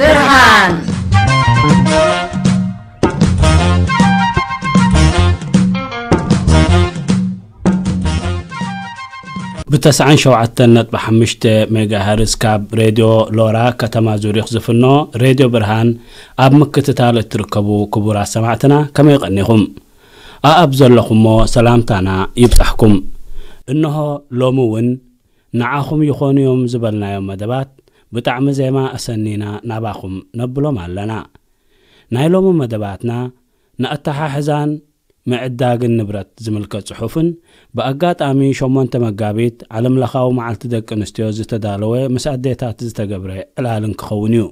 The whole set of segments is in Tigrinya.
ብርሃን። ብ ተስዓን ሸውዓተን ነጥቢ ሓሙሽተ ሜጋሄርዝ ካብ ሬድዮ ሎራ ከተማ ዙሪኽ ዝፍኖ ሬድዮ ብርሃን ኣብ ምክትታል እትርከቡ ክቡራት ሰማዕትና፣ ከመይ ቀኒኹም? ኣኣብ ዘለኹሞ ሰላምታና ይብጻሕኩም። እንሆ ሎሚ እውን ንዓኹም ይኾኑ እዮም ዝበልናዮም መደባት ብጣዕሚ ዜማ ኣሰኒና ናባኹም ነብሎም ኣለና። ናይ ሎሚ መደባትና ንኣተሓሕዛን ምዕዳግን ንብረት ዝምልከት ጽሑፍን ብኣጋጣሚ ሸሞንተ መጋቢት ዓለምለኻዊ መዓልቲ ደቂ ኣንስትዮ ዝተዳለወ ምስ ኣዴታት ዝተገብረ ዕላልን ክኸውን እዩ።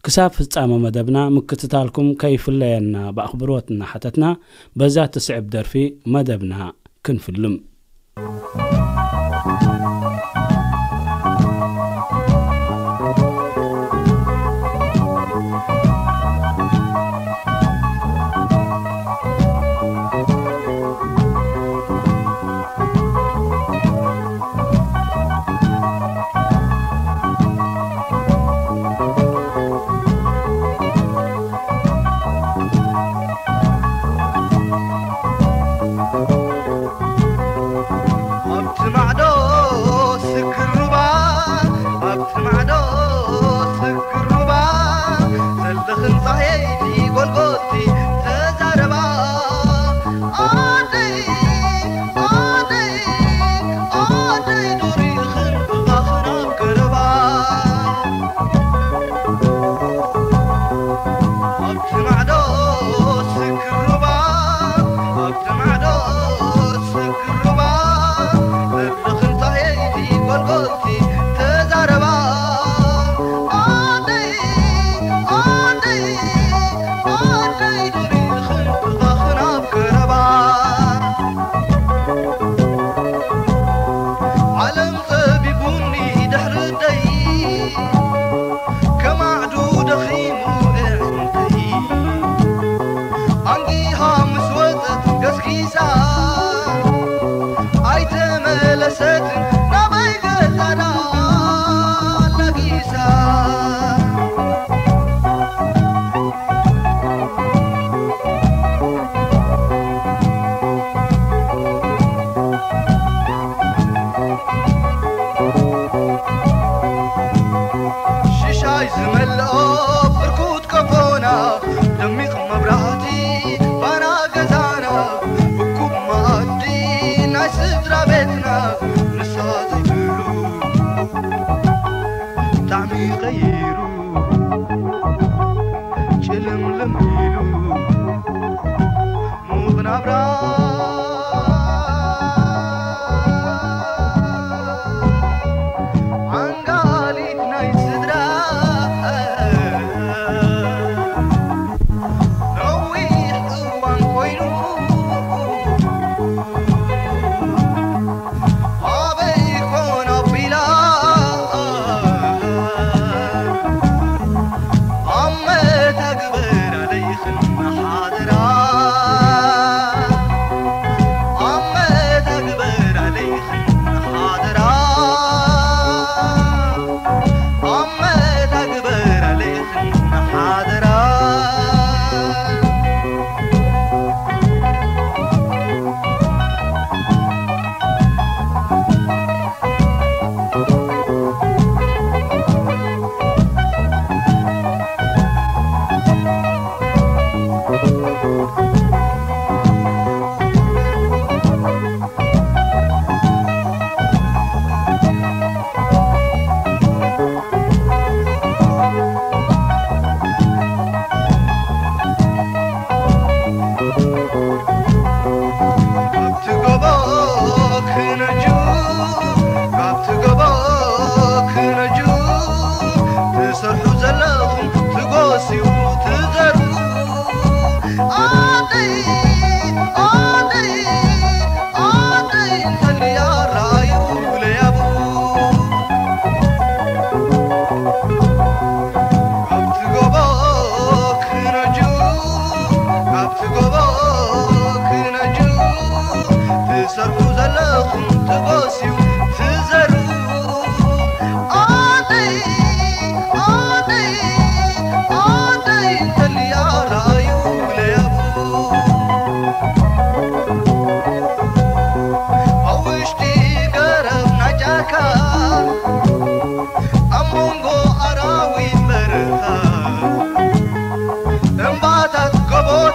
ክሳብ ፍጻመ መደብና ምክትታልኩም ከይፍለየና ብኣኽብሮት እናሓተትና፣ በዛ ትስዕብ ደርፊ መደብና ክንፍልም። ኣብቲ ማዕዶ ስግር ሩባ፣ ኣብቲ ማዕዶ ስግር ሩባ፣ ዘለኽን ጻህየይቲ ጎልጎልቲ ተዛረባ። ኣደይ፣ ኣደይ፣ ኣደይ ዱር ይኽን ብኻኽን ኣብ ቀረባ። ኣብቲ ማዕዶ ስግር ሩባ፣ ኣብቲ ማዕዶ ስግር ሩባ፣ ዘለኽን ጻህየይቲ ጎልጎልቲ ተዛረባ። ኣደይ፣ ኣደይ፣ ኣደይ ዱር ይኽን ብኻኽን ኣብ ቀረባ። ዓለም ጸቢቡኒ ድሕሪ ደይ፣ ከማዕዱ ደኺሙ ኣዕንተይ። ኣንጊሃ ምስ ወጸት ገስጊሳ፣ ኣይተመለሰትን ናበይ ገጻ ደኣ ለጊሳ። ሽሻይ ዝመልኦ ብርኩት ቀፎና፣ ደሚቕ መብራህቲ ባና ገዛና፣ እኩብ መኣዲ ናይ ስድራ ቤትና፣ ምስ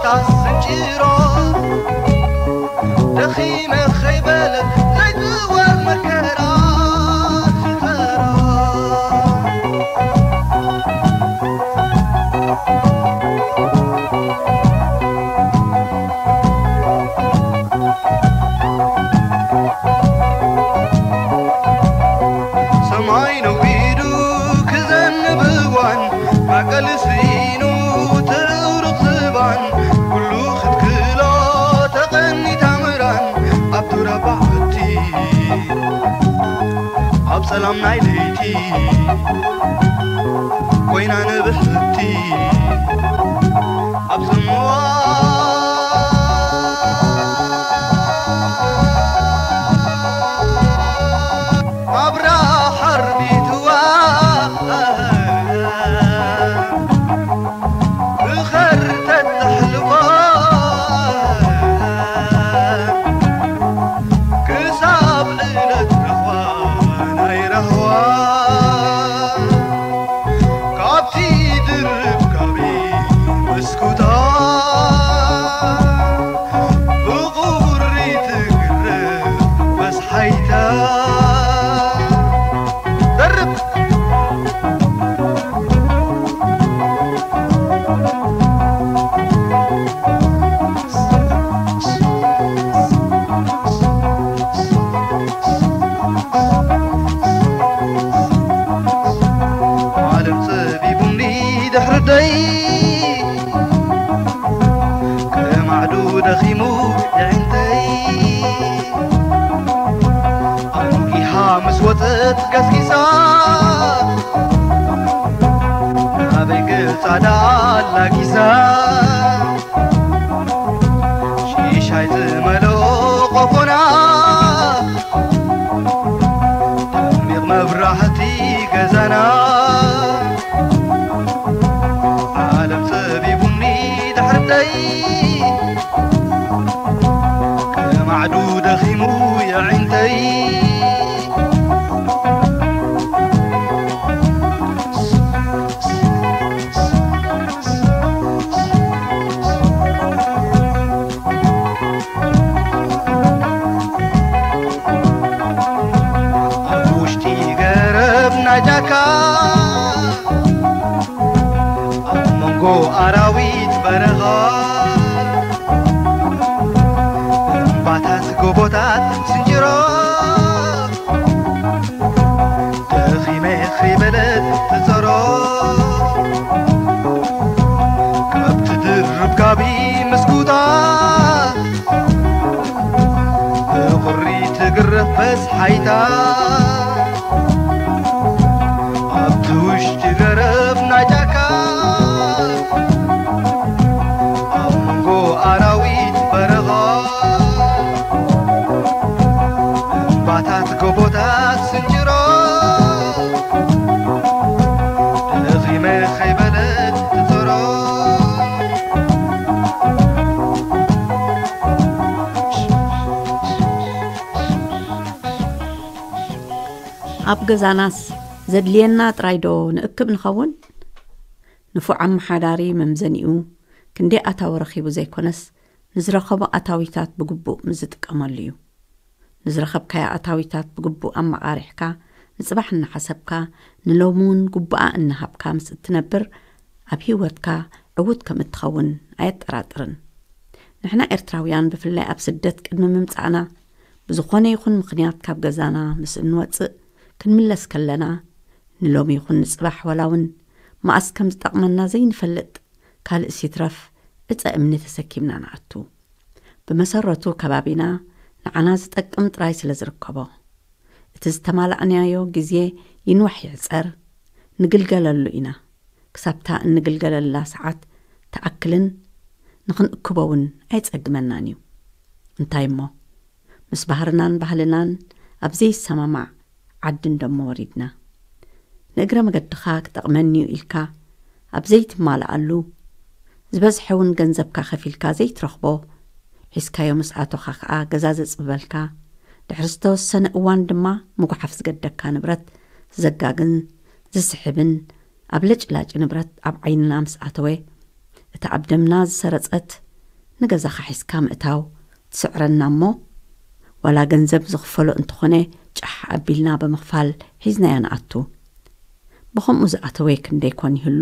ታስንጭሮ ደኺመ ኸይበለት ዘይትወር መከራ ትጠራ። ሰማይ ነዊዱ ክዘንብ እዋን፣ ማዕቀሊ ስኢኑ ትዕሩቕ ዝባን፣ ኩሉ ክትክሎ ተቐኒታ ምራን፣ ኣብ ዱር ኣብ ባሕቲ፣ ኣብ ጸላም ናይ ለይቲ፣ ኮይና ንብሕቲ፣ ኣብ ጽምዋ ኣብራ ሓርቢትዋ ብኸርተት ተሕልፎ ክሳብ ዕለት ረኽባ ናይ ራህዋ ካብቲ ድርብ ካቢ መስኮታ ብቑሪ ትግረፍ በስሓይታ። ደርብ! ዓለም ጸቢቡኒ ድሕሪ ደይ፣ ከማዕዱ ደኺሙ የዒንተይ። ኣንጊሃ ምስ ወጸት ገስጊሳ፣ ናበይ ገጻ ደኣ ኣላጊሳ። ሽሻይ ዝመልኦ ቆፎና፣ ደሚቕ መብራህቲ ገዛና። ዓለም ጸቢቡኒ ድሕርተይ፣ ከማዕዱ ደኺሙ የዒንተይ። ኣብ ውሽጢ ገረብ ናይ ጫካ፣ ኣብ መንጎ ኣራዊት በረኻ፣ እምባታት ጎቦታት ስንጭሮ፣ ደኺመ ከይበለት ትጸሮ፣ ካብቲ ድርብ ጋቢ ምስኩታ፣ ብቑሪ ትግረፍ በስሓይታ። ኣብቲ ውሽጢ ገረብ ናይ ጫካ፣ ኣብ መንጎ ኣራዊት በረኻ፣ እምባታት ጎቦታት ስንጭሮ፣ ደኺመ ከይበለት ትጸሮ። ኣብ ገዛናስ ዘድልየና ጥራይ ዶ ንእክብ ንኸውን? ንፉዕ ኣመሓዳሪ መምዘኒኡ ክንደይ ኣታዊ ረኺቡ ዘይኮነስ፣ ንዝረኸቦ ኣታዊታት ብግቡእ ምስ ዝጥቀመሉ እዩ። ንዝረኸብካዮ ኣታዊታት ብግቡእ ኣመቓሪሕካ፣ ንጽባሕ እናሓሰብካ፣ ንሎሚ እውን ግቡኣ እናሃብካ ምስ እትነብር፣ ኣብ ህይወትካ ዕዉት ከም እትኸውን ኣየጠራጥርን። ንሕና ኤርትራውያን፣ ብፍላይ ኣብ ስደት ቅድሚ ምምጻእና፣ ብዝኾነ ይኹን ምኽንያት ካብ ገዛና ምስ እንወጽእ፣ ክንምለስ ከለና፣ ንሎሚ ይኹን ንጽባሕ፣ ዋላ እውን መኣስ ከም ዝጠቕመና ዘይንፈልጥ፣ ካልእስ ይትረፍ ዕጸ እምኒ ተሰኪምና ንኣቱ። ብመሰረቱ ከባቢና ንዓና ዝጠቅም ጥራይ ስለ ዝርከቦ፣ እቲ ዝተማላእናዮ ግዜ ይንዋሕ ይዕጸር፣ ንግልገለሉ ኢና። ክሳብታ እንግልገለላ ሰዓት ትኣክልን ንኽንእክቦ እውን ኣይጸግመናን እዩ። እንታይ እሞ፣ ምስ ባህርናን ባህልናን ኣብ ዘይሰማማዕ ዓዲ እንደሞ ወሪድና። ንእግረ መገድኻ ክጠቕመኒ እዩ ኢልካ ኣብ ዘይትማልኣሉ፣ ዝበዝሐ እውን ገንዘብካ ከፊልካ ዘይትረኽቦ፣ ሒዝካዮ ምስ ኣቶኻ ከኣ ገዛ ዘጽብበልካ፣ ድሕሪ ዝተወሰነ እዋን ድማ ምጉሓፍ ዝገደካ ንብረት ዘጋግን ዝስሕብን፣ ኣብ ለጭላጭ ንብረት ኣብ ዓይንና ምስ ኣተወ፣ እታ ኣብ ደምና ዝሰረጸት ንገዛኻ ሒዝካ ምእታው ትስዕረና እሞ፣ ዋላ ገንዘብ ዝኽፈሎ እንተኾነ ጫሕ ኣቢልና ብምኽፋል ሒዝናዮ ንኣቱ። ብኸምኡ ዝኣተወ ክንደይ ኮን ይህሉ?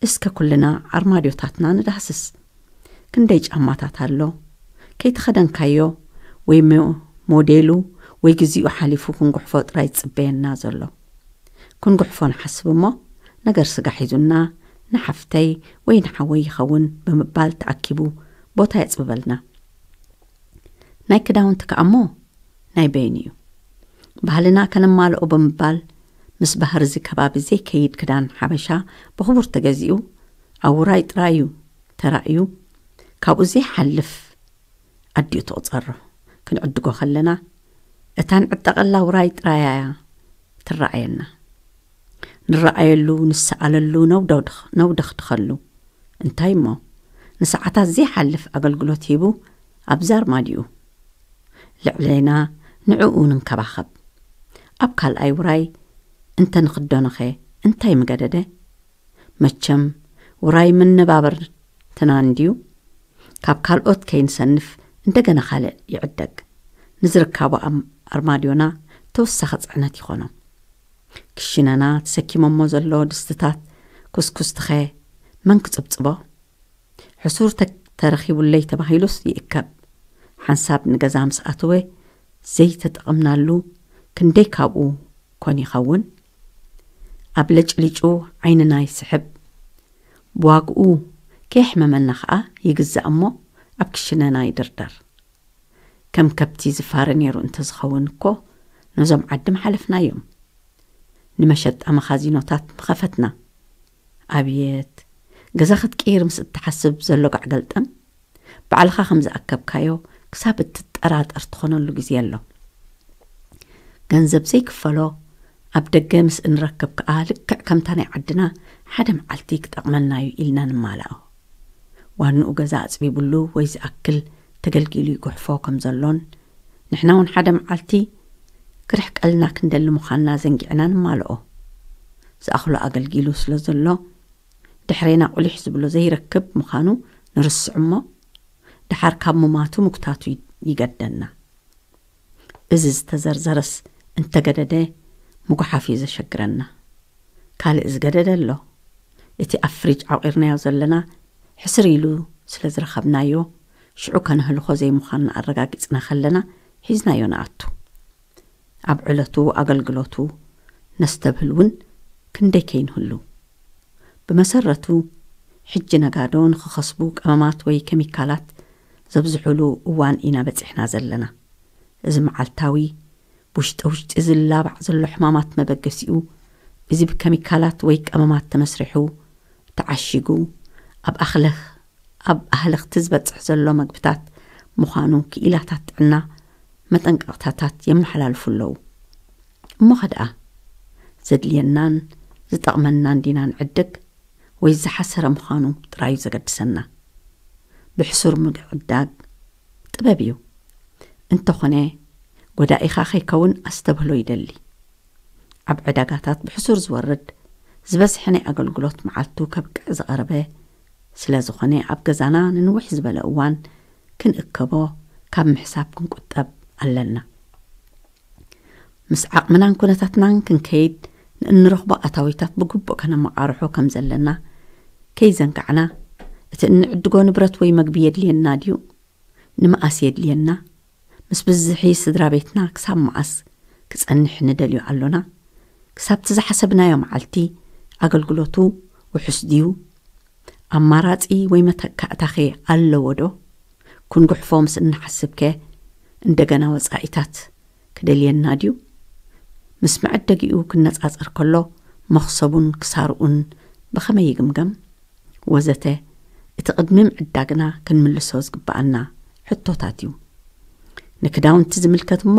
እስከ ኩልና ኣርማድዮታትና ንዳህስስ። ክንደይ ጫማታት ኣሎ? ከይተኸደንካዮ ወይ ሞ-፣ ሞዴሉ ወይ ግዚኡ ሓሊፉ ክንጉሕፎ ጥራይ ዝጽበየና ዘሎ። ክንጉሕፎ ንሓስብ እሞ፣ ነገር ስጋ ሒዙና ንሓፍተይ ወይ ንሓወይ ይኸውን ብምባል ተኣኪቡ ቦታ የጽብበልና። ናይ ክዳውንቲ ከኣ እሞ ናይ በይኑ እዩ። ባህልና ከነማልኦ ብምባል ምስ ባህሪ እዚ ከባቢ ዘይከይድ ክዳን ሓበሻ ብኽቡር ተገዚኡ ኣብ ውራይ ጥራይ እዩ ተራእዩ፣ ካብኡ ዘይሓልፍ ኣዲኡ ትቑጸሮ። ክንዕድጎ ከለና እታ ንዕጠቐላ ውራይ ጥራይ እያ ትረኣየና። ንረኣየሉ፣ ንሰኣለሉ፣ ነውደድኽ-፣ ነውደኽድኸሉ። እንታይ እሞ፣ ንሰዓታት ዘይሓልፍ ኣገልግሎት ሂቡ ኣብዛ ኣርማድዩ። ልዕሌና ንዕኡ ንንከባኸብ። ኣብ ካልኣይ ውራይ እንተ ንኽደኖኸ እንታይ ምገደደ? መቸም ውራይ መነባብርትና እንድዩ። ካብ ካልኦት ከይንሰንፍ እንደገና ካልእ ይዕደግ። ንዝርካቡ ኣም-፣ ኣርማድዮና ተወሳኺ ጽዕነት ይኾኖ። ክሽነና ተሰኪሞሞ ዘሎ ድስትታት፣ ኩስኩስትኸ መን ክጽብጽቦ? ሕሱር ተ-፣ ተረኺቡለይ ተባሂሉስ ይእከብ። ሓንሳብ ንገዛ ምስ ኣተወ ዘይተጠቐምናሉ ክንደይ ካብኡ ኮን ይኸውን? ኣብ ለጭሊጩ ዓይንና ይስሕብ። ብዋግኡ ከየሕመመና ኸኣ ይግዛእ እሞ ኣብ ክሽነና ይድርደር። ከም ከብቲ ዝፋረ ነይሩ እንተዝኸውን እኮ ነዞም ዓዲ ምሓለፍናዮም። ንመሸጣ መኻዚኖታት ምኸፈትና። ኣብየት፣ ገዛ ክትቅይር ምስ እትሓስብ ዘሎ ጋዕ ገልጠም፣ ባዕልኻ ከም ዝኣከብካዮ ክሳብ እትጠራጠር ትኾነሉ ግዜ ኣሎ። ገንዘብ ዘይክፈሎ ኣብ ደገ ምስ እንረክብ ከኣ ልክዕ ከምታ ናይ ዓድና ሓደ መዓልቲ ክጠቕመና እዩ ኢልና ንማልኦ። ዋንኡ ገዛ ኣጽቢቡሉ ወይ ዝኣክል ተገልጊሉ ይጉሕፎ ከም ዘሎን ንሕና እውን ሓደ መዓልቲ ክርሕቀልና ክንደሊ ምዃንና ዘንጊዕና ንማልኦ። ዝኣኽሎ ኣገልጊሉ ስለ ዘሎ ድሕሬና ቁሊሕ ዝብሎ ዘይረክብ ምዃኑ ንርስዕ እሞ፣ ደሓር ካብ ሙማቱ ምጉታቱ ይ-፣ ይገደና። እዚ ዝተዘርዘረስ እንተገደደ ምጉሓፍ እዩ ዘሸግረና። ካልእ ዝገደደ ኣሎ። እቲ ኣብ ፍሪጅ ዓቂርናዮ ዘለና ሕስር ኢሉ ስለ ዝረኸብናዮ፣ ሽዑ ከነህልኾ ዘይምዃንና ኣረጋጊጽና ከለና ሒዝናዮ ንኣቱ። ኣብ ዕለቱ ኣገልግሎቱ ነስተብህል እውን ክንደይ ከይንህሉ። ብመሰረቱ፣ ሕጂ ነጋዶ ንኽኸስቡ ቀመማት ወይ ኬሚካላት ዘብዝሑሉ እዋን ኢና በጺሕና ዘለና። እዚ መዓልታዊ፣ ብውሽጠ ውሽጢ ዝላባዕ ዘሎ ሕማማት መበገሲኡ፣ እዚ ብኬሚካላት ወይ ቀመማት ተመስሪሑ፣ ተዓሺጉ፣ ኣብ ኣኽለኽ-፣ ኣብ ኣህለኽቲ ዝበጽሕ ዘሎ መግብታት ምዃኑ ክኢላታት ጥዕና መጠንቀቕታታት የመሓላልፉ ኣለዉ። እሞ ኸ ደኣ፣ ዘድልየናን ዝጠቕመናን ዲና ንዕድግ፣ ወይ ዝሓሰረ ምዃኑ ጥራዩ ዘገድሰና? ብሕሱር ምዕዳግ ጥበብ እዩ። እንተኾነ፣ ጎዳኢኻ ከይከውን ኣስተብህሎ ይደሊ። ኣብ ዕዳጋታት ብሕሱር ዝወርድ ዝበዝሐ ናይ ኣገልግሎት መዓልቱ ከብቅዕ ዝቐረበ ስለ ዝኾነ፣ ኣብ ገዛና ንንውሕ ዝበለ እዋን ክንእከቦ ካብ ምሕሳብ ክንቁጠብ ኣለና። ምስ ዓቕምናን ኩነታትናን ክንከይድ፣ ንእንረኽቦ ኣታዊታት ብግቡእ ከነመቓርሖ ከም ዘለና ከይዘንጋዕና፣ እቲ እንዕድጎ ንብረት ወይ መግቢ የድልየና ድዩ? ንመኣስ የድልየና? ምስ ብዝሒ ስድራ ቤትና ክሳብ መኣስ ክጸንሕ ንደልዮ ኣሎና? ክሳብቲ ዝሓሰብናዮ መዓልቲ ኣገልግሎቱ ውሑስ ድዩ? ኣማራጺ ወይ መተካእታኸ ኣለዎ ዶ? ክንጉሕፎ ምስ እንሓስብከ እንደገና ወጻኢታት ክደልየና ድዩ? ምስ መዐደጊኡ ክነጻጸር ከሎ መኽሰቡን ክሳርኡን ብኸመይ ይግምገም? ወዘተ እቲ ቅድሚ ምዕዳግና ክንምልሶ ዝግብኣና ሕቶታት እዩ። ንክዳውንቲ ዝምልከት እሞ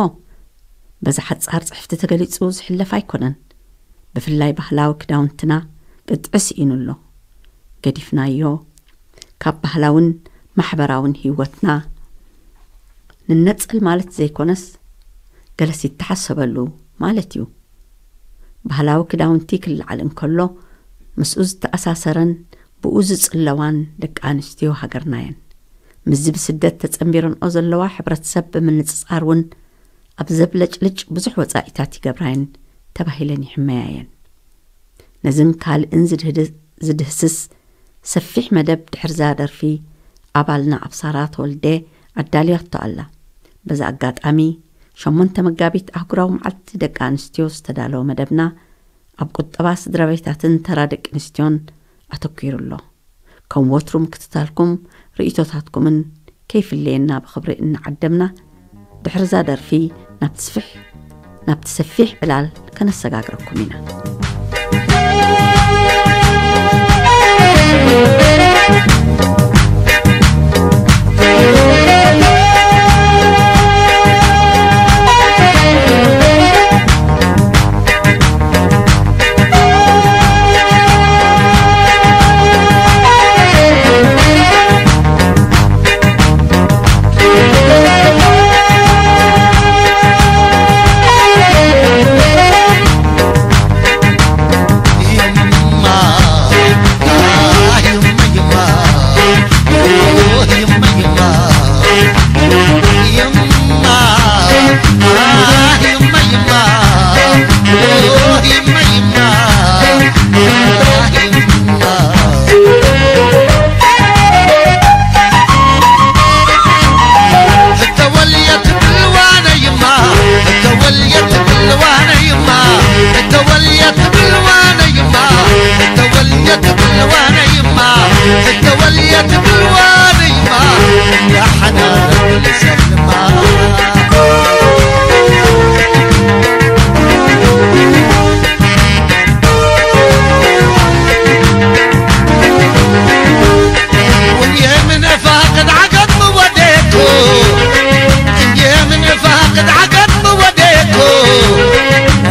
በዛ ሓጻር ጽሕፍቲ ተገሊጹ ዝሕለፍ ኣይኮነን። ብፍላይ ባህላዊ ክዳውንትና ቅጥዒ ስኢኑ ኣሎ። ገዲፍናዮ፣ ካብ ባህላውን ማሕበራውን ህይወትና ንነጸል ማለት ዘይኮነስ፣ ገለስ ይተሓሰበሉ ማለት እዩ። ባህላዊ ክዳውንቲ ክለዓል እንከሎ፣ ምስኡ ዝተኣሳሰረን ብኡ ዝጽለዋን ደቂ ኣንስትዮ ሃገርና እየን። ምስዚ ብስደት ተጸንቢረንኦ ዘለዋ ሕብረተሰብ ብምንጽጻር እውን ኣብ ዘብለጭልጭ ብዙሕ ወጻኢታት ይገብራየን ተባሂለን ይሕመያየን። ነዝን ካልእን ዝድህድ-፣ ዝድህስስ ሰፊሕ መደብ ድሕርዛ ደርፊ ኣባልና ኣብሳራ ተወልደ ኣዳልያቶ ኣላ። በዚ ኣጋጣሚ ሸሞንተ መጋቢት ኣህጉራዊ መዓልቲ ደቂ ኣንስትዮ ዝተዳለወ መደብና ኣብ ቁጠባ ስድራ ቤታትን ተራ ደቂ ኣንስትዮን ኣተኲሩ ኣሎ። ከም ወትሩ ምክትታልኩም ርእይቶታትኩምን ከይፍለየና ብኽብሪ እናዓደምና፣ ድሕርዛ ደርፊ ናብቲ ስፍሕ-፣ ናብቲ ሰፊሕ ዕላል ከነሰጋግረኩም ኢና።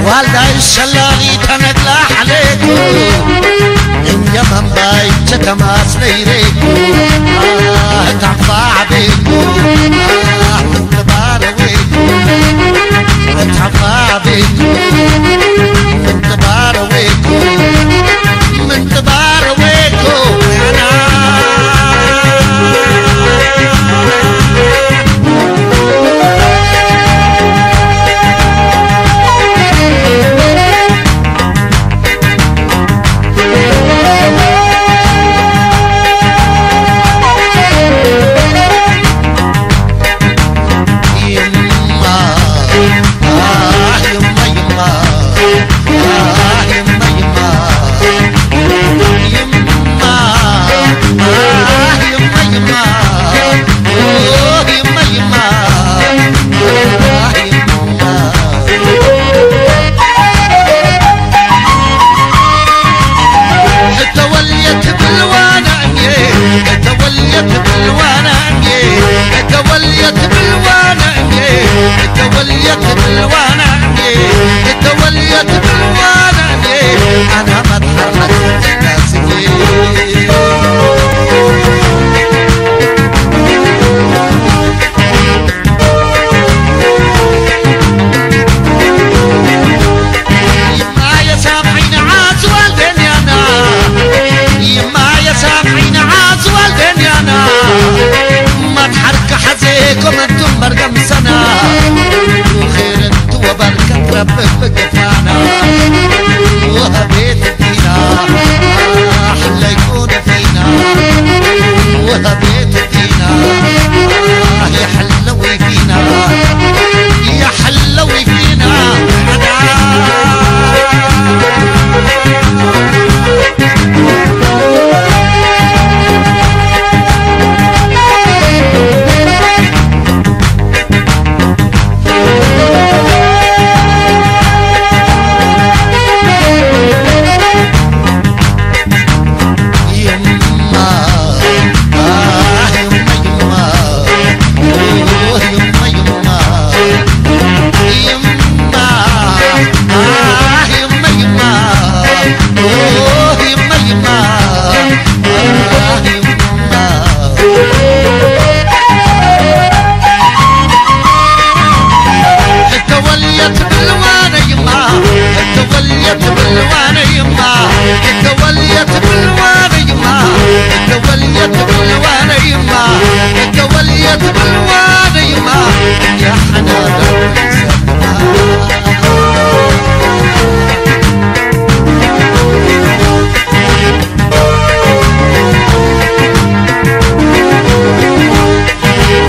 ዋልዳይ ሸላሊ ተነግላ ሓሌኩ እንጀ መንባይ ቸከማስ ነይሬኩ ታፋዕቤኩ ምንትባረዌኩ ታፋዕቤኩ ምንትባረዌኩ ምንትባረዌኩ ትብልዋ ደይማ ያሓናዳ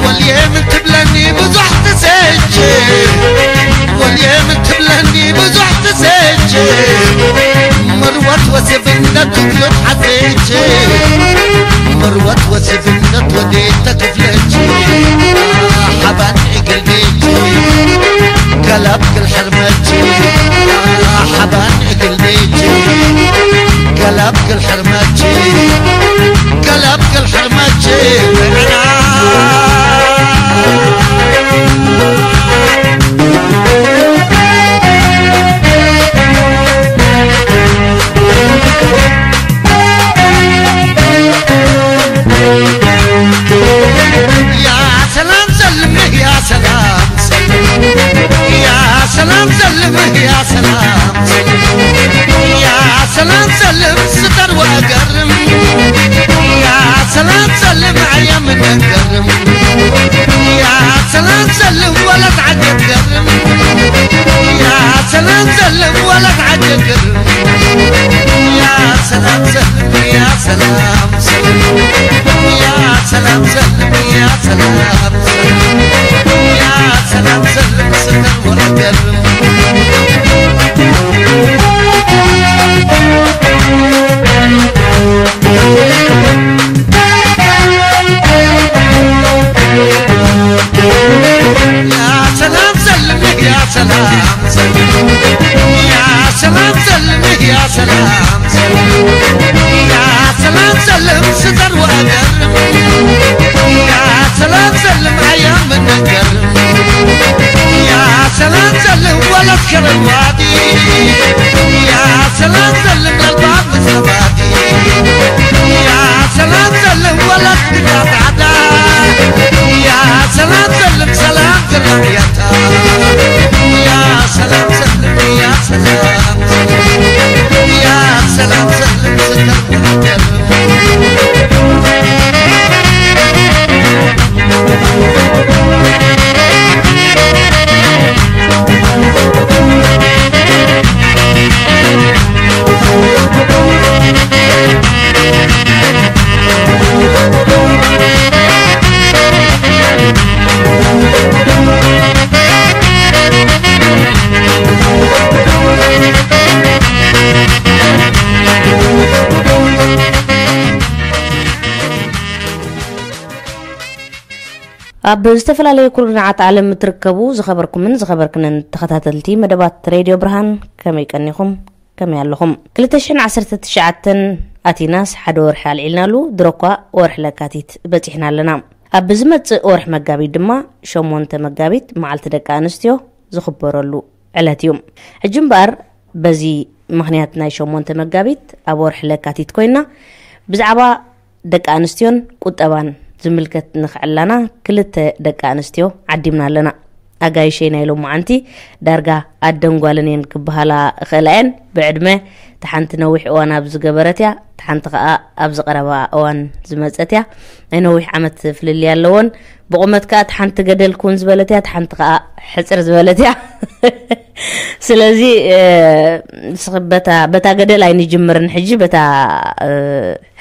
ወልየ ምን ትብለኒ ብዙሕ ትሰች ወልየ ምን ትብለኒ ብዙሕ ትሰች መርወት ወስብነት ትብሎ ሓዘች መርወት ወስብነት ወዴት ተክፍለች ሓባን እግር ቤት ገላብ ክል ሕርመች ሓባን እግር ቤት ገላብ ክል ሕርመች ገላብ ክል ሕርመች يا سلام سلم يا سلام سلم يا سلام سلم يا سلام سلم يا سلام سلم ستر وقرم يا سلام سلم عيا من القرم يا سلام سلم ولا تعجب قرم يا سلام سلم ولا تعجب قرم يا سلام سلم يا سلام سلم يا سلام سلم يا سلام سلم يا سلام سلم ستر ولا قرم يا سلام سلم يا سلام سلم يا سلام سلم يا سلام سلم يا سلام سلم ستر وأدر يا سلام سلم أيام النجر يا سلام سلم ولا تكرم وادي يا سلام سلم للباب زبادي يا سلام سلم ولا تكرم يا سلام سلم سلام سلم يا سلام سلم يا سلام سلم يا سلام سلم ستر ኣብ ዝተፈላለዩ ኩርናዓት ዓለም እትርከቡ ዝኸበርኩምን ዝኸበርክንን ተኸታተልቲ መደባት ሬድዮ ብርሃን፣ ከመይ ቀኒኹም? ከመይ ኣለኹም? ክልተ ሽሕን ዓሰርተ ትሽዓተን ኣቲናስ ሓደ ወርሒ ኣልዒልናሉ፣ ድሮኳ ወርሒ ለካቲት በጺሕና ኣለና። ኣብ ዝመጽእ ወርሒ መጋቢት ድማ፣ ሸሞንተ መጋቢት፣ መዓልቲ ደቂ ኣንስትዮ ዝኽበረሉ ዕለት እዩ። ሕጂ እምበኣር፣ በዚ ምኽንያት ናይ ሸሞንተ መጋቢት ኣብ ወርሒ ለካቲት ኮይና፣ ብዛዕባ ደቂ ኣንስትዮን ቁጠባን ዝምልከት ንኽዕላና ክልተ ደቂ ኣንስትዮ ዓዲምና ኣለና። ኣጋይሸይ ናይ ሎማዓንቲ ዳርጋ ኣደን ጓልን እየን ክበሃላ እኽእላ እየን። ብዕድመ፣ እታ ሓንቲ ነዊሕ እዋን ኣብ ዝገበረት እያ፣ እታ ሓንቲ ኸኣ ኣብዚ ቀረባ እዋን ዝመጸት እያ። ናይ ነዊሕ ዓመት ፍልልይ ኣለወን። ብቑመት ከኣ እታ ሓንቲ ገደል ኩን ዝበለት እያ፣ እታ ሓንቲ ኸኣ ሕጽር ዝበለት እያ። ስለዚ፣ እ፣ ንስኺ በታ፣ በታ ገደል ኣይንጅምርን፣ ሕጂ በታ፣ እ፣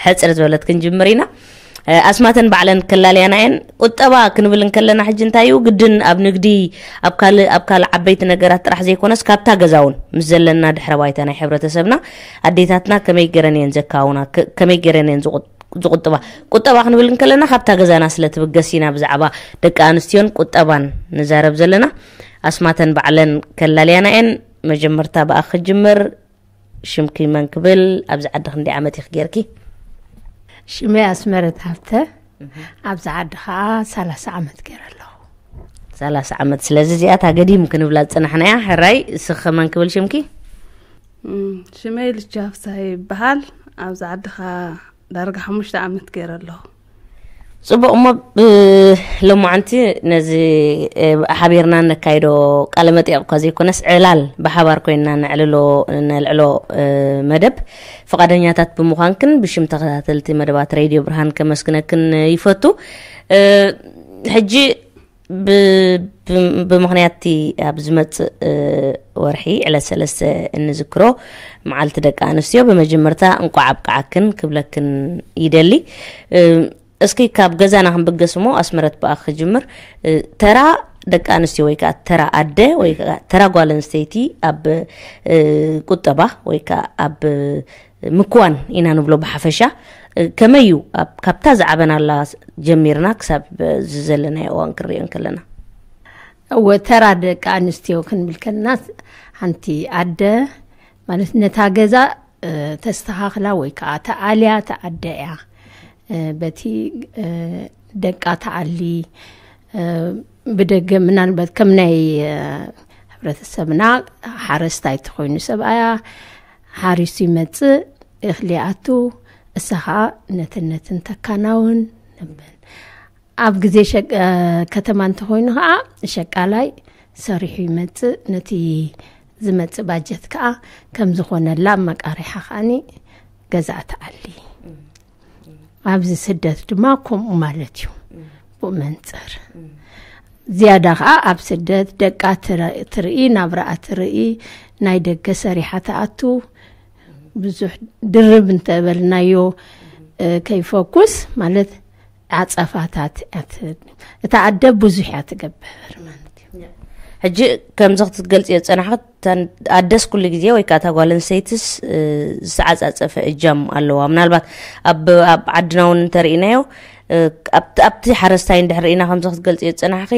ሕጽር ዝበለት ክንጅምር ኢና። እ፣ ኣስማተን ባዕለን ከላልያና እየን። ቁጠባ ክንብል እንከለና ሕጂ እንታይ እዩ? ግድን ኣብ ንግዲ፣ ኣብ ካልእ፣ ኣብ ካልእ ዓበይቲ ነገራት ጥራሕ ዘይኮነስ፣ ካብታ ገዛ እውን ምስ ዘለና ድሕረ ባይታ ናይ ሕብረተሰብና፣ ኣዴታትና ከመይ ገረን እየን ዘካውና፣ ከ-፣ ከመይ ገረን እየን ዝቑጥ-፣ ዝቑጥባ። ቁጠባ ክንብል እንከለና፣ ካብታ ገዛና ስለ ትብገስ ኢና ብዛዕባ ደቂ ኣንስትዮን ቁጠባን ንዛረብ ዘለና። ኣስማተን ባዕለን ከላልያና እየን። መጀመርታ ብኣ ክጅምር። ሽምኪ መን ክብል? ኣብዚ ዓዲ ክንደይ ዓመት ኢኺ ጌርኪ? ሽመይ ኣስመረት ሃብተ። ኣብዚ ዓዲ ኸዓ ሰላሳ ዓመት ገይረ ኣለኹ። ሰላሳ ዓመት። ስለዚ እዚኣ እታ ገዲም ክንብላ ዝጸናሕናያ። ሕራይ፣ እስኺ መን ክብል ሽምኪ? እም፣ ሽመይ ልቻ ፍስሃ ይበሃል። ኣብዚ ዓዲ ኸዓ ዳርጋ ሓሙሽተ ዓመት ገይረ ኣለኹ። ጽቡቕ። እሞ፣ ብ-፣ ሎማዓንቲ ነዚ፣ እ፣ ሓቢርና ነካይዶ ቃለ መጠይቕ እኳ ዘይኮነስ፣ ዕላል ብሓባር ኮይንና ነዕልሎ፣ ነልዕሎ፣ እ፣ መደብ፣ ፍቓደኛታት ብምዃንክን ብሽም ተኸታተልቲ መደባት ሬድዮ ብርሃን ከመስግነክን ይፈቱ። እ፣ ሕጂ ብ- ብ- ብምኽንያት እቲ ኣብ ዝመፅእ ወርሒ ዕለት ሰለስተ እንዝክሮ መዓልቲ ደቂ ኣንስትዮ፣ ብመጀመርታ እንቋዕ ኣብቅዓክን ክብለክን ይደሊ። እስኪ ካብ ገዛና ክንብገስ እሞ ኣስመረት ብኣኽ ክጅምር። ተራ ደቂ ኣንስትዮ ወይ ከዓ ተራ ኣደ ወይ ከዓ ተራ ጓል ኣንስተይቲ ኣብ ቁጠባ ወይ ከዓ ኣብ ምክዋን ኢና ንብሎ ብሓፈሻ፣ ከመይ እዩ? ካብታ ዝዓበናላ ጀሚርና ክሳብ እዚ ዘለናዮ እዋን ክንሪኦ እንከለና። እወ፣ ተራ ደቂ ኣንስትዮ ክንብል ከለና ሓንቲ ኣደ ማለት ነታ ገዛ ተስተኻኽላ ወይ ከዓ ተኣልያ ተኣደ እያ። በቲ ደቃ ተኣሊ ብደገ ምናልባት ከም ናይ ሕብረተሰብና ሓረስታይ ተኮይኑ ሰብኣያ ሓሪሱ ይመፅእ፣ እኽሊ ኣቱ፣ እሳ ከዓ ነትን ነትን ተካናውን ነብን። ኣብ ግዜ ሸቅ- ከተማ እንተኮይኑ ከዓ ሸቃላይ ሰሪሑ ይመፅእ፣ ነቲ ዝመፅእ ባጀት ከዓ ከም ዝኾነላ መቃሪሓ ከዓኒ ገዛ ተኣሊ። ኣብዚ ስደት ድማ ከምኡ ማለት እዩ። ብኡ መንፅር ዝያዳ ከዓ ኣብ ስደት ደቃ ትረ- ትርኢ፣ ናብራኣ ትርኢ፣ ናይ ደገ ሰሪሓ ትኣቱ። ብዙሕ ድርብ እንተበልናዮ ከይፈኩስ ማለት ዓፀፋታት እታ ኣደ ብዙሕ እያ ትገብር ማለት እዩ። ሕጂ ከምዚ ክትገልፂ ዝፀናሕክት ኣደስ ኩሉ ግዜ ወይ ከዓ እታ ጓል ኣንስተይትስ ዝተዓፃፀፈ እጃም ኣለዋ። ምናልባት ኣብ ዓድና እውን እንተርኢናዮ ኣብቲ ሓረስታይ እንድሕር ርኢና ከምዚ ክትገልፂ ዝፀናሕኪ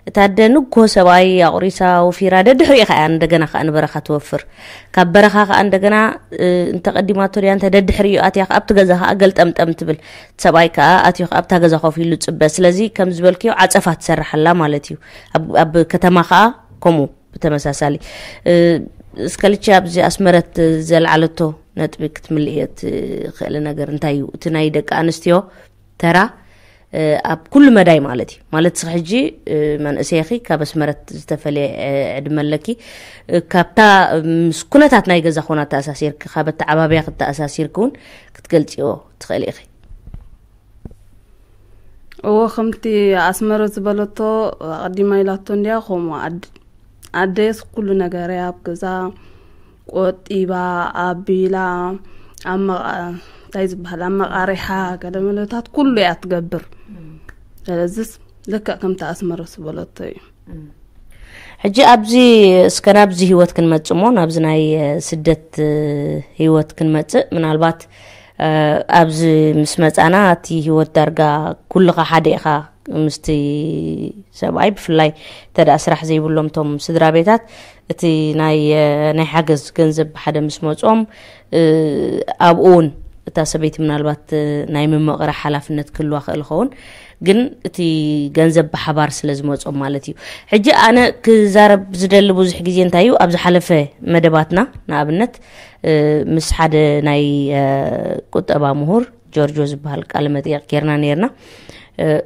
እታ ኣደ ንግሆ ሰብኣይ ኣቑሪሳ ወፊራ ደድሕሪኡ ከዓ እንደገና ከዓ ንበረኻ ትወፍር። ካብ በረኻ ከዓ እንደገና እንተቀዲማቶ ድያ እንተ ደድሕሪኡ ኣትያ ከዓ ኣብቲ ገዛ ከዓ ገልጠምጠም ትብል። ሰብኣይ ከዓ ኣትዮ ከዓ ኣብታ ገዛ ኮፍ ኢሉ ፅበ። ስለዚ ከም ዝበልክዮ ዓፀፋ ትሰርሓላ ማለት እዩ። ኣብ ከተማ ከዓ ከምኡ ብተመሳሳሊ እስከልቺ ኣብዚ ኣስመረት ዘልዓለቶ ነጥቢ ክትምልእዮ ትኽእሊ ነገር እንታይ እዩ? እቲ ናይ ደቂ ኣንስትዮ ተራ ኣብ ኩሉ መዳይ ማለት እዩ። ማለት ስኺ ሕጂ መንእሰይኺ ካብ ኣስመረት ዝተፈለየ ዕድመ ኣለኪ። ካብታ ምስ ኩነታት ናይ ገዛ ኮና ተኣሳሲርኪ ካብ ኣተዓባብያ ክተኣሳሲርኪ እውን ክትገልፅዮ ትኽእሊ ኢኺ። እዎ ከምቲ ኣስመረት ዝበለቶ ኣቐዲማ ኢላቶ እንዲያ ከምኡ ኣድ ኣደስ ኩሉ ነገር እያ ኣብ ገዛ ቆጢባ ኣቢላ ኣብ መቓ- እንታይ ዝበሃል ኣብ መቓሪሓ ገለ መለታት ኩሉ እያ ትገብር። ስለዚስ ልክዕ ከምቲ ኣስመረት ዝበለቶ እዩ። ሕጂ ኣብዚ እስከ ናብዚ ህይወት ክንመጽእ እሞ ናብዚ ናይ ስደት ህይወት ክንመጽእ ምናልባት ኣብዚ ምስ መጻና እቲ ህይወት ዳርጋ ኩልኻ ሓደ ኢኻ ምስቲ ሰብኣይ ብፍላይ እንተ ደኣ ስራሕ ዘይብሎም እቶም ስድራ ቤታት እቲ ናይ ናይ ሓገዝ ገንዘብ ብሓደ ምስ መጾም ኣብኡ እውን እታ ሰበይቲ ምናልባት ናይ ምምቕራ ሓላፍነት ክህልዋ ክእል ኸውን ግን እቲ ገንዘብ ብሓባር ስለ ዝመጾም ማለት እዩ። ሕጂ ኣነ ክዛረብ ዝደሊ ብዙሕ ግዜ እንታይ እዩ ኣብ ዝሓለፈ መደባትና ንኣብነት ምስ ሓደ ናይ ቁጠባ ምሁር ጆርጆ ዝበሃል ቃለ መጠየቕ ጌርና ነርና።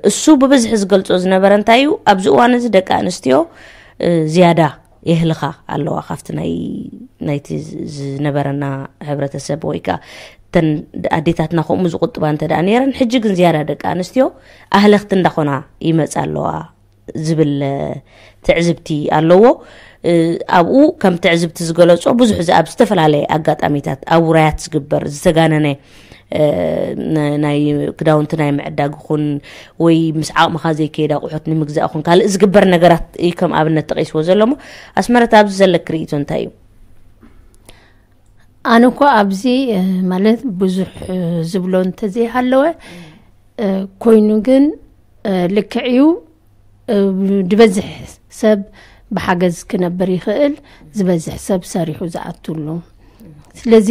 እሱ ብብዝሒ ዝገልጾ ዝነበረ እንታይ እዩ ኣብዚ እዋን እዚ ደቂ ኣንስትዮ ዝያዳ የህልኻ ኣለዋ ካብቲ ናይ ናይቲ ዝነበረና ሕብረተሰብ ወይ ከዓ እተን ኣዴታትና ከምኡ ዝቁጥባ እንተ ደኣ ነይረን ሕጂ ግን ዝያዳ ደቂ ኣንስትዮ ኣህለኽቲ እንዳኾና ይመፃ ኣለዋ ዝብል ትዕዝብቲ ኣለዎ። ኣብኡ ከም ትዕዝብቲ ዝገለጾ ብዙሕ ኣብ ዝተፈላለየ ኣጋጣሚታት ኣብ ውራያት ዝግበር ዝተጋነነ ናይ ክዳውንቲ ናይ ምዕዳግ ይኹን ወይ ምስ ዓቕምኻ ዘይከየድ ኣቑሑት ንምግዛእ ይኹን ካልእ ዝግበር ነገራት እዩ ከም ኣብነት ጠቒስዎ ዘሎ እሞ ኣስመረት ኣብዚ ዘለክ ርእይቶ እንታይ እዩ? ኣነ እኮ ኣብዚ ማለት ብዙሕ ዝብሎ እንተዘይሃለወ ኮይኑ ግን ልክዕ እዩ ድበዝሕ ሰብ ብሓገዝ ክነብር ይኽእል ዝበዝሕ ሰብ ሰሪሑ ዝኣትሉ ስለዚ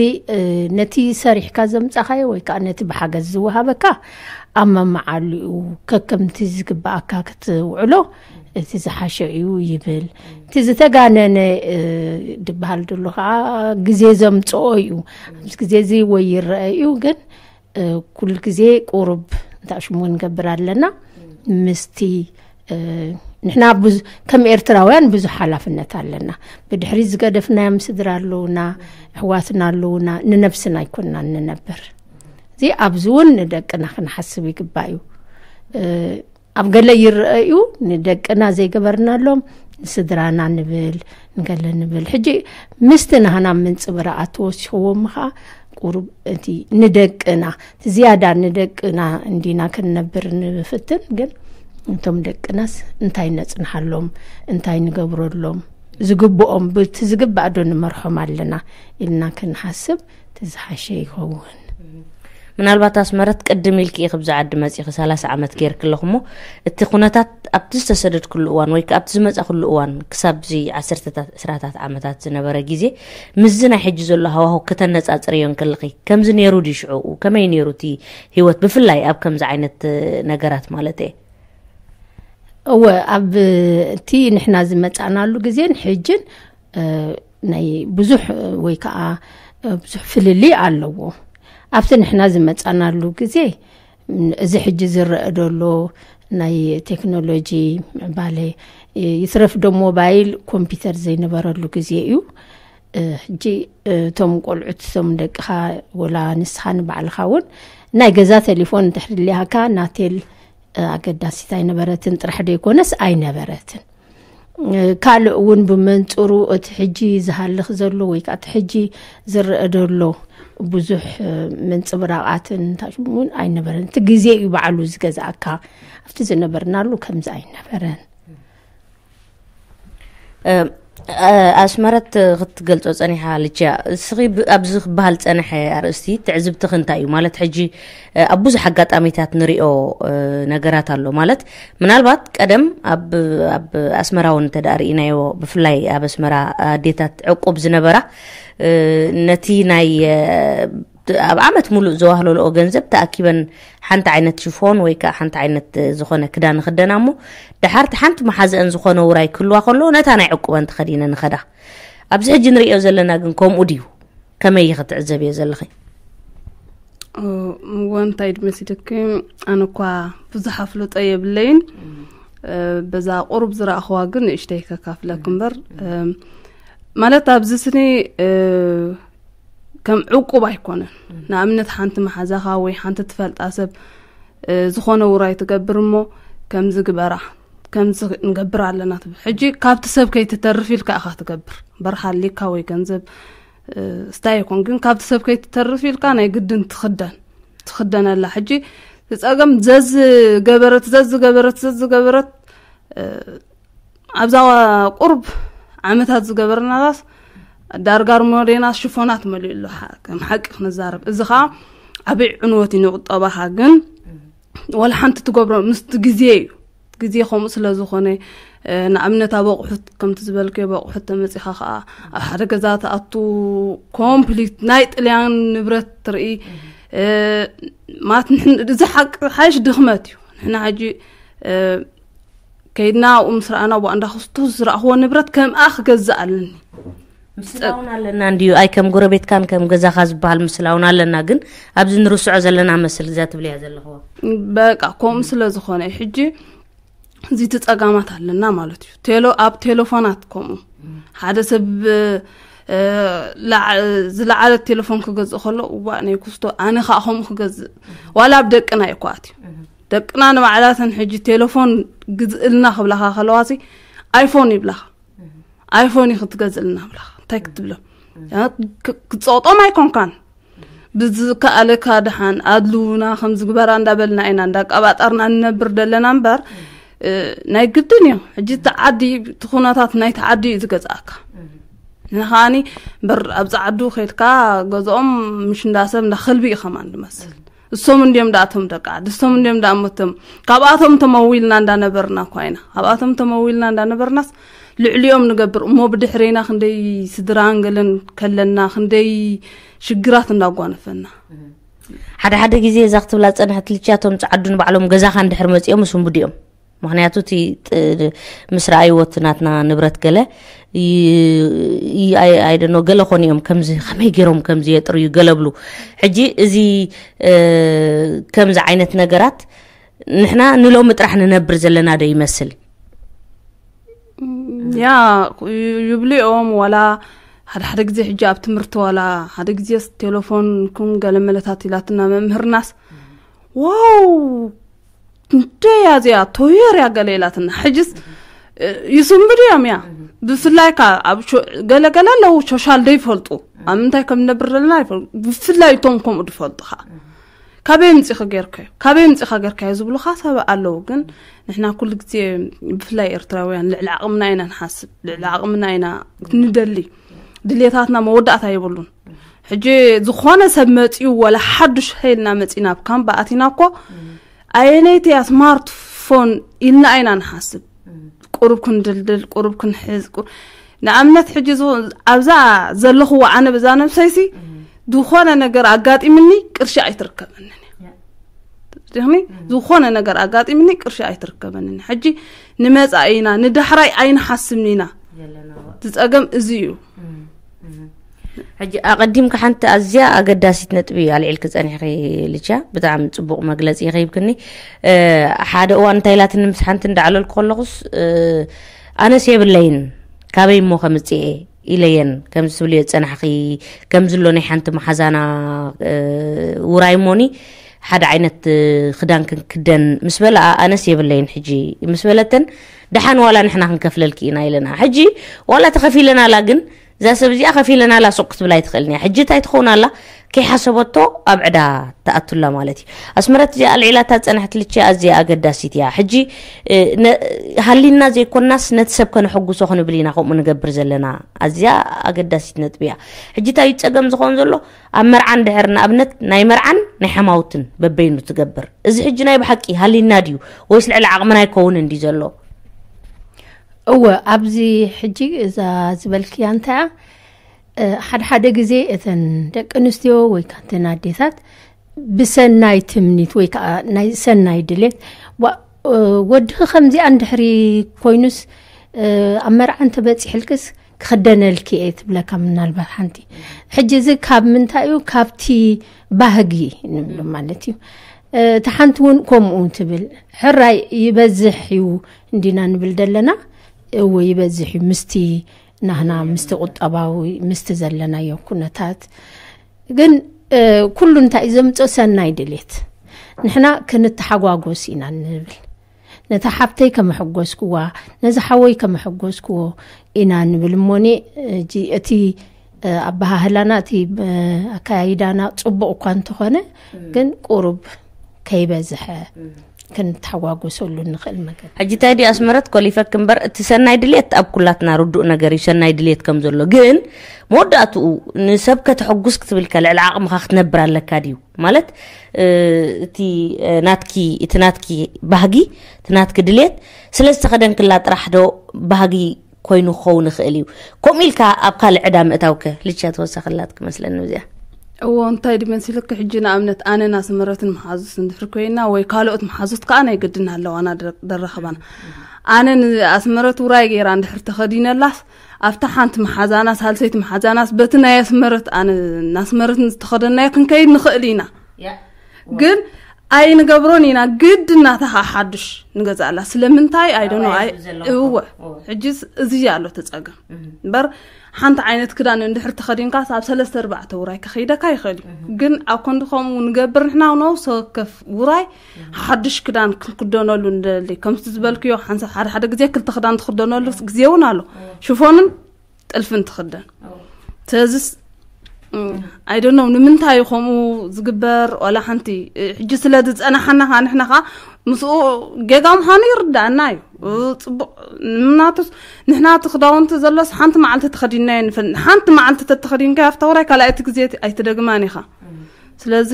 ነቲ ሰሪሕካ ዘምጻኻዮ ወይ ከዓ ነቲ ብሓገዝ ዝወሃበካ ኣብ መመዓሊኡ ከከምቲ ዝግባኣካ ክትውዕሎ እቲ ዝሓሸ እዩ ይብል እቲ ዝተጋነነ ድበሃል ደሎ ከዓ ግዜ ዘምፅኦ እዩ ኣብዚ ግዜ እዚ ወይ ይረአ እዩ ግን ኩሉ ግዜ ቁሩብ እንታይ ሽሙ ንገብር ኣለና ምስቲ ንሕና ከም ኤርትራውያን ብዙሕ ሓላፍነት ኣለና ብድሕሪ ዝገደፍናዮም ስድራ ኣለውና ኣሕዋትና ኣለውና ንነብስና ኣይኮንና ንነብር እዚ ኣብዚ እውን ንደቅና ክንሓስብ ይግባእ እዩ ኣብ ገለ ይረኣዩ፣ ንደቅና ዘይገበርናሎም ንስድራና ንብል፣ ንገለ ንብል። ሕጂ ምስቲ ናህና ምንጽብራቓት ተወሲኽዎም ኸኣ ቁሩብ እቲ ንደቅና፣ እቲ ዝያዳ ንደቅና እንዲና ክንነብር ንፍትን። ግን እቶም ደቅናስ እንታይ ነጽንሓሎም፣ እንታይ ንገብረሎም፣ ዝግብኦም ብቲ ዝግባእ ዶ ንመርሖም ኣለና ኢልና ክንሓስብ እቲ ዝሓሸ ይኸውን። ምናልባት ኣስመረት ቅድም ኢልኪ ኢኺ ብዛ ዓዲ መጺኺ ሰላሳ ዓመት ጌርኪ ኣለኹ እሞ፣ እቲ ኩነታት ኣብቲ ዝተሰደድክሉ እዋን ወይ ከኣ ኣብቲ ዝመጻእክሉ እዋን ክሳብ እዚ ዓሰርተታት ዕስራታት ዓመታት ዝነበረ ግዜ ምስዚ ናይ ሕጂ ዘሎ ሃዋሁ ከተነጻጽርዮ እንከለኺ ከምዚ ነይሩ ድዩ ሽዑ? ከመይ ነይሩ እቲ ህይወት ብፍላይ ኣብ ከምዚ ዓይነት ነገራት ማለት እየ? እወ፣ ኣብ እቲ ንሕና ዝመጻእናሉ ግዜን ሕጅን ናይ ብዙሕ ወይ ከዓ ብዙሕ ፍልልይ ኣለዎ። ኣብቲ ንሕና ዝመጻናሉ ግዜ እዚ ሕጂ ዝረአ ዘሎ ናይ ቴክኖሎጂ ምዕባለ፣ ይትረፍ ዶ ሞባይል ኮምፒውተር ዘይነበረሉ ግዜ እዩ። ሕጂ እቶም ቆልዑት እቶም ደቅኻ ወላ ንስኻ ንባዕልኻ እውን ናይ ገዛ ቴሌፎን እንድሕር ድልያካ ናቴል ኣገዳሲት ኣይነበረትን ጥራሕ ደይኮነስ ኣይነበረትን። ካልእ እውን ብመንጽሩ እቲ ሕጂ ዝሃልኽ ዘሎ ወይ ከዓ እቲ ሕጂ ዝረአ ዘሎ ብዙሕ ምንጽብራቓትን እውን ኣይነበረን። እቲ ግዜ እዩ ባዕሉ ዝገዝኣካ። ኣብቲ ዝነበርናሉ ከምዚ ኣይነበረን። ኣስመረት ክትገልጾ ጸኒሓ ልችያ፣ እስኺ ኣብዚ ክበሃል ጸንሐ ኣርእስቲ ትዕዝብትኺ እንታይ እዩ ማለት? ሕጂ ኣብ ብዙሕ ኣጋጣሚታት ንሪኦ ነገራት ኣሎ ማለት፣ ምናልባት ቀደም ኣብ ኣስመራ እውን እንተ ርኢናዮ፣ ብፍላይ ኣብ ኣስመራ ኣዴታት ዕቁብ ዝነበራ ነቲ ናይ ኣብ ዓመት ሙሉእ ዘዋህለልኦ ገንዘብ ተኣኪበን ሓንቲ ዓይነት ሽፎን ወይ ከዓ ሓንቲ ዓይነት ዝኾነ ክዳን ንኽደና እሞ፣ ድሓርቲ ሓንቲ መሓዘአን ዝኾነ ውራይ ክህልዋ ከሎ ነታ ናይ ዕቁበን ተኸዲነ ንኸዳ። ኣብዚ ሕጂ ንሪኦ ዘለና ግን ከምኡ ድዩ? ከመይ ክትዕዘብዮ ዘለኺ? እወ፣ እንታይ ድመሲልኪ፣ ኣነ እኳ ብዙሕ ኣፍልጦ የብለይን። በዛ ቁሩብ ዝረእኽዋ ግን ንእሽተይ ከካፍለክ እምበር፣ ማለት ኣብዚ ስኒ ከም ዕቁብ ኣይኮነን። ንኣብነት ሓንቲ መሓዛኻ ወይ ሓንቲ ትፈልጣ ሰብ ዝኾነ ውራይ ትገብር እሞ ከምዚ ግበራ፣ ከምዚ ንገብር ኣለና ትብል። ሕጂ ካብቲ ሰብ ከይትተርፍ ኢልካ ኢኻ ትገብር። በርሃ ኣሊካ ወይ ገንዘብ ስታይ ይኮን፣ ግን ካብቲ ሰብ ከይትተርፍ ኢልካ ናይ ግድን ትኽደን ትኽደነላ። ሕጂ ዝጸገም ዘዝገበረት ዘዝገበረት ዘዝገበረት ኣብዛ ቁርብ ዓመታት ዝገበርናላስ ዳርጋር ሞዴና ሽፎናት መሊኡ ኣሎ። ከም ሓቂ ክንዛረብ፣ እዚ ኸዓ ዓብይ ዕንወት እዩ ንቁጠባኻ። ግን ወላ ሓንቲ ትገብሮ ምስቲ ግዜ እዩ። ግዜ ከምኡ ስለ ዝኾነ፣ ንኣብነት ኣብ ኣቑሑት ከምቲ ዝበልከዮ፣ ኣብ ኣቑሑት ተመፂኻ ከዓ ኣብ ሓደ ገዛ ትኣቱ፣ ኮምፕሊት ናይ ጥልያን ንብረት ትርኢ። ማለት ንሕን እዚ ሓቂ ሓይሽ ድኽመት እዩ። ንሕና ሕጂ ከይድና ኣብኡ ምስ ረኣና፣ ብኣንዳ ክርስቶስ ዝረእኽዎ ንብረት ከምኣ ክገዝእ ኣለኒ። ምስላውን ኣለና እንድዩ፣ ኣይ ከም ጎረቤትካን ከም ገዛኻ ዝበሃል ምስላውን ኣለና። ግን ኣብዚ ንርስዖ ዘለና መስል እዛ ትብልያ ዘለኽዎ። በቃ ከምኡ ስለ ዝኾነ ሕጂ እዚ ተጸጋማት ኣለና ማለት እዩ። ቴሎ ኣብ ቴሌፎናት ከምኡ ሓደ ሰብ ዝለዓለት ቴሌፎን ክገዝእ ከሎ፣ እዋ ናይ ክስቶ ኣነ ከዓ ከምኡ ክገዝእ፣ ዋላ ኣብ ደቅና እዩ ኳት እዩ። ደቅና ንባዕላተን ሕጂ ቴሌፎን ግዝእልና ክብላኻ ከለዋሲ ኣይፎን ይብላኻ። ኣይፎን እዩ ክትገዝእልና ብላኻ። እንታይ ክትብሎም? ክትፀቕጦም ኣይኮንካን። ብዝከኣለካ ድሓን ኣድልውና ከም ዝግበራ እንዳበልና ኢና እንዳቀባጠርና ንነብር ደለና እምበር፣ ናይ ግድን እዩ። ሕጂ እቲ ዓዲ፣ እቲ ኩነታት ናይቲ ዓዲ እዩ ዝገዝኣካ። ንኸኣኒ በር ኣብ ጸዓዱ ከይድካ ገዝኦም ምሽ እንዳሰብ እንዳኸልቢ እዩ ከማን ዝመስል። እሶም እንዲዮም ደኣቶም ደቂ ዓዲ፣ እሶም እንዲዮም ደኣሞቶም። ካብኣቶም ተመዊልና እንዳነበርና እኳ ኢና። ካብኣቶም ተመዊልና እንዳነበርናስ ልዕሊኦም ንገብር እሞ ብድሕሬና ክንደይ ስድራን ገለን ከለና ክንደይ ሽግራት እንዳጓነፈና። ሓደ ሓደ ግዜ እዛ ክትብላ ዝጸንሐት ልቻቶም ጸዓዱ ንባዕሎም ገዛኻ እንድሕር መጺኦም እሱንቡድ እዮም። ምኽንያቱ እቲ ምስ ረኣይዎ እቲ ናትና ንብረት ገለ ኣይደኖ ገለ ኮኑ እዮም ከምዚ ከመይ ገይሮም ከምዚ የጥርዩ ገለ ብሉ። ሕጂ እዚ ከምዚ ዓይነት ነገራት ንሕና ንሎሚ ጥራሕ ንነብር ዘለና ዶ ይመስል? ያ ይብልኦም ዋላ ሓደ ሓደ ግዜ ሕጂ ኣብ ትምህርቲ ዋላ ሓደ ግዜስ ቴሌፎንኩም ገለ መለታት ኢላትና መምህርናስ ዋው ክንደያ እዚኣ ቶየር እያ ገለ ኢላትና። ሕጅስ ይስንብዱ እዮም እያ። ብፍላይ ከ ኣብ ገለገለ ኣለዉ ሶሻል ደይፈልጡ ኣብ ምንታይ ከም ነብር ዘለና ይፈልጡ። ብፍላይ እቶም ከምኡ ዝፈልጡ ከዓ ካበይ ምፂኺ ገይርካዮ፣ ካበይ ምፂኻ ገይርካዮ ዝብሉኻ ሰብ ኣለዉ። ግን ንሕና ኩሉ ግዜ ብፍላይ ኤርትራውያን ልዕሊ ዓቕምና ኢና ንሓስብ፣ ልዕሊ ዓቕምና ኢና ንደሊ። ድሌታትና መወዳእታ የብሉን። ሕጂ ዝኾነ ሰብ መፂኡ ወላ ሓዱሽ ሀይልና መፂና ኣብ ካምፕ ኣቲና እኮ ኣየነይቲ እያ ስማርትፎን ኢልና ኢና ንሓስብ። ቁሩብ ክንድልድል፣ ቁሩብ ክንሕዝ። ንኣብነት ሕጂ ኣብዛ ዘለኽዎ ኣነ በዛ ነብሰይሲ ዝኾነ ነገር ኣጋጢምኒ ቅርሺ ኣይትርከበንን እያ። ዝኾነ ነገር ኣጋጢምኒ ቅርሺ ኣይትርከበንን። ሕጂ ንመጻኢ ኢና፣ ንዳሕራይ ኣይንሓስብን ኢና። ዝጸገም እዚ እዩ። ሕጂ ኣቐዲምካ ሓንቲ ኣዝያ ኣገዳሲት ነጥቢ ኣልዒልክ ጸኒሕኺ ልቻ፣ ብጣዕሚ ጽቡቕ መግለጺ ይኸይብክኒ። ሓደ እዋን እንታይ ኢላትኒ ምስ ሓንቲ እንዳዕለልኩ ከለኹስ ኣነስ የብለይን፣ ካበይ እሞ ከምጽኤ ኢለየን ከም ዝብልዮ ዝጸናሕኺ፣ ከም ዝሎ ናይ ሓንቲ መሓዛና ውራይ እሞኒ ሓደ ዓይነት ክዳን ክንክደን ምስ በላ ኣነስ የብለይን ሕጂ ምስ በለተን፣ ደሓን ዋላ ንሕና ክንከፍለልኪ ኢና ኢለና። ሕጂ ዋላ ተኸፊለናላ፣ ግን እዛ ሰብ እዚኣ ከፊለናላ ሱቕ ክትብል ኣይትኽእልን እያ። ሕጂ እንታይ ትኸውን ኣላ? ከይሓሰበቶ ኣብ ዕዳ ትኣቱላ ማለት እዩ። ኣስመረት እዚኣ ኣልዒላታ ዝጸናሕት ልቺ ኣዝያ ኣገዳሲት እያ። ሕጂ ሃሊና ዘይኮናስ ነቲ ሰብ ከነሐጉሶ ክንብል ኢና ከምኡ ንገብር ዘለና። ኣዝያ ኣገዳሲት ነጥቢ እያ። ሕጂ እንታይ እዩ ጸገም ዝኸውን ዘሎ? ኣብ መርዓን ድሕር ንኣብነት ናይ መርዓን ናይ ሓማውትን በበይኑ ትገብር። እዚ ሕጂ ናይ ብሓቂ ሃሊና ድዩ ወይስ ልዕሊ ዓቕምና ይከውን እንዲ ዘሎ? እወ፣ ኣብዚ ሕጂ እዛ ዝበልክያ እንታይ እያ? ሓደ ሓደ ግዜ እተን ደቂ ኣንስትዮ ወይ ከዓ እተን ኣዴታት ብሰናይ ትምኒት ወይ ከዓ ናይ ሰናይ ድሌት፣ ወድኺ ከምዚኣ እንድሕሪ ኮይኑስ ኣብ መርዓ እንተበፂሕልክስ ክኽደነልኪ እየ ትብለካ ምናልባት ሓንቲ። ሕጂ እዚ ካብ ምንታይ እዩ? ካብቲ ባህጊ ንብሎ ማለት እዩ። እቲ ሓንቲ እውን ከምኡ ትብል፣ ሕራይ ይበዝሕ እዩ እንዲና ንብል ዘለና። እወ፣ ይበዝሕ እዩ ምስቲ ናህና ምስቲ ቁጠባዊ ምስቲ ዘለናዮ ኩነታት። ግን ኩሉ እንታይ እዩ ዘምፅኦ? ሰናይ ድሌት። ንሕና ክንተሓጓጎስ ኢና ንብል። ነታ ሓብተይ ከመሐጎስክዋ፣ ነዚ ሓወይ ከመሐጎስክዎ ኢና ንብል እሞኒ። እቲ ኣበሃህላና፣ እቲ ኣካያይዳና ፅቡቕ እኳ እንተኾነ፣ ግን ቁሩብ ከይበዝሐ ክንተሓጓጎሰሉ ንኽእል መገዲ። ሕጂ እንታይ ድዩ ኣስመረት፣ ኮሊፈክ እምበር፣ እቲ ሰናይ ድሌት ኣብ ኩላትና ርዱእ ነገር እዩ፣ ሰናይ ድሌት ከም ዘሎ። ግን መወዳእትኡ ንሰብ ከተሐጉስ ክትብልካ ልዕሊ ዓቕምኻ ክትነብር ኣለካ ድዩ? ማለት እቲ ናትኪ፣ እቲ ናትኪ ባህጊ፣ እቲ ናትኪ ድሌት ስለ ዝተኸደንክላ ጥራሕ ዶ ባህጊ ኮይኑ ክኸውን ይኽእል እዩ? ከምኡ ኢልካ ኣብ ካልእ ዕዳ ምእታውከ? ልቻ ተወሳኽላት ክመስለኒ እዚኣ። እዎ፣ እንታይ ድዩ መሲልክ? ሕጂ ንኣብነት ኣነን ኣስመረትን መሓዙት እንድሕር ኮይና ወይ ካልኦት መሓዙት ከኣ ናይ ግድን ኣለዋና ደራኸባና። ኣነ ንኣስመረት ውራይ ገይራ እንድሕር ተኸዲነላስ ኣብታ ሓንቲ መሓዛና ሳልሰይቲ መሓዛናስ በቲ ናይ ኣስመረት ኣነ ናስመረት ዝተኸደናዮ ክንከይድ ንኽእል ኢና። ግን ኣይንገብሮን ኢና። ግድ እናታ ከዓ ሓዱሽ ንገዛእላ። ስለምንታይ? ኣይደኖ። እወ፣ ሕጂ እዚ ኣሎ ተፀገም እምበር ሓንቲ ዓይነት ክዳን እንድሕር ተኸዲንካስ ኣብ ሰለስተ ኣርባዕተ ውራይ ከኸይደካ ይኽእል እዩ። ግን ኣብ ኮንዲ ከምኡ ንገብር ንሕና ነብሰ ወከፍ ውራይ ሓድሽ ክዳን ክንክደነሉ ንደሊ። ከምቲ ዝበልክዮ ሓንሳ ሓደ ሓደ ግዜ ክልተ ክዳን ትኽደነሉ ግዜ እውን ኣሎ። ሽፎንን ጥልፍን ትኽደን። ስለዚስ ኣይደኖ ንምንታይ እዩ ከምኡ ዝግበር? ዋላ ሓንቲ ሕጂ ስለ ዝፀናሓና ከዓ ንሕና ከዓ ምስኡ ጌጋ ምዃኑ ይርዳእና እዩ። ፅቡቅ ምናቱስ ንሕና እቲ ክዳውንቲ ዘሎስ ሓንቲ መዓልቲ ተኸዲንናዮ ንፈል ሓንቲ መዓልቲ ተተኸዲንካ ኣብታ ውራይ ካልኣይቲ ግዜ ኣይትደግማን ኢኻ። ስለዚ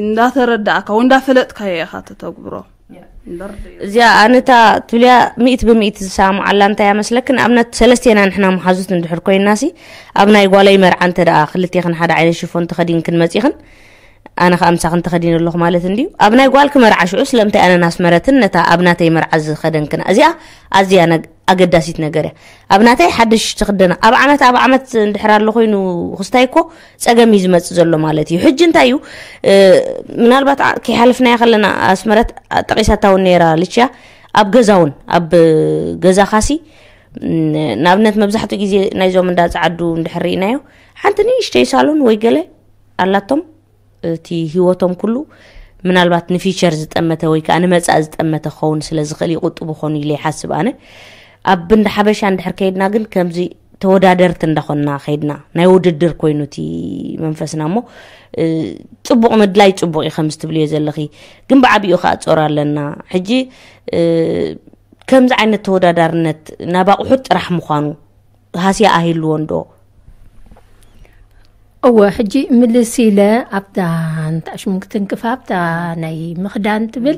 እንዳተረዳእካ ወይ እንዳፈለጥካዮ ኢኻ ተተግብሮ። እዚኣ ኣነታ ትብልያ ሚእት ብሚእት ዝሰማማዓላ እንታይ እመስለክን? ንኣብነት ሰለስቴና ንሕና መሓዙት እንድሕር ኮይንናሲ ኣብ ናይ ጓለይ መርዓ እንተ ደኣ ክልቴኽን ሓደ ዓይነት ሽፎን ተኸዲንክን መጺኽን ኣነ ከኣ ምሳኽን ተኸዲነ ኣለኹ ማለት እንድዩ። ኣብ ናይ ጓልኪ መርዓ ሽዑ ስለምንታይ ኣነን ኣስመረትን ነታ ኣብ ናተይ መርዓ ዝኸደንክና? እዚኣ ኣዝያ ኣገዳሲት ነገር እያ። ኣብ ናተይ ሓድሽ ትኽደና ኣብ ዓመት ኣብ ዓመት እንድሕር ኣሎ ኮይኑ ክስታይ እኮ ጸገም እዩ ዝመጽእ ዘሎ ማለት እዩ። ሕጂ እንታይ እዩ ምናልባት ከይሓለፍናያ ከለና ኣስመረት ጠቒሳታ እውን ነይራ ልችያ ኣብ ገዛ እውን ኣብ ገዛ ካሲ ንኣብነት መብዛሕትኡ ግዜ ናይዞም እንዳ ጸዓዱ እንድሕር ርኢናዮ ሓንቲ ንእሽተይ ሳሎን ወይ ገለ ኣላቶም እቲ ህይወቶም ኩሉ ምናልባት ንፊቸር ዝጠመተ ወይ ከዓ ንመጻኢ ዝጠመተ ክኸውን ስለ ዝኽእል ይቁጥቡ ኾኑ ኢለ ይሓስብ ኣነ። ኣብ እንዳ ሓበሻ እንድሕር ከይድና ግን ከምዚ ተወዳደርቲ እንዳኾንና ከይድና ናይ ውድድር ኮይኑ እቲ መንፈስና እሞ፣ እ፣ ጽቡቕ ምድላይ ጽቡቕ እዩ ከምዚ ትብልዮ ዘለኺ። ግን ብዓቢኡ ከዓ ጾር ኣለና። ሕጂ፣ እ፣ ከምዚ ዓይነት ተወዳዳርነት ናብ ኣቑሑት ጥራሕ ምዃኑ ሃስያ ኣሂልዎ እንዶ? እወ፣ ሕጂ ምልስ ኢለ ኣብታ ንታሽሙ ክትንክፍ ኣብታ ናይ ምኽዳን ትብል፣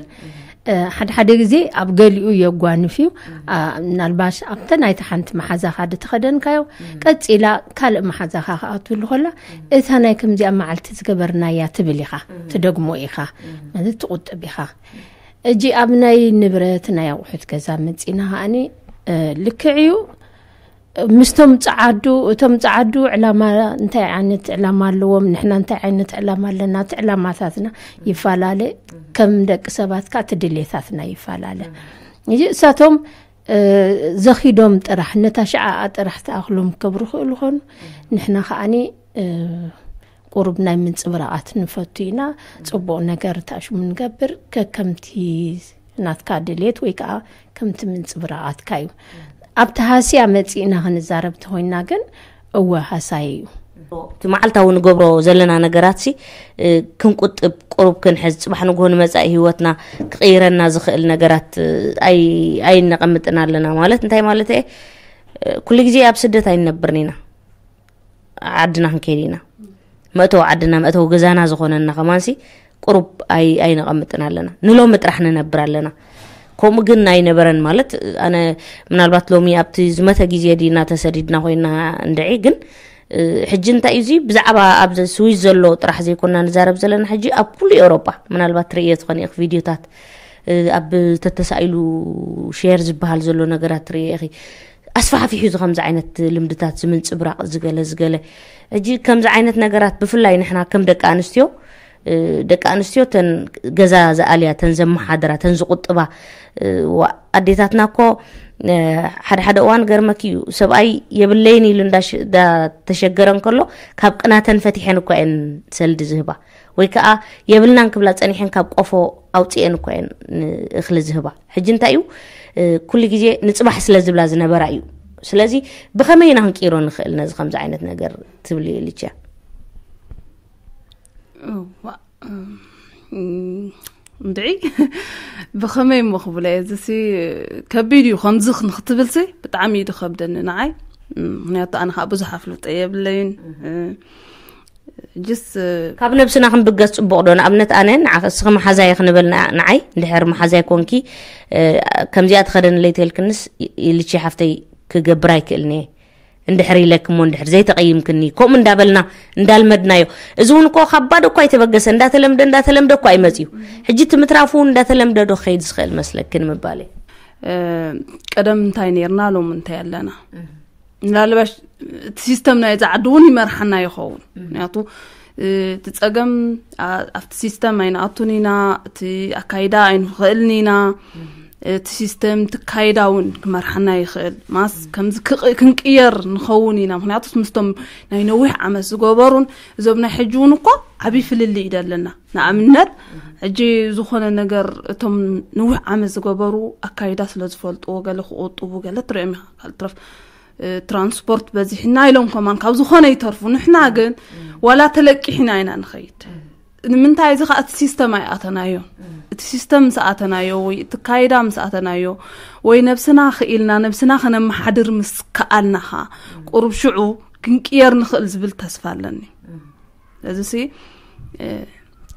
እ፣ ሓደ ሓደ ግዜ ኣብ ገሊኡ የጓንፍ እዩ። አ፣ ምናልባሽ ኣብተ ናይቲ ሓንቲ መሓዛኻ ድተኸደንካዮ ቀፂላ ካልእ መሓዛኻ ክኣትውሉ ከላ እታ ናይ ከምዚኣ መዓልቲ ዝገበርናያ ትብል ኢኻ፣ ትደግሞ ኢኻ፣ ማለት ትቁጥብ ኢኻ። እጂ ኣብ ናይ ንብረት ናይ ኣቑሑት ገዛ መፂና ከዓኒ፣ እ፣ ልክዕ እዩ። ምስቶም ጸዓዱ፣ እቶም ጸዓዱ ዕላማ እንታይ ዓይነት ዕላማ ኣለዎም፣ ንሕና እንታይ ዓይነት ዕላማ ኣለና፣ እቲ ዕላማታትና ይፈላለ፣ ከም ደቂ ሰባት ከኣ እቲ ድሌታትና ይፈላለ። እዚ እሳቶም፣ እ፣ ዘኺዶም ጥራሕ ነታ ሽዓኣ ጥራሕ ተኣኽሎም ክገብሩ ይኽእሉ ኾኑ፣ ንሕና ከኣኒ፣ እ፣ ቁሩብ ናይ ምንጽብራቓት ንፈቱ ኢና። ጽቡቕ ነገር ታሽሙ ንገብር፣ ከከምቲ ናትካ ድሌት ወይ ከኣ ከምቲ ምንጽብራቓትካ እዩ። ኣብቲ ሃስያ መጺእና ክንዛረብ ተኾይና ግን፣ እወ፣ ሃሳይ እዩ። እቲ መዓልታዊ ንገብሮ ዘለና ነገራት ሲ፣ እ፣ ክንቁጥብ፣ ቁሩብ ክንሕዝ፣ ጽባሕ ንግሆ ንመጻኢ ህይወትና ክቕይረና ዝኽእል ነገራት፣ እ፣ ኣይ-፣ ኣይነቐምጥን ኣለና። ማለት እንታይ ማለት እየ? እ፣ ኩሉ ግዜ ኣብ ስደት ኣይንነብርን ኢና። ዓድና ክንከይድ ኢና። መእተዊ ዓድና፣ መእተዊ ገዛና ዝኾነና ከማንሲ ቁሩብ ኣይ-፣ ኣይነቐምጥን ኣለና። ንሎሚ ጥራሕ ንነብር ኣለና። ከምኡ ግን ኣይነበረን። ማለት ኣነ ምናልባት ሎሚ ኣብቲ ዝመተ ግዜ ዲና ተሰዲድና ኮይና እንድዒ፣ ግን፣ እ፣ ሕጂ እንታይ እዩ እዚ ብዛዕባ ኣብ ስዊዝ ዘሎ ጥራሕ ዘይኮና ንዛረብ ዘለና፣ ሕጂ ኣብ ኩሉ ኤውሮጳ፣ ምናልባት ትርእዮ ትኾኒ ኢኺ ቪድዮታት፣ እ፣ ኣብ ተተሳኢሉ ሼር ዝበሃል ዘሎ ነገራት ትርእዮ ኢኺ። ኣስፋሕፊሑ እዚ ከምዚ ዓይነት ልምድታት ዝምንጽብራቕ ዝገለ ዝገለ። ሕጂ ከምዚ ዓይነት ነገራት ብፍላይ ንሕና ከም ደቂ ኣንስትዮ፣ እ፣ ደቂ ኣንስትዮ ተን ገዛ ዝኣልያ፣ ተን ዘመሓድራ፣ ተን ዝቁጥባ፣ እ፣ ዋ-፣ ኣዴታትና እኮ፣ እ፣ ሓደ ሓደ እዋን ገርመኪ እዩ፣ ሰብኣይ የብለይን ኢሉ እንዳሽ-፣ እንዳተሸገረ እንከሎ ካብ ቅናተን ፈቲሐን እኳ እየን ሰልዲ ዝህባ። ወይ ከዓ የብልናን ክብላ ጸኒሐን ካብ ቆፎ ኣውፅኤን እኮ እየን ንእኽሊ ዝህባ። ሕጂ እንታይ እዩ፣ እ፣ ኩሉ ግዜ ንፅባሕ ስለ ዝብላ ዝነበራ እዩ። ስለዚ ብኸመይ ኢና ክንቅይሮ ንኽእል ነዚ ከምዚ ዓይነት ነገር ትብሊ ልችያ? እዋ፣ እም፣ እንድዒ፣ ብኸመይ እሞ ክብሎ እየ? እዚሲ ከቢድ እዩ። ከምዚ ንክትብልሲ ብጣዕሚ እዩ ዝኸብደኒ ንዓይ። እም፣ ምክንያቱ ኣነ ከዓ ብዙሕ ኣፍልጦ የብለይን። እ፣ ጅስ፣ እ፣ ካብ ነብስና ክንብገስ ጽቡቕ ዶ? ንኣብነት ኣነ ንዓኸ እስኺ መሓዛይ ክንብል ን-፣ ንዓይ እንድሕር መሓዛይ ኮንኪ፣ እ፣ ከምዚኣ ትኸደንለይ ተልክንስ ይ-፣ ይልቺ ሓፍተይ ክገብር ኣይክእልን እየ። እንድሕር ኢለኪ እሞ እንድሕር ዘይተቐይምክኒ፣ ከምኡ እንዳበልና እንዳልመድናዮ። እዚ እውን እኮ ካብ ባዶ እኮ ኣይተበገሰ፣ እንዳተለምደ እንዳተለምደ እኮ ኣይመጽዩ። ሕጂ እቲ ምትራፉ እውን እንዳተለምደ ዶ ክኸይድ ዝኽእል መስለኪ ንምባል እየ። እ፣ ቀደም እንታይ ነርና፣ ሎሚ እንታይ ኣለና? ምናልባሽ እቲ ሲስተም ናይ እዚ ዓዲ እውን ይመርሓና ይኸውን። ምክንያቱ፣ እ፣ እቲ ጸገም፣ ኣ-፣ ኣብቲ ሲስተም ኣይንኣቱን ኢና፣ እቲ ኣካይዳ ኣይንኽእልን ኢና። እቲ ሲስተም፣ እቲ ካይዳ እውን ክመርሓና ይኽእል። ማስ ከምዚ ክቕ-፣ ክንቅየር ንኸውን ኢና። ምክንያቱ ምስቶም ናይ ነዊሕ ዓመት ዝገበሩን እዞም ናይ ሕጂ እውን እኮ ዓብዪ ፍልልይ እዩ ዘለና። ንኣብነት፣ ሕጂ ዝኾነ ነገር እቶም ነዊሕ ዓመት ዝገበሩ ኣካይዳ ስለ ዝፈልጥዎ፣ ገለ ክቑጥቡ፣ ገለ ትሪኦም ኢኻ። ካልእ ትረፍ፣ እ፣ ትራንስፖርት በዚሕና ኢሎም ከማን ካብ ዝኾነ ይተርፉ። ንሕና ግን ዋላ ተለቂሕና ኢና ንኸይድ። ንምንታይ? እዚ ኸዓ እቲ ሲስተም ኣይኣተናዮን። እቲ ሲስተም ምስ ኣተናዮ ወይ እቲ ካይዳ ምስ ኣተናዮ ወይ ነብስና ክኢልና ነብስና ከነመሓድር ምስ ከኣልና ኸዓ ቁሩብ ሽዑ ክንቅየር ንኽእል ዝብል ተስፋ ኣለኒ። እዚ ሲ፣ እ፣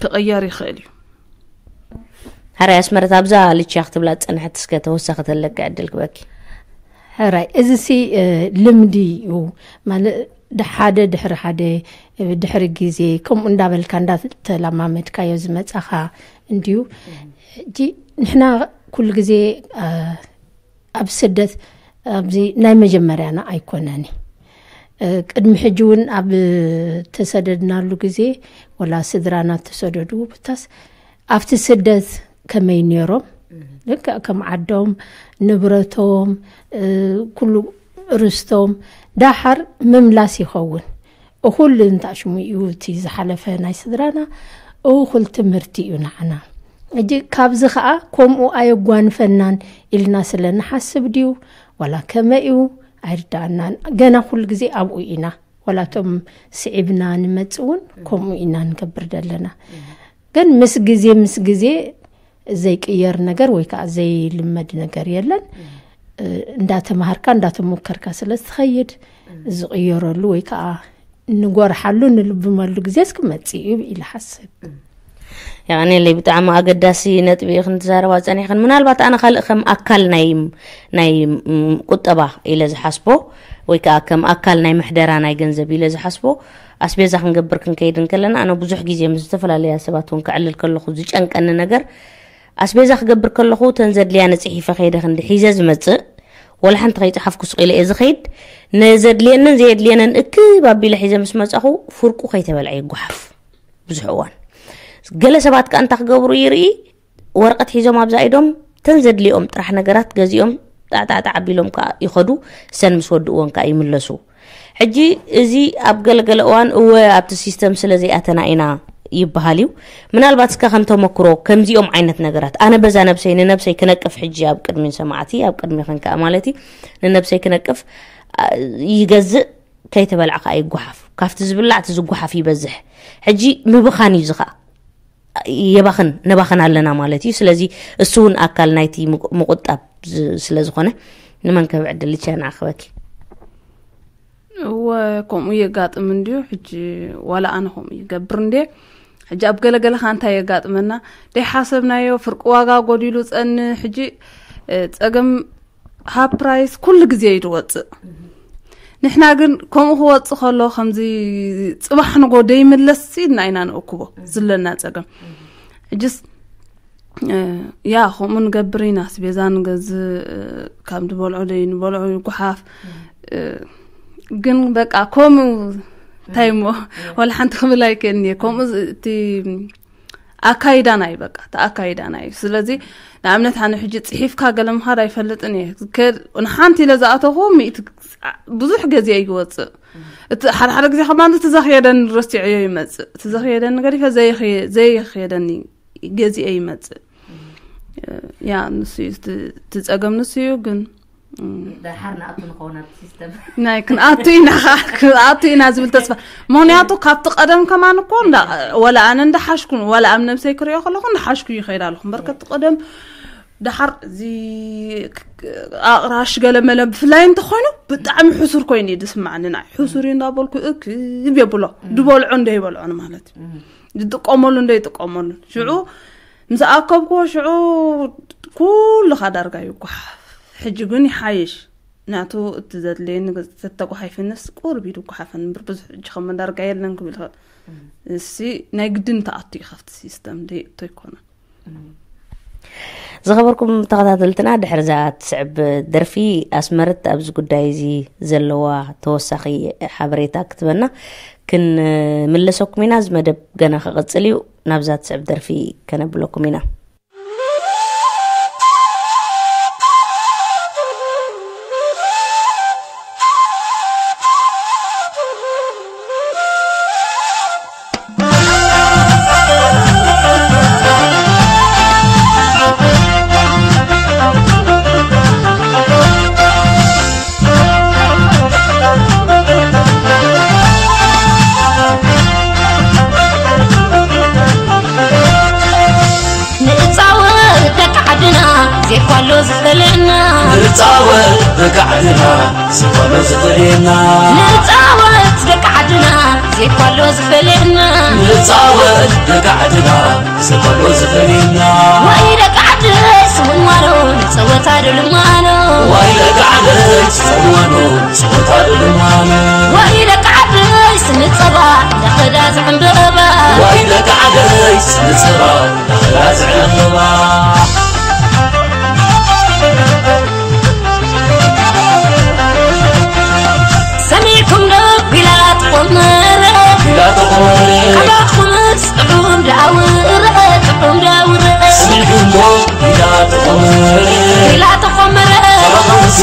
ክቕየር ይኽእል እዩ። ሓራይ ኣስመረት፣ ኣብዛ ልችያ ክትብላ ዝጸንሐት እስከ ተወሳኺ ተለኪ ዕድል ክበኪ። ሕራይ፣ እዚ ሲ፣ እ፣ ልምዲ እዩ። ማለት፣ ድ-፣ ሓደ ድሕሪ ሓደ፣ እ፣ ድሕሪ ግዜ፣ ከምኡ እንዳበልካ እንዳተለማመድካዮ ዝመጻኻ እንድዩ። ሕጂ ንሕና ኩሉ ግዜ፣ እ፣ ኣብ ስደት ኣብዚ ናይ መጀመርያና ኣይኮነን። እ፣ ቅድሚ ሕጂ እውን ኣብ ተሰደድናሉ ግዜ፣ ወላ ስድራና ተሰደዱ፣ ብታስ ኣብቲ ስደት ከመይ ነይሮም፣ ልክዕ ከም ዓዶም፣ ንብረቶም፣ እ፣ ኩሉ ርስቶም፣ ዳሓር ምምላስ ይኸውን። እኹል እንታሽሙ እዩ እቲ ዝሓለፈ ናይ ስድራና፣ እኹል ትምህርቲ እዩ ንዓና። ሕጂ ካብዚ ኸኣ ከምኡ ኣየጓንፈናን ኢልና ስለ ንሓስብ ድዩ ዋላ ከመይ እዩ ኣይርዳእናን። ገና ኩሉ ግዜ ኣብኡ ኢና። ዋላ እቶም ስዒብና ንመጽእ እውን ከምኡ ኢና ንገብር ዘለና። ግን ምስ ግዜ ምስ ግዜ ዘይቅየር ነገር ወይ ከዓ ዘይልመድ ነገር የለን። እንዳተማሃርካ እንዳተሞከርካ ስለ ዝትኸይድ ዝቕየረሉ ወይ ከዓ ንጎርሓሉ ንልብመሉ ግዜስ ክመጽእ እዩ ኢለ ሓስብ። የቐኔለይ፣ ብጣዕሚ ኣገዳሲ ነጥቢ ኢኽን ትዛረባ ጸኒሕኽን። ምናልባት ኣነ ካልእ ከም ኣካል ናይ ናይ ቁጠባ ኢለ ዝሓስቦ ወይ ከዓ ከም ኣካል ናይ ምሕደራ ናይ ገንዘብ ኢለ ዝሓስቦ፣ ኣስቤዛ ክንገብር ክንከይድ እንከለና ኣነ ብዙሕ ግዜ ምስ ዝተፈላለያ ሰባት እውን ክዕልል ከለኹ ዝጨንቀኒ ነገር፣ ኣስቤዛ ክገብር ከለኹ ተን ዘድልያኒ ጽሒፈ ከይደ ክንዲ ሒዘ ዝመጽእ፣ ወላ ሓንቲ ከይጸሓፍኩ ስቕ ኢለ እየ ዝኸይድ። ነዘድልየንን ዘየድልየንን እክብ ኣቢለ ሒዘ ምስ መጻኹ ፍርቁ ከይተበልዐ ይጓሓፍ። ብዙሕ እዋን ገለ ሰባት ከኣ እንታይ ክገብሩ ይርኢ፣ ወረቐት ሒዞም ኣብዛ ኢዶም ተን ዘድልዮም ጥራሕ ነገራት ገዚኦም ጣዕጣዕጣዕ ኣቢሎም ከኣ ይኸዱ። ሰን ምስ ወድእዎን ከኣ ይምለሱ። ሕጂ እዚ ኣብ ገለገለ እዋን እወ ኣብቲ ሲስተም ስለ ዘይኣተና ኢና ይበሃል እዩ። ምናልባት እስከ ከም ተመክሮ ከምዚኦም ዓይነት ነገራት ኣነ በዛ ነብሰይ ንነብሰይ ክነቅፍ ሕጂ ኣብ ቅድሚ ሰማዕቲ ኣብ ቅድሚ ክንከኣ ማለት እዩ ንነብሰይ ክነቅፍ ይገዝእ። ከይተበልዓ ከዓ ይጓሓፍ ካብቲ ዝብላዕ እቲ ዝጓሓፍ ይበዝሕ። ሕጂ ምብኻን እዩ ዝኸዓ የባኽን ነባኽን ኣለና ማለት እዩ። ስለዚ እሱ እውን ኣካል ናይቲ ምቁጣብ ስለዝኾነ ንመንከብ ዕድል ቻ ንዓኽበኪ። እወ ከምኡ የጋጥም እንድዩ። ሕጂ ዋላ ኣነ ከምኡ ይገብር እንዴ። ሕጂ ኣብ ገለገለ ካ እንታይ የጋጥመና ደይ ሓሰብናዮ ፍርቂ ዋጋ ጎዲሉ ጸንሕ። ሕጂ ጸገም ሃብ ፕራይስ ኩሉ ግዜ እዩ ዝወፅእ። ንሕና ግን ከምኡ ክወፅእ ከሎ ከምዚ ፅባሕ ንጎ ደይምለስ ኢልና ኢና ንእክቦ ዝለና ፀገም። ሕጅስ ያ ከምኡ ንገብር ኢና፣ ኣስቤዛ ንገዝእ፣ ካብ ንበልዖ ደይ ንበልዖ ይጉሓፍ። ግን በቃ ከምኡ እንታይ እሞ ወላ ሓንቲ ክብል ኣይክእልኒ። ከምኡ እቲ ኣካይዳና እዩ፣ በቃ እቲ ኣካይዳና እዩ። ስለዚ ንኣብነት ኣነ ሕጂ ፅሒፍካ ገለ ምኻድ ኣይፈልጥን እየ። ንሓንቲ ኢለ ዝኣተኹ ሚእቲ ብዙሕ ገዜ እዩ ይወፅእ። እቲ ሓደ ሓደ ግዜ ከማን እቲ ዘኽየደኒ ረሲዐዮ ይመፅእ። እቲ ዘኽየደኒ ገዲፈ ዘይኽየደኒ ገዚኤ ይመፅእ። ያ ንሱ እዩ እቲ ፀገም፣ ንሱ እዩ ግን ደሓር ንኣቱ ንኸውን ኣብ ሲስተም ናይ ክንኣቱ ኢና ኸዓ ክንኣቱ ኢና ዝብል ተስፋ። ምኽንያቱ ካብቲ ቀደም ከማን እኮ እንዳ ወላ ኣነ እንዳሓሽኩ ወላ ኣብ ነብሰይ ክሪኦ ከለኹ እንዳሓሽኩ ይኸይድ ኣለኹ እምበር ከቲ ቀደም ደሓር እዚ ኣቕራሽ ገለ መለ ብፍላይ እንተኾይኑ ብጣዕሚ ሕሱር ኮይኑ እዩ ዝስማዕኒ። ናይ ሕሱር እዩ እንዳበልኩ እክብ የብሎ ድበልዖ እንደይበልዖን ማለት እዩ ዝጥቀመሉ እንደይጥቀመሉ ሽዑ ምስ ኣከብክዎ ሽዑ ኩልኻ ዳርጋ ይጓሓፍ። ሕጂ ግን ይሓይሽ ናቱ እቲ ዘድልየኒ ተተጓሓይፍነስ ቁርብ ኢሉ ጓሓፈን እምበር ብዙሕ ሕጂ ከም ዳርጋ የለን ክብል ይኽእል። እሲ ናይ ግድን ተኣቱ እዩ ካብቲ ሲስተም ደይእቶ ኣይኮነን። ዝኸበርኩም ተኸታተልትና ድሕሪ እዛ ትስዕብ ደርፊ ኣስመረት ኣብዚ ጉዳይ እዚ ዘለዋ ተወሳኺ ሓበሬታ ክትበና ክንምለሰኩም ኢና። እዚ መደብ ገና ክቕጽል እዩ። ናብዛ ትስዕብ ደርፊ ከነብለኩም ኢና። ንጻወት ደቂ ዓድና ዜኳሎ ዝፈልየና ንጻወት ደቂ ዓድና ዜኳሎ ዝፈልየና ንጻወት ደቂ ዓድና ዜኳሎ ዝፈልየና ንጻወት ደቂ ዓድና ዜኳሎ ዝፈልየና ወይ ደቂ ዓድስ ምንዋሮ ንጸወታ ዶ ልማኖ ወይ ደቂ ዓድስ ምንዋሮ ንጸወታ ዶ ልማኖ ወይ ደቂ ዓድስ ንጸባ ደኸዳ ዝዕምበባ ወይ ደቂ ዓድስ ንጸባ ሰሚዕኩም ዶ ቢላ ተኾመረ ቢላ ተኾመረ ኣባኹምስ ጥዑም ዳውረ ጥዑም ዳውረ ሰሚዕኩም ዶ ቢላ ተኾመረ ቢላ ተኾመረ ኣባኹምስ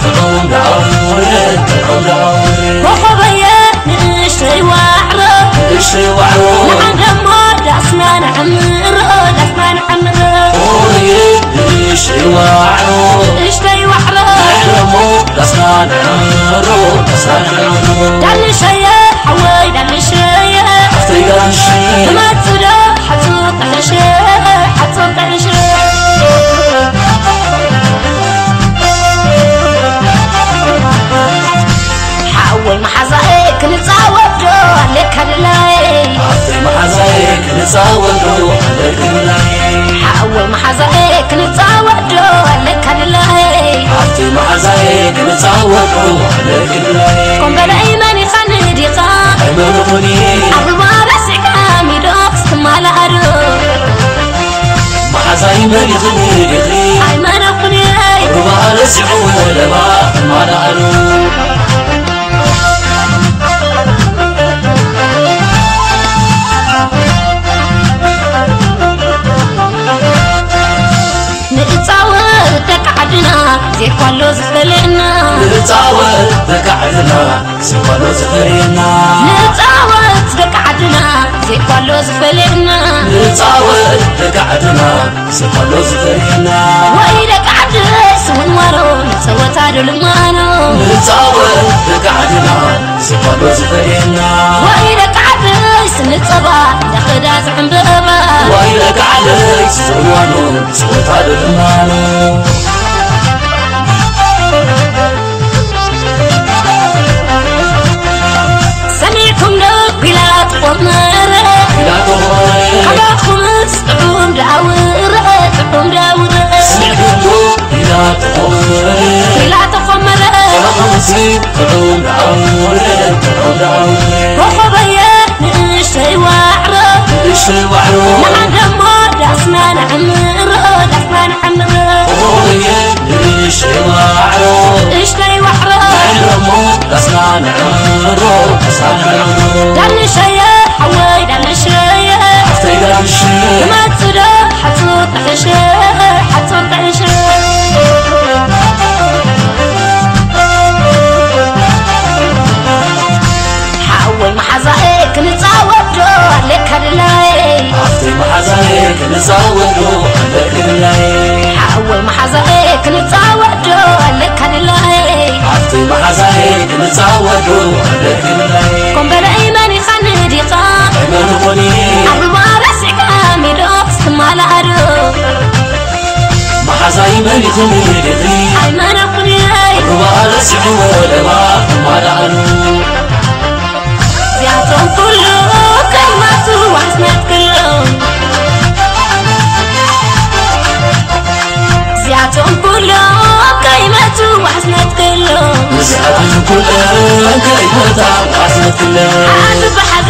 ጥዑም ዳውረ ጥዑም ዳውረ ኮኾበየ ንእሽተይ ዋዕሮ ንእሽተይ ዋዕሮ ንዓንደሞ ዳስና ሽዋዕሮ እሽተይ ዋዕሮ ዕረሞ ዳስና ንዕሮ ዳስና ንዕሮ ዳንሸየ ሓወይ ዳንሸየ ኣፍተይ ዳንሸየ ትመጽእ ዶ ሓጹር ጠሕሸ ሓጹር ጠሕሸ ሓወይ መሓዛኤ ክንጻወት ዶ ኣለካ ድላይ ኣፍተይ መሓዛኤ ክንጻወት ዶ ኣለካ ድላይ ሓወይ መሓዛኤ ክንጻወት ዶ ኣለካ ድላይ ኣፍተይ መሓዛኤ ክንጻወት ዶ ኣለካ ድላይ ኮምበለይ መን ይኸኒ ዲኻ ኣይመንኹኒ ኣርባ ረሲዕካ ሚዶ ክትማላኣዶ መሓዛይ መን ይኸኒ ዲኺ ኣይመንኹኒ ሩባ ረሲዑ ወለባ ትማላኣዶ ንጻወት ደቂ ዓድና ዜኳሎ ዝፈልየና ንጻወት ደቂ ዓድና ዜኳሎ ዝፈልየና ንጻወት ደቂ ዓድና ዜኳሎ ዝፈልየና ንጻወት ደቂ ዓድና ዜኳሎ ዝፈልየና ወይ ደቂ ዓደይ ስውንዋሮ ንጸወታ ዶ ልማኖ ንጻወት ደቂ ዓድና ዜኳሎ ዝፈልየና ወይ ደቂ ዓደይ ስንጸባ እንዳኸዳ ዝዕምበባ ወይ ደቂ ዓደይ ስውንዋሮ ንጸወታ ዶ ልማኖ ሰሚዕኩም ዶ ኲላ ተቖመረ ኲላ ተቖመረ ሓጋኹምስ ጥዑም ዳውረ ጥዑም ዳውረ ሰሚዕኩም ዶ ኲላ ተቖመረ ኲላ ተቖመረ ሓጋኹምስ ጥዑም ዳውረ ጥዑም ዳውረ ኮኾበየ ንእሽተይ ዋዕሮ ንእሽተይ ዋዕሮ ንዓደሞ ዳስና ንዕምሮ ዳስና ንዕምሮ ኮኾበየ ንእሽተይ ዋዕሮ እሽተይ ዋዕሮ ንዕምሮ ዳስና ንዕምሮ ዳስና ንዕምሮ ዳንሸየ ሓወይ ዳንሸየ ኣፍተይ ዳንሸየ ክመጽእ ዶ ሓጹር ጠሕሸ ሓጹር ጠሕሸ ሓወይ መሓዛኤ ክንጻወት ዶ ኣለካ ድላይ ኣፍተይ መሓዛኤ ክንጻወት ዶ ኣለካ ድላይ ሓወይ መሓዛኤ ክንጻወት ዶ ኣለካ ድላይ ኣፍተይ መሓዛኤ ክንጻወት ዶ ኣለካ ድላይ ኮምበለይ መን ይኸኒ ዲኻ ኣይመንኹኒ ኣርባ ረሲዕካ ሚዶ ክትማላኣዶ መሓዛይ መን ይኸኒ ዲኺ ኣይመንኹኒ ሩባ ረሲዑ ወለባ ትማላኣዶ እዚኣቶም ኩሉ ከይመቱ ዋሕስነት ክሎም እዚኣቶም ኩሉ ከይመቱ ዋሕስነት ክሎም እዚኣቶም ኩሉ ከይመታ ዋሕስነት ክሎም ሓዚ ብሓዚ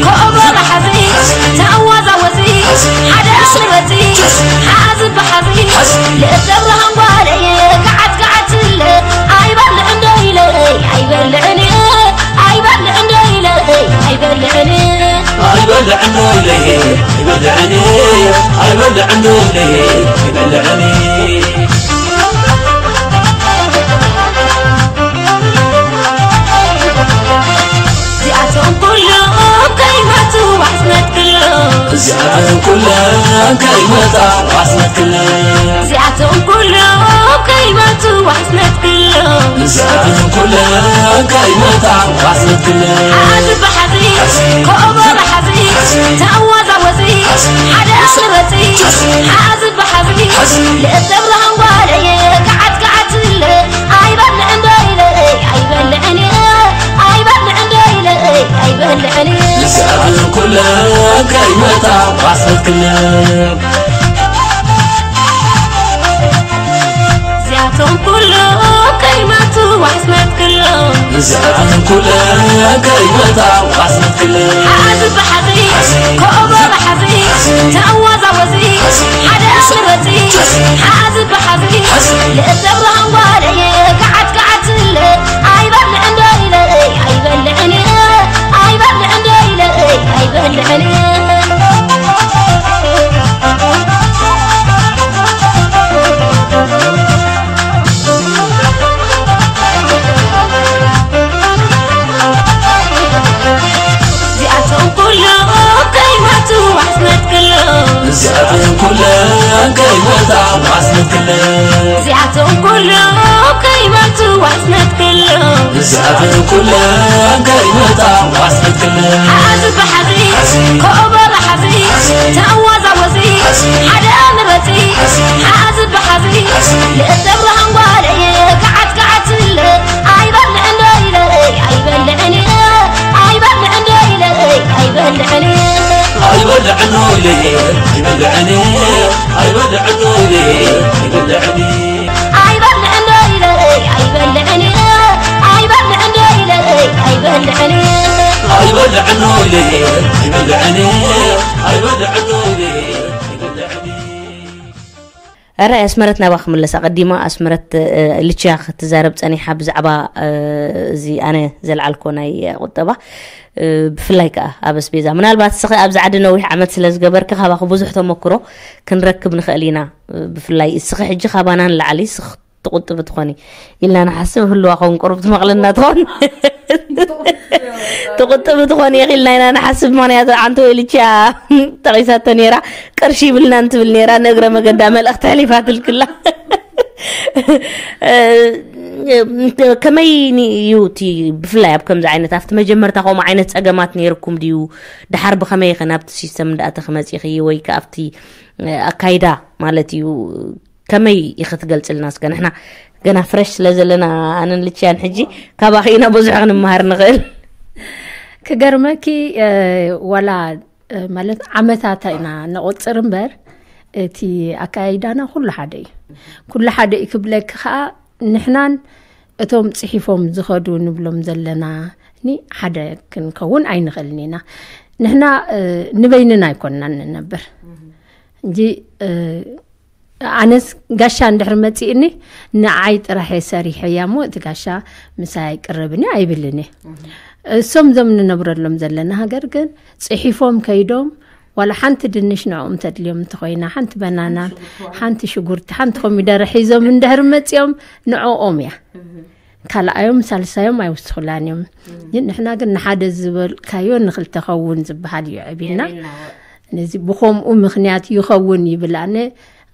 ኮቦ ብሓዚ ተወዛወዚ ሓደ ንበቲ ሓዚ ብሓዚ ልእተብርሃን ጓለየ ገዓት ገዓትለ ኣይበልዕ እንዶ ኢለ ኣይበልዕን ኣይበልዕ እንዶ ኢለ ኣይበልዕን ኣይበልዕ እንዶ ኢለ ኣይበልዕን ኣይበልዕ እንዶ ኢለ ኣይበልዕን እዚኣቶም ኩሎም ከይመቱ ዋሕስነት ክሎም እዚኣቶም ኩሎም ከይመታ ዋሕስነት ክሎም እዚኣቶም ኩሎም ከይመቱ ዋሕስነት ክሎም እዚኣቶም ኩሎም ከይመታ ዋሕስነት ክሎም ሓዚ ብሓዚ ኮቦ ብሓዚ ተወዛወዚ ሓደ ንበቲ ሓዚ ብሓዚ ልእተብርሃን ጓለየ ገዓት ገዓትለ ኣይበልዕን ዶ ኢለ ኣይበልዕን ኣይበልዕን ዶ ኢለ ኣይበልዕን እዚኣተን ኩለን ከይመታ ዋሕስነት ክለን እዚኣቶም ኩሎም ከይመቱ ዋሕስነት ክሎም እዚኣተን ኩለን ከይመታ ዋሕስነት ክለን ሓዚ ብሓዚ ኮቦ ብሓዚ ተወዛወዚ ሓደ ንበቲ ሓዚ ብሓዚ ልእተብርሃን ጓለየ ገዓት ገዓትለ ኣይበልዕን ዶ ኢለ ኣይበልዕን ኣይበልዕን ዶ ኢለ ኣይበልዕን እዚኣቶም ኩሎም ከይመቱ ዋሕስነት ክሎም እዚኣተን ኩለን ከይመታ ዋሕስነት ክለን ዋስነት ክሉ ንስኣትን ኩለን ከይመጣ ዋስነት ክሉ ሓዚ ብሓዚ ሓዚ ኮበራ ሓዚ ሓዚ ተዋዛወዚ ሓዚ ሓደ ምረፂ ሓዚ ሓዚ ብሓዚ ሓዚ ልእተ ብርሃን ጓለየ ከዓት ከዓት ትብለ ኣይበልዕን ዶ ኢለ ኣይበልዕን እየ ኣይበልዕን ዶ ኢለ ኣይበልዕን እየ ኣይበልዕን ዶ ኢለ ኣይበልዕን እየ ኣይበልዕን ዶ ኢለ ኣይበልዕን እየ ኣይበልዕን እየ ኣይበልዕን ዶ ኢለ ኣይበልዕን እየ ኣይበልዕን ዶ ኢለ ኣይበልዕን እየ ኣይበልዕን ዶ ኢለ ኣይበልዕን እየ ኣይበልዕን ዶ ኢለ ኣይበልዕን እየ ኣረ ኣስመረት ናባ ክምለስ ኣቐዲማ ኣስመረት ልችያ ክትዛረብ ጸኒሓ ብዛዕባ እዚ ኣነ ዘልዓልኮ ናይ ቁጠባ ብፍላይ ከዓ ኣብ ኣስቤዛ ምናልባት እስኺ ኣብዚ ዓዲ ነዊሕ ዓመት ስለ ዝገበርኪ ካባኺ ብዙሕ ተመክሮ ክንረክብ ንኽእል ኢና። ብፍላይ እስኺ ሕጂ ካባና ንላዕሊ እስኺ ትቁጥብ ትኾኒ ኢልና ንሓስብ። ህልዋ ኸውን ቁሩብ ትመቕለና ትኾን ትቁጥብ ትኾን ኢኺ ኢልና ኢና ንሓስብ። ምኽንያቱ ዓንቶ ኢልቻ ጠቒሳቶ ነይራ። ቅርሺ ይብልና እንትብል ነይራ፣ ንእግረ መገዳ መልእኽቲ ኣሕሊፋትልክላ። ከመይ እዩ እቲ ብፍላይ ኣብ ከምዚ ዓይነት ኣብቲ መጀመርታ ከምኡ ዓይነት ጸገማት ነይርኩም ድዩ? ድሓር ብኸመይ ኢኸ ናብቲ ሲስተም እንዳኣተኺ መጺኺ ወይ ከኣ ኣብቲ ኣካይዳ ማለት እዩ ከመይ ኢኺ ትገልጽልና? እስከ ንሕና ገና ፍረሽ ስለ ዘለና ኣነን ልችያን ሕጂ ካባኺ ኢና ብዙሕ ክንመሃር ንኽእል። ክገርመኪ ዋላ ማለት ዓመታታ ኢና ነቑጽር እምበር እቲ ኣካያይዳና ኩሉ ሓደ እዩ። ኩሉ ሓደ እዩ ክብለኪ ከዓ ንሕናን እቶም ጽሒፎም ዝኸዱ ንብሎም ዘለና ኒ ሓደ ክንከውን ኣይንኽእልን ኢና። ንሕና ንበይንና ኣይኮንናን ንነብር እንጂ ኣነስ ጋሻ እንድሕር መፂእኒ ንዓይ ጥራሕ እየ ሰሪሐያ እሞ እቲ ጋሻ ምሳይ ኣይቅረብን እዩ ኣይብልን እየ። እሶም ዞም ንነብረሎም ዘለና ሃገር ግን ፅሒፎም ከይዶም ዋላ ሓንቲ ድንሽ ንዕኦም ተድልዮም እንተኮይና ሓንቲ በናና ሓንቲ ሽጉርቲ ሓንቲ ኮሚደረ ሒዞም እንድሕር መፂኦም ንዕኦም እያ ካልኣዮም ሳልሳዮም ኣይውስኹላን እዮም። ግን ንሕና ግን ንሓደ ዝበልካዮ ንክልተ ኸውን ዝበሃል እዩ ዕቢና። ነዚ ብኸምኡ ምኽንያት ይኸውን ይብል ኣነ።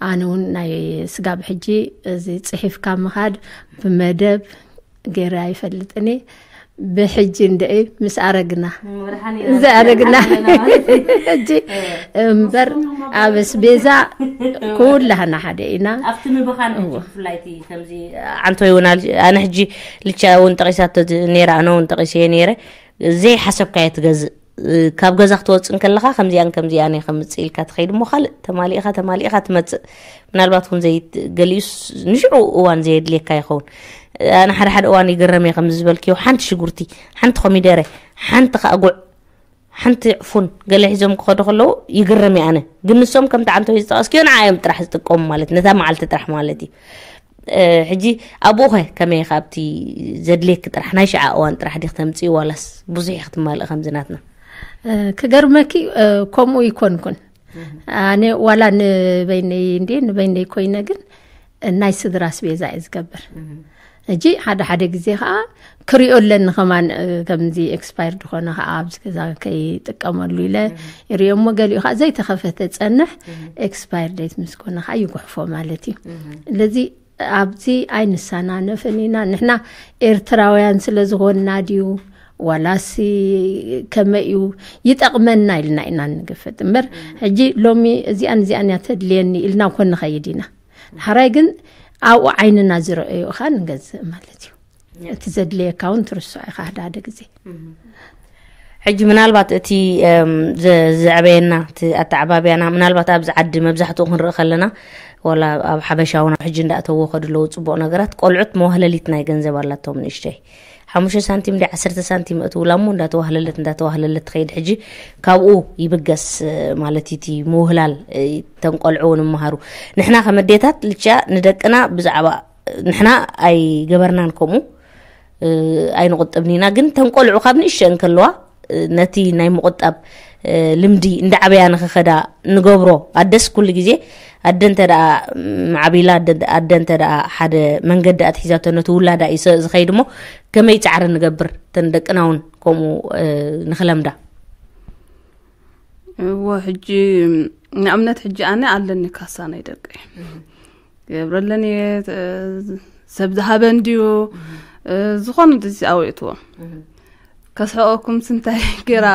ኣነ እውን ናይ ስጋብ ሕጂ እዚ ፅሒፍካ ምኻድ ብመደብ ገይረ ኣይፈልጥን እየ። ብሕጂ እንደ ምስ ኣረግና እዚ ኣረግና ሕጂ እምበር ኣብ ኣስቤዛ ኩላህና ሓደ ኢና። ኣብቲ ምብኻን ሕጂ ብፍላይ እቲ ከምዚ ዓንቶ ይውናል ኣነ ሕጂ ልቻ እውን ጠቂሳቶ ነይራ ኣነ እውን ጠቂሰ ነይረ ዘይሓሰብካዮ ትገዝእ ካብ ገዛ ክትወፅእ እንከለኻ ከምዚኣን ከምዚኣን እየ ከምፅእ ኢልካ ትኸይድ እሞ ካልእ ተማሊእኻ ተማሊእኻ ትመፅእ። ምናልባት እውን ዘይት- ገሊኡስ ንሽዑ እዋን ዘየድልየካ ይኸውን። ኣነ ሓደ ሓደ እዋን ይግረም እየ ከምዚ ዝበልክዮ ሓንቲ ሽጉርቲ፣ ሓንቲ ኮሚደረ፣ ሓንቲ ከዓ ጉዕ፣ ሓንቲ ዕፉን ገለ ሒዞም ክኸዱ ከለዉ ይግረም እየ ኣነ። ግን ንሶም ከምቲ ዓንተወይ ዝጠቐስክዮ ንዓዮም ጥራሕ ዝጥቀሙ ማለት ነታ መዓልቲ ጥራሕ ማለት እዩ። ሕጂ ኣብኡ ኸ ከመይ ኢኻ ኣብቲ ዘድልየኪ ጥራሕ ናይ ሽዓ እዋን ጥራሕ ዲኽ ተምፅኢ ዋላስ ብዙሕ ኢኺ ትማልእ ከምዚ ናትና? ክገርመኪ ከምኡ ይኮንኩን ኣነ ዋላ ንበይነይ እንዲ ንበይነይ ኮይነ ግን ናይ ስድራ ኣስቤዛ እየ ዝገብር። እጂ ሓደ ሓደ ግዜ ከዓ ክሪኦ ኣለኒ ከማን ከምዚ ኤክስፓየር ዝኾነ ከዓ ኣብዚ ገዛ ከይጥቀመሉ ኢለ ይሪኦ እሞ ገሊኡ ከዓ ዘይተኸፈተ ፀንሕ ኤክስፓየር ደይት ምስ ኮነ ከዓ ይጉሕፎ ማለት እዩ። ስለዚ ኣብዚ ኣይንሰናነፍን ኢና ንሕና ኤርትራውያን ስለ ዝኾንና ድዩ ዋላሲ ከመይ እዩ ይጠቕመና ኢልና ኢና ንግፍጥ እምበር ሕጂ ሎሚ እዚኣን እዚኣን እያ ተድልየኒ ኢልና ኮ ንኸይድ ኢና። ሓራይ ግን ኣብኡ ዓይንና ዝረአዩ እኻ ንገዝእ ማለት እዩ። እቲ ዘድልየካ እውን ትርስዖ ኢኻ ሓደ ሓደ ግዜ። ሕጂ ምናልባት እቲ ዘዕበየና እቲ ኣተዓባብያና ምናልባት ኣብዚ ዓዲ መብዛሕትኡ ክንርኢ ከለና ዋላ ኣብ ሓበሻ እውን ሕጂ እንዳእተዎ ከድለዉ ፅቡቕ ነገራት ቆልዑት መዋህለሊት ናይ ገንዘብ ኣላቶም ንእሽተይ ሓሙሽተ ሳንቲም ዲ ዓሰርተ ሳንቲም እትውላ እሞ እንዳተዋህለለት እንዳተዋህለለት ትኸይድ ሕጂ ካብኡ ይብገስ ማለት እቲ ምውህላል ተንቆልዑ እውን እመሃሩ ንሕና ከመዴታት ልቻ ንደቅና ብዛዕባ ንሕና ኣይገበርናን ከምኡ ኣይንቁጥብን ኢና ግን ተንቆልዑ ካብ ንእሽተ እንከለዋ ነቲ ናይ ምቁጣብ ልምዲ እንዳዓበያ ንክኸዳ ንገብሮ ኣደስ ኩሉ ግዜ ኣደ እንተ ደኣ ማዕቢላ ኣደ እንተ ደኣ ሓደ መንገዲ ኣትሒዛቶ ነቲ ውላዳ እዩ ዝኸይድ እሞ ከመይ ፃዕሪ ንገብር ተን ደቅና እውን ከምኡ ንክለምዳ እዎ ሕጂ ንኣብነት ሕጂ ኣነ ኣለኒ ካሳ ናይ ደቂ ገብረለን እየ፣ እ፣ ሰብ ዝሃበ እንድዩ፣ እ፣ ዝኾነ እዚ ኣውእትዎም። ከስሕቐኩም ስንታይ ገይራ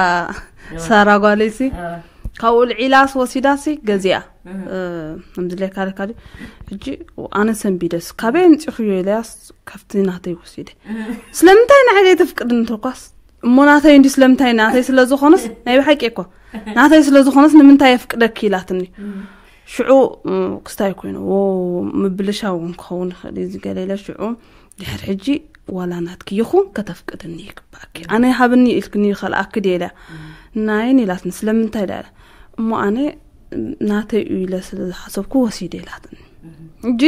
ሳራ ጓለይሲ፣ ካብኡ ልዒላስ ወሲዳሲ ገዚኣ። እ፣ ከምዚ ለካ ለካ ድዩ? ሕጂ ኣነ ሰንቢደስ ካበይ ኣምፂኹዮ ኢለያስ ካብቲ ናተይ ወሲደ። ስለምንታይ ንዓይ ዘይተፍቅድኒ ተኳስ? እሞ ናተይ እንዲ ስለምንታይ ናተይ ስለ ዝኾነስ፣ ናይ ብሓቂ እኮ ናተይ ስለ ዝኾነስ ንምንታይ የፍቅደኪ ኢላትኒ። ሽዑ፣ እ፣ ክስታይ ኮይኑ፣ ዎ፣ ምብልሻው እውን ክኸውን ይኽእል እዩ፣ እዚ ገለ ኢለ ሽዑ ድሕር ሕጂ ዋላ ናትኪ ይኹን ከተፍቅድኒ ይግባእኪ። ኣነ ሃብኒ ኢልክኒ ይኸልኣኪ ድየ ኢለ። ናይን ኢላትኒ፣ ስለምንታይ ኢለ። እሞ ኣነ ናተይ እዩ ኢለ ስለ ዝሓሰብኩ ወሲደ ኢላትኒ። ሕጂ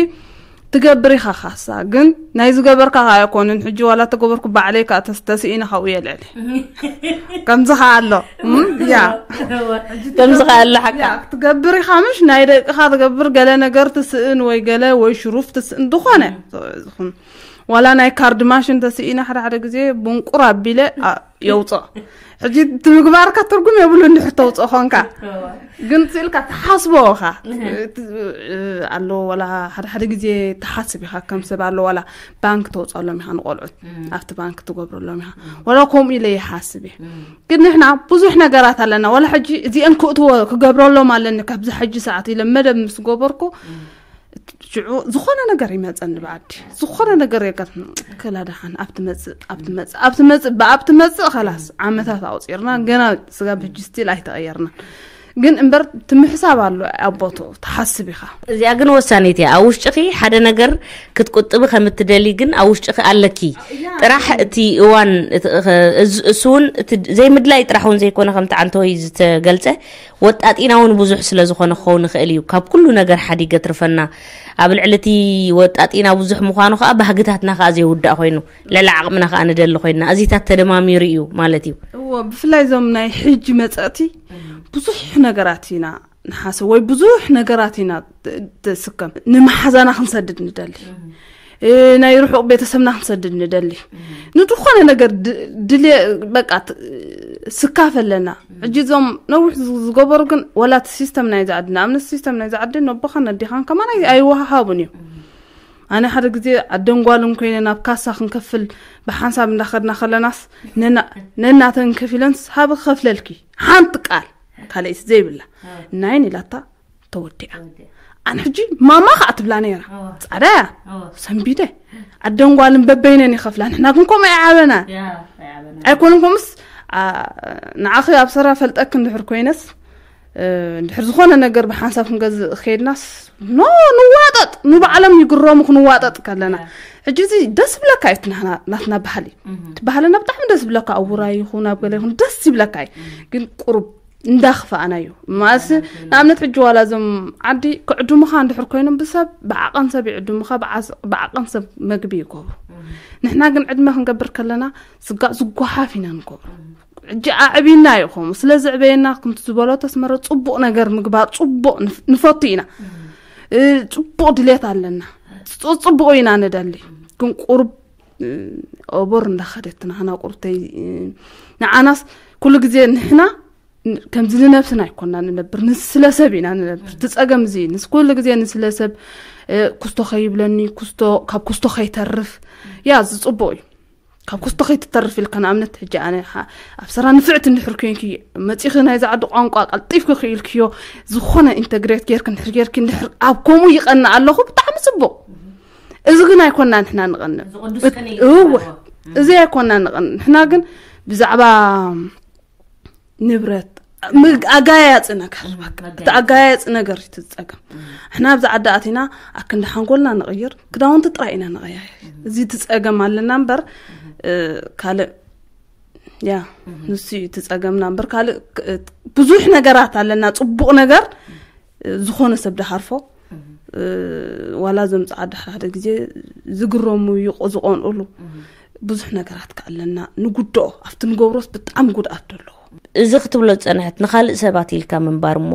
ትገብር ኢኻ ካሳ፣ ግን ናይ ዝገበርካ ከኣ ኣይኮንን። ሕጂ ዋላ ተገበርኩ ባዕለይ ከኣ ተስ-፣ ተስኢነ ካብኡ የልዕል። ከምዚ ከኣ ኣሎ። እም፣ ያ። ከምዚ ከኣ ኣሎ ሓቃ። ያ፣ ክትገብር ኢኻ ምሽ ናይ ደቅኻ ትገብር ገለ ነገር ትስእን ወይ ገለ ወይ ሽሩፍ ትስእን ዝኾነ። ዝኾነ። ዋላ ናይ ካርድ ማሽን ተስኢነ ሓደ ሓደ ግዜ ቡንቁር ኣቢለ፣ ኣ፣ የውፅኦ። ሕጂ እቲ ምግባርካ ትርጉም የብሉ እንድሕር ተውፅኦ ኾንካ። ግን ስኢልካ ትሓስቦ ኢኻ። እቲ፣ እ፣ ኣሎ ዋላ ሓደ ሓደ ግዜ ትሓስብ ኢኻ ከም ሰብ ኣሎ ዋላ ባንክ ተውፅኣሎም ኢኻ ንቆልዑት። ኣብቲ ባንክ ትገብረሎም ኢኻ። ዋላ ከምኡ ኢለ ይሓስብ እየ። ግን ንሕና ብዙሕ ነገራት ኣለና። ዋላ ሕጂ እዚአን ክእትዎ ክገብረሎም ኣለኒ ካብዚ ሕጂ ሰዓት ኢለ መደብ ምስ ገበርኩ ሽዑ ዝኾነ ነገር ይመጸኒ ብዓዲ። ዝኾነ ነገር የጋጥም። ከላ ደሓን ኣብ ትመጽእ፣ ኣብ ትመጽእ፣ ኣብ ትመጽእ፣ ብኣብ ትመጽእ ከላስ ዓመታት ኣውጺርና ገና ስጋብ ሕጂ ስቲል ኣይተቐየርናን። ግን እምበር እቲ ምሕሳብ ኣሎ ኣብ ቦትኡ ትሓስብ ኢኻ። እዚኣ ግን ወሳኒት እያ። ኣብ ውሽጥኺ ሓደ ነገር ክትቁጥቢ ከም እትደሊ ግን ኣብ ውሽጥኺ ኣለኪ። ጥራሕ እቲ እዋን እቲ፣ እሱ እውን እቲ ዘይምድላይ ጥራሕ እውን ዘይኮነ ከምቲ ዓንተወይ ዝተገልጸ ወጣጢና እውን ብዙሕ ስለ ዝኾነ ክኸውን ይኽእል እዩ። ካብ ኩሉ ነገር ሓዲገ ትርፈና። ኣብ ልዕሊ እቲ ወጣጢና ብዙሕ ምዃኑ ከኣ ባህግታትና ከኣ ዘይውዳእ ኮይኑ፣ ልዕሊ ዓቕምና ከኣ ንደሊ ኮይንና። እዚታት ተደማሚሩ እዩ ማለት እዩ። እዎ፣ ብፍላይ እዞም ናይ ሕጂ መጸእቲ ብዙሕ ነገራት ኢና ንሓስብ ወይ ብዙሕ ነገራት ኢና ት-፣ ትስከም። ንመሓዛና ክንሰድድ ንደሊ። እ፣ ናይ ርሑቕ ቤተሰብና ክንሰድድ ንደሊ። ንድኾነ ነገር ድ-፣ ድልየ-፣ በቃ ት-፣ ስካፍ ኣለና። ሕጂ እዞም ነዊሕ ዝ-፣ ዝገበሩ ግን ወላ እቲ ሲስተም ናይዚ ዓዲ፣ ንኣብነት ሲስተም ናይዚ ዓዲ ነቦኻን ነዴኻን ከማን ኣይ-፣ ኣይወሃሃቡን እዮም። ኣነ ሓደ ግዜ ኣደን ጓልን ኮይነ ናብ ካሳ ክንከፍል ብሓንሳብ እንዳኸድና ከለናስ ነና-፣ ነናተን ከፊለንስ ሃቢ ክኸፍለልኪ ሓንቲ ቃል ካልእስ ዘይብላ ናይን ኢላታ ተወዲኣ። ኣነ ሕጂ ማማ ከዓ ትብላ ነይራ። ፃዕዳ እያ። ሰንቢደ ኣደን ጓልን በበይነን ይኸፍላ። ንሕና ግን ከምኡ ኣይዓበናን። ኣይኮንን ከምኡስ፣ ኣ፣ ንዓኺ ኣብ ሰራ ፈልጠክ እንድሕር ኮይነስ፣ እ፣ እንድሕር ዝኾነ ነገር ብሓንሳብ ክንገዝእ ከይድናስ፣ ኖ፣ ንዋጠጥ፣ ንባዕሎም ይግረሙ ክንዋጠጥ ከለና። ሕጂ እዚ ደስ ይብለካ እዩ፣ እቲ ናትና፣ ናትና ባህሊ። እቲ ባህልና ብጣዕሚ ደስ ይብለካ፣ ኣብ ውራይ ይኹን ኣብ ገለ ይኹን ደስ ይብለካ እዩ። ግን ቁሩብ እንዳኽፋእናዮ። ማለትሲ፣ ንኣብነት ሕጂ ዋላ እዞም ዓዲ ክዕድሙኻ እንድሕር ኮይኖም ብሰብ፣ ብዓቐን ሰብ ይዕድሙኻ፣ ብዓስ-፣ ብዓቐን ሰብ መግቢ ይገብሩ። ንሕና ግን ዕድመ ክንገብር ከለና፣ ስጋእ ዝጓሓፍ ኢና ንገብሮ። ሕጂ ኣዕቢና እዩ ከምኡ። ስለ ዘዕበየና፣ ከምቲ ዝበሎ ተስመረ፣ ጽቡቕ ነገር ምግባር፣ ጽቡቕ ንፍ-፣ ንፈቱ ኢና። እ፣ ጽቡቕ ድሌት ኣለና። ጽ-፣ ጽቡቕ ኢና ንደሊ። ግን ቁሩብ፣ እ፣ ኦቦር እንዳኸደትና፣ ንሕና ቁሩብ ተይ-፣ እ፣ ንዓናስ ኩሉ ግዜ ንሕና ን-፣ ከምዚ ንነብስና ኣይኮና ንነብር፣ ንስለ ሰብ ኢና ንነብር። እቲ ጸገም እዚ እዩ። ንስ-፣ ኩሉ ግዜ ንስለ ሰብ፣ እ፣ ኩስቶ ከይብለኒ፣ ኩስቶ፣ ካብ ኩስቶ ከይተርፍ። ያ፣ እዚ ጽቡቕ እዩ። ካብ ኩስቶ ከይትተርፍ ኢልካ፣ ንኣብነት፣ ሕጂ ኣነ ሓ-፣ ኣብ ሰራ ንፍዕቲ እንድሕር ኮይንኪ፣ መጺኺ ናይዚ ዓዲ ቋንቋ ቀልጢፍኪ ክኢልክዮ፣ ዝኾነ ኢንተግሬት ጌርኪ እንድሕር ጌርኪ፣ እንድሕር ኣብ ከምኡ ይቐንእ ኣለኹ፣ ብጣዕሚ ጽቡቕ። እዚ ግን ኣይኮና ንሕና ንቐንእ። እዚ ቅዱስ ቅኔ እዩ እወ፣ ዝበሃሎ። እዚ ኣይኮና ንቐንእ። ንሕና ግን ብዛዕባ ንብረት፣ ምግ-፣ ኣጋያያፂ ነገር፣ በቃ። እቲ መጋየፂ። ኣጋያያፂ ነገር እዩ እቲ ጸገም። ንሕና ኣብዚ ዓዲ ኣቲና ኣክንዲ ሓንጎልና ንቕይር፣ ክዳውንቲ ጥራይ ኢና ንቐያየር። እዚ እቲ ጸገም ኣለና እምበር፣ እ፣ ካልእ፣ ያ፣ ንሱ እዩ እቲ ጸገምና እምበር፣ ካልእ፣ እ፣ ብዙሕ ነገራት ኣለና፣ ጽቡቕ ነገር፣ እ፣ ዝኾነ ሰብ ድሃርፎ፣ እ፣ ዋላ እዞም ጸዓዱ ሓደ ሓደ ግዜ ዝግረሙ ይቆ-፣ ዝቆንኡሉ ብዙሕ ነገራት ከኣለና ንጉድኦ፣ ኣብቲ ንገብሮስ ብጣዕሚ ጉድኣት ዘለዎ። እዚ ክትብሎ ዝጸንሐት ንኻልእ ሰባት ኢልካ ምንባር እሞ፣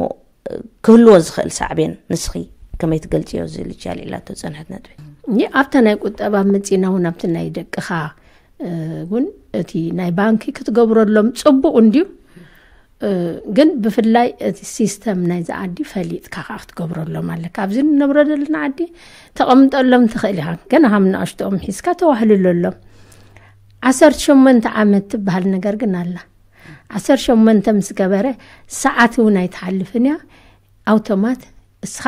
እ፣ ክህልዎ ዝኽእል ሳዕቤን ንስኺ ከመይ ትገልጽዮ ዝብል እያ ልዒላቶ ዝጸንሐት ነጥቢ። እኒ ኣብታ ናይ ቁጠባ መጺና እውን ኣብቲ ናይ ደቅኻ፣ እ፣ እውን እቲ ናይ ባንኪ ክትገብረሎም ጽቡቕ እንድዩ። ግን ብፍላይ እቲ ሲስተም ናይዚ ዓዲ ፈሊጥካ ከዓ ክትገብረሎም ኣለካ። ኣብዚ ንነብሮ ዘለና ዓዲ ተቐምጠሎም ትኽእል ኢኻ። ገና ሃም ንኣሽቶኦም ሒዝካ ተዋህልለሎም። ዓሰርተ ሸሞንተ ዓመት ትበሃል ነገር ግን ኣላ። ዓሰርተ ሸሞንተ ምስ ገበረ ሰዓት እውን ኣይትሓልፍን እያ። ኣውቶማት እስኻ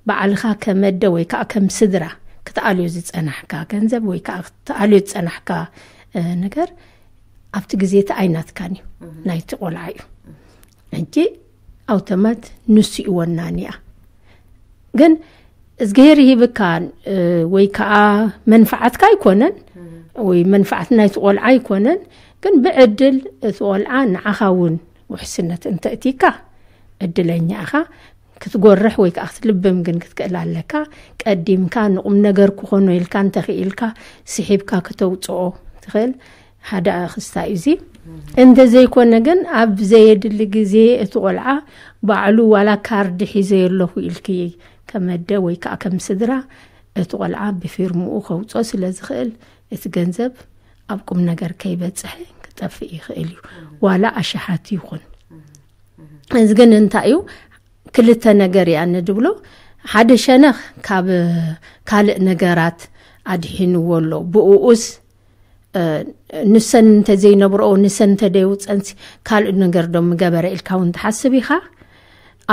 ባዕልኻ ከመደ ወይ ከዓ ከም ስድራ ክትኣልዮ ዝጸናሕካ ገንዘብ ወይ ከዓ ክትኣልዮ ዝጸናሕካ ነገር ኣብቲ ግዜ እቲ ኣይናትካን እዩ፣ ናይቲ ቆልዓ እዩ። ሕጂ ኣውቶማት ንሱ ይወናን እያ። ግን እዝግሄር ይህብካ ወይ ከዓ መንፍዓትካ ኣይኮነን፣ ወይ መንፍዓት ናይቲ ቆልዓ ኣይኮነን። ግን ብዕድል እቲ ቆልዓ ንዓኻ እውን ውሕስነት እንተእቲካ ዕድለኛ ኢኻ። ክትጎርሕ ወይ ከዓ ክትልብም ግን ክትክእል ኣለካ። ቀዲምካ ንቁም ነገር ክኾኖ ኢልካ እንተኽኢልካ ስሒብካ ከተውፅኦ ትኽእል ሓደ ክስታይ እዚ። እንተዘይኮነ ግን ኣብ ዘየድሊ ግዜ እቲ ቆልዓ ባዕሉ ዋላ ካርድ ሒዘ ኣለኹ ኢልኪ ከመደ ወይ ከዓ ከም ስድራ እቲ ቆልዓ ብፊርምኡ ከውፅኦ ስለ ዝኽእል እቲ ገንዘብ ኣብ ቁም ነገር ከይበፅሐ ክጠፍእ ይኽእል እዩ፣ ዋላ ኣሽሓት ይኹን። እዚ ግን እንታይ እዩ? ክልተ ነገር እያ ንድብሎ። ሓደ ሸነኽ ካብ ካልእ ነገራት ኣድሒንዎ ኣሎ። ብኡኡስ ንሰን እንተዘይነብረኦ ንሰን እንተደይውፀንሲ ካልእ ነገር ዶ ምገበረ ኢልካ እውን ትሓስብ ኢኻ።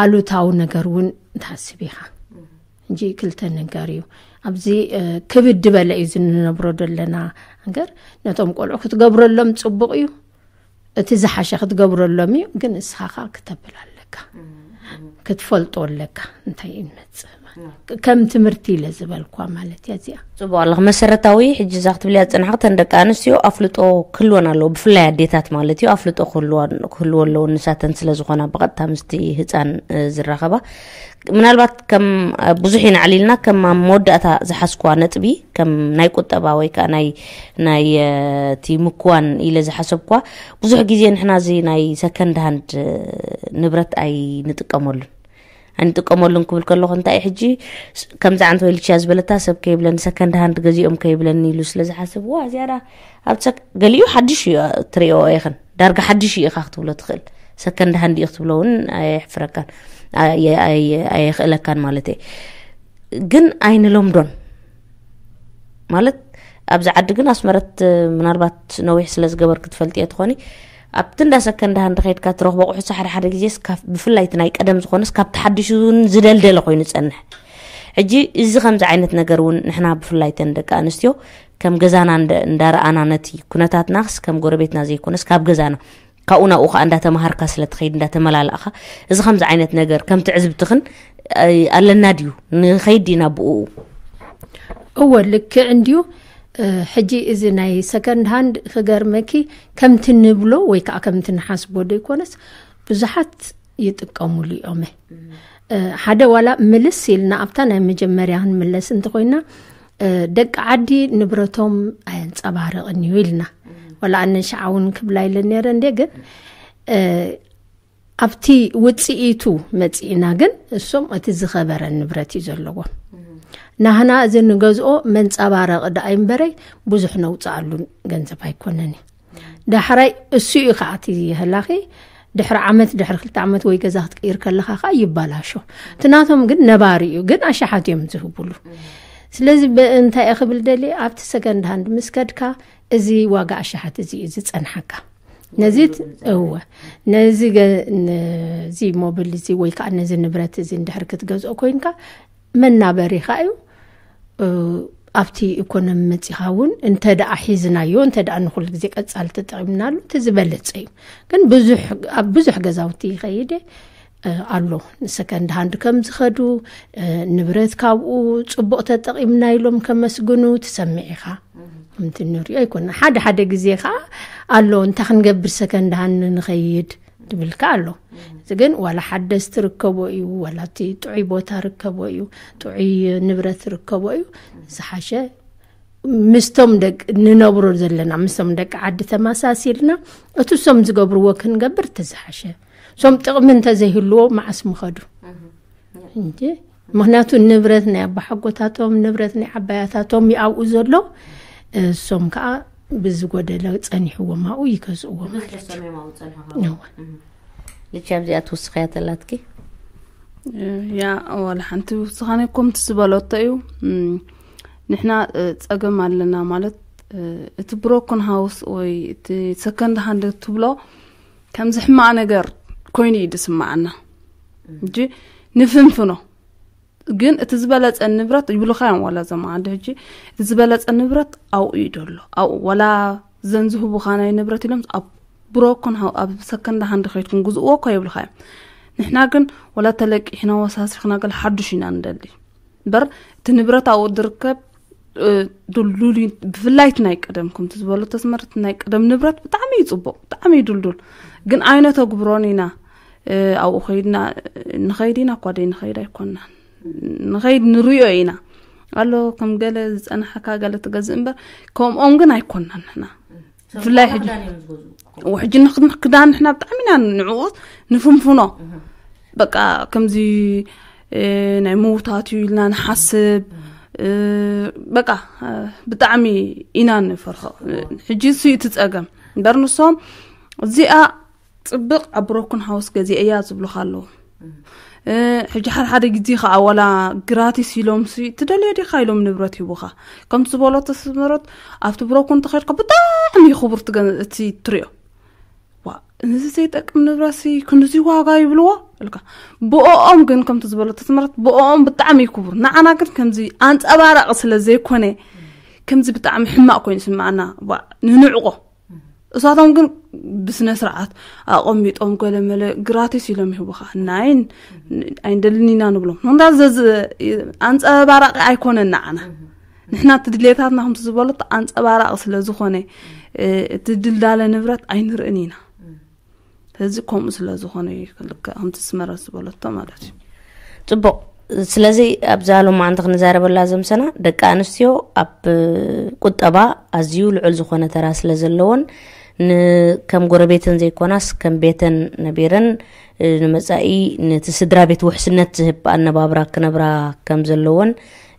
ኣሉታዊ ነገር እውን ትሓስብ ኢኻ። እንጂ ክልተ ነገር እዩ። ኣብዚ ክብድ ዝበለ እዩ ዝንነብሮ ዘለና ነገር። ነቶም ቆልዑ ክትገብረሎም ፅቡቕ እዩ፣ እቲ ዝሓሸ ክትገብረሎም እዩ። ግን እስኻ ከዓ ክተብል ኣለካ፣ ክትፈልጦ ኣለካ እንታይ እዩ ንመፅእ። ከም ትምህርቲ ኢለ ዝበልኳ ማለት እያ እዚኣ። ፅቡቅ ኣለኽ። መሰረታዊ ሕጂ እዛ ክትብልያ ዝፀናሕክ ተን ደቂ ኣንስትዮ ኣፍልጦ ክህልወን ኣለዎ፣ ብፍላይ ኣዴታት ማለት እዩ። ኣፍልጦ ክህልወን- ክህልዎ ኣለዎ፣ ንሳተን ስለ ዝኾና ብቐጥታ ምስቲ ህፃን እ፣ ዝራኸባ። ምናልባት ከም እ፣ ብዙሕ ኢና ዕሊልና፣ ከም ኣብ መወዳእታ ዝሓዝኳ ነጥቢ ከም ናይ ቁጠባ ወይ ከዓ ናይ ናይ እ፣ እቲ ምክዋን ኢለ ዝሓሰብኳ፣ ብዙሕ ግዜ ንሕና እዚ ናይ ሰከንድ ሃንድ እ፣ ንብረት ኣይንጥቀመሉን ኣይንጥቀመሉን ክብል ከለኹ እንታይ እዩ ሕጂ ስ- ከምዚ ዓንተ ወይ ልቻ ዝበለታ ሰብ ከይብለኒ ሰከንድ ሃንድ ገዚኦም ከይብለኒ ኢሉ ስለ ዝሓስብ ዋ ዝያዳ ኣብ ሰክ- ገሊኡ ሓድሽ እዩ ትሪኦ ኢኽን ዳርጋ ሓድሽ እዩ ኢኻ ክትብሎ ትኽእል ሰከንድ ሃንድ እዩ ክትብሎ እውን ኣየሕፍረካን ኣየ- ኣየ- ኣየኽእለካን ማለት እየ ግን ኣይንለምዶን ማለት ኣብዚ ዓዲ ግን ኣስመረት ምናልባት ነዊሕ ስለ ዝገበርክ ትፈልጥዮ ትኾኒ ኣብቲ እንዳ ሰከንድ ሃንድ ከይድካ ትረኽቦ ኣቑሑት ሓደ ሓደ ግዜ ብፍላይ እቲ ናይ ቀደም ዝኾነስ ካብ ተሓዲሹ እውን ዝደልደለ ኮይኑ ዝፀንሕ ሕጂ እዚ ከምዚ ዓይነት ነገር እውን ንሕና ብፍላይ ተን ደቂ ኣንስትዮ ከም ገዛና እንዳረኣና ነቲ ኩነታትናስ ከም ጎረቤትና ዘይኮነስ ካብ ገዛና ካብኡ ናብኡ ከዓ እንዳተማሃርካ ስለትኸይድ እንዳተመላለእካ እዚ ከምዚ ዓይነት ነገር ከም ትዕዝብትኽን ኣለና ድዩ ንኸይድ ዲና ብኡ እወ ልክዕ እንድዩ ሕጂ እዚ ናይ ሰከንድ ሃንድ ክገርመኪ ከምቲ ንብሎ ወይ ከዓ ከምቲ ንሓስቦ ዶ ይኮነስ ብዙሓት ይጥቀሙሉ እዮም ሓደ ዋላ ምልስ ኢልና ኣብታ ናይ መጀመርያ ክንምለስ እንተኮይና ደቂ ዓዲ ንብረቶም ኣየንፀባርቕን እዩ ኢልና ዋላ ኣነ ሸዓ እውን ክብላ ኢለ ነረ እንደ ግን ኣብቲ ውፅኢቱ መፂእና ግን እሶም እቲ ዝኸበረ ንብረት እዩ ዘለዎም ናህና እዚ ንገዝኦ መንፀባረቕ ደኣ እምበረይ ብዙሕ ነውፅኣሉ ገንዘብ ኣይኮነን እዩ ዳሕራይ እሱ እዩ ከዓ እቲ ህላኺ ድሕሪ ዓመት ድሕሪ ክልተ ዓመት ወይ ገዛ ክትቅይር ከለኻ ከዓ ይባላሾ እቲ ናቶም ግን ነባሪ እዩ ግን ኣሻሓት እዮም ዝህቡሉ ስለዚ እንታይ እየ ክብል ደሊ ኣብቲ ሰከንድ ሃንድ ምስ ከድካ እዚ ዋጋ ኣሻሓት እዚ እዩ ዝፀንሓካ ነዚ እወ ነዚ ነዚ ሞብል እዚ ወይ ከዓ ነዚ ንብረት እዚ እንድሕር ክትገዝኦ ኮይንካ መናበሪኻ እዩ ኣብቲ ኢኮኖሚ መፂኻ እውን እንተ ደኣ ሒዝናዮ እንተ ደኣ ንኩሉ ግዜ ቀፃሊ ተጠቒምናሉ እቲ ዝበለፀ እዩ ግን ብዙሕ ኣብ ብዙሕ ገዛውቲ ይኸይደ ኣሎ ንሰከንድ ሃንድ ከም ዝኸዱ ንብረት ካብኡ ፅቡቕ ተጠቒምና ኢሎም ከመስግኑ ትሰምዕ ኢኻ ከምቲ ንሪኦ ኣይኮነ ሓደ ሓደ ግዜ ከዓ ኣሎ እንታይ ክንገብር ሰከንድ ሃንድ ንኸይድ ትብልካ ኣሎ እዚ ግን ዋላ ሓደስ ትርከቦ እዩ ዋላ እቲ ጥዑይ ቦታ ርከቦ እዩ ጥዑይ ንብረት ርከቦ እዩ ዝሓሸ ምስቶም ደቂ ንነብሮ ዘለና ምስቶም ደቂ ዓዲ ተመሳሲልና እቲ ሶም ዝገብርዎ ክንገብር እቲ ዝሓሸ ሶም ጥቕሚ እንተዘይህልዎ መዓስ ምኸዱ እንጂ ምክንያቱ ንብረት ናይ ኣባሓጎታቶም ንብረት ናይ ዓባያታቶም ይኣብኡ ዘሎ እሶም ከዓ ብዝጎደለ ፀኒሕዎም ኣብኡ ይገዝእዎ ማለት እዩ። እዋ። ልቻ ኣብዚኣ ትውስኸያ ተላትኪ? ያ ዋላ ሓንቲ ውስኻነ ኮምቲ ዝበለቶ እዩ። እም፣ ንሕና እ፣ ጸገም ኣለና ማለት እ፣ እቲ ብሮኮን ሃውስ ወይ እቲ ሰከንድ ሃንድ ትብሎ ከምዚ ሕማቕ ነገር ኮይኑ እዩ ዝስምዓና እንጂ ንፍንፍኖ። ግን እቲ ዝበለጸ ንብረት ይብሉኻ እዮም ዋላ እዞም ዓዲ ሕጂ፣ እቲ ዝበለጸ ንብረት ኣብኡ እዩ ደሎ። ኣብኡ ዋላ ዘን ዝህቡኻ ናይ ንብረት ኢሎም ኣብ ብሮኮን ሃው ኣብ ሰከንድ ሃንድ ከይድኩም ግዝእዎ እኮ ይብሉኻ እዮም። ንሕና ግን ዋላ ተለቂሕና ወሳሲኽና ገለ ሓዱሽ ኢና ንደሊ እምበር እቲ ንብረት ኣብኡ ዝርከብ እ፣ ድልዱል እዩ። ብፍላይ እቲ ናይ ቀደም ከምቲ ዝበሉ ተስመረት ናይ ቀደም ንብረት ብጣዕሚ እዩ ጽቡቕ፣ ብጣዕሚ እዩ ድልዱል። ግን ኣይነተግብሮን ኢና። እ፣ ኣብኡ ከይድና ንኸይድ ኢና እኳ ደይ ንኸይድ ኣይኮናን፣ ንኸይድ ንርእዮ ኢና ኣሎ ከም ገለ ዝጸናሓካ ገለ ትገዝእ እምበር ከምኦም ግን ኣይኮናን ንሕና። ብፍላይ ሕጂ ውሕጂ ንክዳን ንሕና ብጣዕሚ ኢና ንዕወት ንፍንፍኖ። በቃ ከምዚ እ፣ ናይ ምውታት እዩ ኢልና ንሓስብ። እ፣ በቃ እ፣ ብጣዕሚ ኢና ንፈርሖ። ሕጂ እሱ እዩ እቲ ጸገም እምበር ንሶም እዚኣ ጽብቕ ኣብ ብሮኮን ሃውስ ገዚአ እያ ዝብሉኻ ኣለዉ። እ፣ ሕጂ ሓደ ሓደ ግዜ ከዓ ዋላ ግራቲስ ኢሎም ሲ ትደልዮ ዲኻ ኢሎም ንብረት ሂቡኻ። ከምቲ ዝበሎ ተስመረት ኣብቲ ብሮኮን ተኸድካ ብጣዕሚ ክቡር ትገ- እቲ ትሪኦ ዋ፣ እዚ ዘይጠቅም ንብረት ሲ ክንድዚ ዋጋ ይብልዎ እልካ። ብኦም ግን ከምቲ ዝበሎ ተስመረት ብኦም ብጣዕሚ ይክቡር። ንዓና ግን ከምዚ ኣንጸባራቂ ስለ ዘይኮነ ከምዚ ብጣዕሚ ሕማቅ ኮይኑ ይስምዓና። ዋ፣ ንንዕቆ። እሳቶም ግን ብስነ ስርዓት ኣቐሚጦም ገለ መለ ግራቲስ ኢሎም ይህቡኻ። ናይን ኣይንደልን ኢና ንብሎም። ንዳ ዘዝ ኣንጸባራቂ ኣይኮነን ንዓና። ንሕና እቲ ድሌታትና ከምቲ ዝበሎ ኣንጸባራቂ ስለ ዝኾነ እ፣ እቲ ድልዳለ ንብረት ኣይንርእን ኢና። ስለዚ ከምኡ ስለ ዝኾነ እዩ ልክዕ ከምቲ ስመረት ዝበለቶ ማለት እዩ። ጽቡቕ። ስለዚ ኣብዛ ሎማዓንቲ ክንዛረበላ ዘምሰና ደቂ ኣንስትዮ ኣብ ቁጠባ ኣዝዩ ልዑል ዝኾነ ተራ ስለ ዘለዎን ን- ከም ጎረቤተን ዘይኮናስ ከም ቤተን ነቢረን እ፣ ንመጻኢ ነቲ ስድራ ቤት ውሕስነት ዝህብ ኣነባብራ ክነብራ ከም ዘለዎን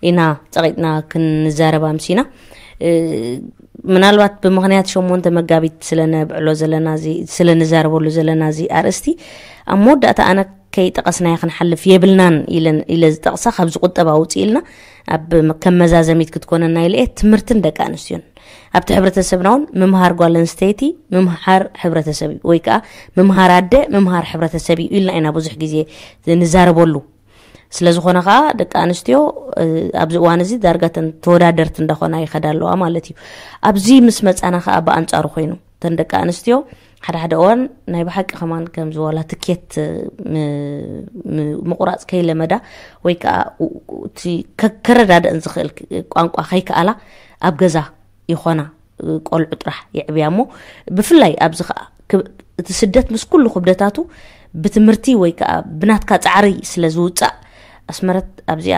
ኢና ጸቂጥና ክንዛረብ ኣምሲና። እ፣ ምናልባት ብምኽንያት ሸሞንተ መጋቢት ስለ ነብዕሎ ዘለና እዚ ስለ ንዛረበሉ ዘለና እዚ ኣርእስቲ ኣብ መወዳእታ ኣነ ከይጠቐስናዮ ክንሓልፍ የብልናን ኢለን ኢለ ዝጠቕሳ ካብዚ ቁጠባ ውፅእ ኢልና ኣብ ከም መዛዘሚት ክትኮነና ኢለ እየ ትምህርትን ደቂ ኣንስትዮን ኣብቲ ሕብረተሰብና እውን ምምሃር ጓል ኣንስተይቲ ምምሃር ሕብረተሰብ እዩ ወይ ከዓ ምምሃር ኣደ ምምሃር ሕብረተሰብ እዩ ኢልና ኢና ብዙሕ ግዜ ንዛረበሉ። ስለ ዝኾነ ከዓ ደቂ ኣንስትዮ እ፣ ኣብዚ እዋን እዚ ዳርጋ ተን ተወዳደርቲ እንዳኾና ይኸዳ ኣለዋ ማለት እዩ። ኣብዚ ምስ መፃና ከዓ ብኣንፃሩ ኮይኑ እተን ደቂ ኣንስትዮ ሓደ ሓደ እዋን ናይ ብሓቂ ከማን ከም ዝዋላ ትኬት እ፣ ም- ም- ምቁራፅ ከይለመዳ ወይ ከዓ ኡ- ኡ- እቲ ከ- ከረዳድአን ዝኽእል ክ- ቋንቋ ከይከኣላ ኣብ ገዛ ይኾና እ፣ ቆልዑ ጥራሕ የዕብያ እሞ ብፍላይ ኣብዚ ከዓ ክብ- እቲ ስደት ምስ ኩሉ ክብደታቱ ብትምህርቲ ወይ ከዓ ብናትካ ፃዕሪ ስለ ዝውፃእ ኣስመረት ኣብዚኣ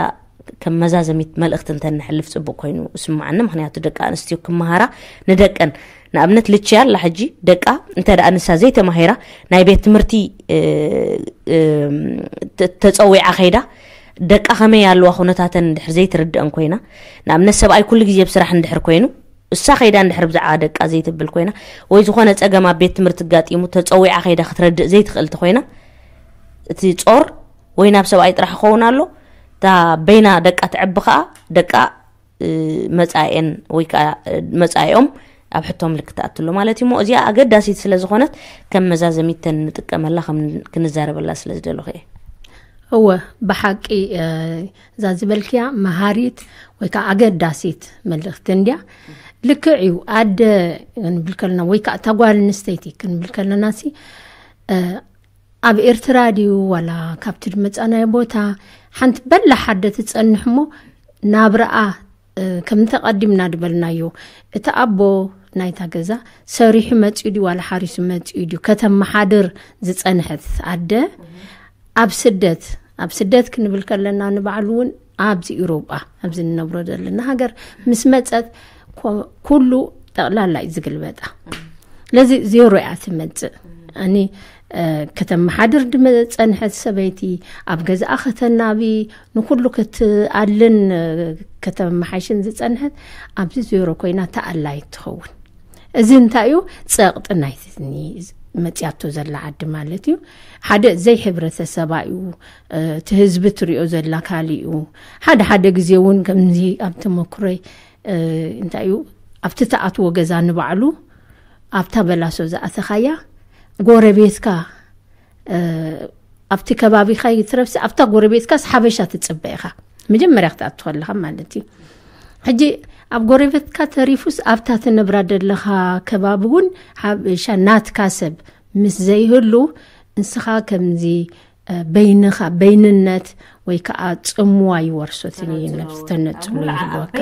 ከም መዛዘሚት መልእኽቲ እንተንሕልፍ ፅቡቅ ኮይኑ ስምዓኒ። ምክንያቱ ደቂ ኣንስትዮ ክመሃራ ንደቀን ንኣብነት ልችያ ኣላ ሕጂ ደቃ እንተ ደኣ ንሳ ዘይተማሂራ ናይ ቤት ትምህርቲ እ፣ እ፣ ተ- ተፀዊዓ ከይዳ ደቃ ከመይ ኣለዋ ኩነታተን እንድሕር ዘይትርድአን ኮይና ንኣብነት ሰብኣይ ኩሉ ግዜ ብስራሕ እንድሕር ኮይኑ እሳ ከይዳ እንድሕር ብዛዕባ ደቃ ዘይትብል ኮይና ወይ ዝኾነ ፀገም ኣብ ቤት ትምህርቲ ጋጢሙ ተፀዊዓ ከይዳ ክትረድእ ዘይትኽእል እንተኮይና እቲ ጾር ወይ ናብ ሰብኣይ ጥራሕ ክኸውን ኣሎ እታ በይና ደቃ ትዕቢ ከዓ ደቃ እ፣ መጻኤን ወይ ከዓ እ፣ መጻኤኦም ኣብ ሕቶ ምልክት ትኣትሎ ማለት እዩ እሞ እዚኣ ኣገዳሲት ስለ ዝኾነት ከም መዛዘሚት ተንጥቀመላ ከም ክንዛረበላ ስለ ዝደለኹ እየ። እወ፣ ብሓቂ እ፣ እዛ ዝበልክያ መሃሪት ወይ ከዓ ኣገዳሲት መልእኽቲ እንድያ። ልክዕ እዩ። ኣደ ክንብል ከለና ወይ ከዓ እታ ጓል ኣንስተይቲ ክንብል ከለና ሲ እ፣ ኣብ ኤርትራ ድዩ ዋላ ካብቲ ድመጻናዮ ቦታ ሓንቲ በላ ሓደ ትጸንሕ እሞ ናብረኣ እ፣ ከምቲ ቀዲምና ድበልናዮ እቲ ኣቦ ናይታ ገዛ ሰሪሑ መጺኡ ድዩ ዋላ ሓሪሱ መጺኡ ድዩ ከተመሓድር ዝጸንሐት ኣደ ኣብ ስደት ኣብ ስደት ክንብል ከለና ንባዕሉ እውን ኣብዚ ኢሮጳ ኣብዚ ንነብሮ ዘለና ሃገር ምስ መጸት ኮ- ኩሉ ጠቕላላ እዩ ዝግልበጣ። ስለዚ ዜሮ እያ ትመጽእ። ኣኒ እ፣ ከተመሓድር ድመ- ጸንሐት ሰበይቲ ኣብ ገዛኣ ከተናቢ ንኩሉ ክትኣልን እ፣ ከተመሓሽን ዝጸንሐት ኣብዚ ዜሮ ኮይና ተኣላይ ትኸውን። እዚ እንታይ እዩ? ጸቕጢ ናይቲ መጽያቶ ዘላ ዓዲ ማለት እዩ። ሓደ ዘይሕብረተሰባ እዩ፣ እቲ ህዝቢ ትሪኦ ዘላ ካልእ እዩ። ሓደ ሓደ ግዜ እውን ከምዚ ኣብ ተመክሮይ እንታይ እዩ፣ ኣብቲ ተኣትዎ ገዛ ንባዕሉ ኣብታ በላሶ ዝኣተኻያ ጎረቤትካ ኣብቲ ከባቢኻ ይትረፍሲ ኣብታ ጎረቤትካስ ሓበሻ ትጽበ ኢኻ፣ መጀመርያ ክትኣቱ ከለኻ ማለት እዩ። ሕጂ ኣብ ጎረቤትካ ተሪፉስ ኣብታ ትነብራ ዘለኻ ከባቢ እውን ሓበሻ ናትካ ሰብ ምስ ዘይህሉ፣ ንስኻ ከምዚ በይንኻ በይንነት ወይ ከዓ ጽምዋ ይወርሶ፣ ነብስ ተነጽሎ ይህልወካ።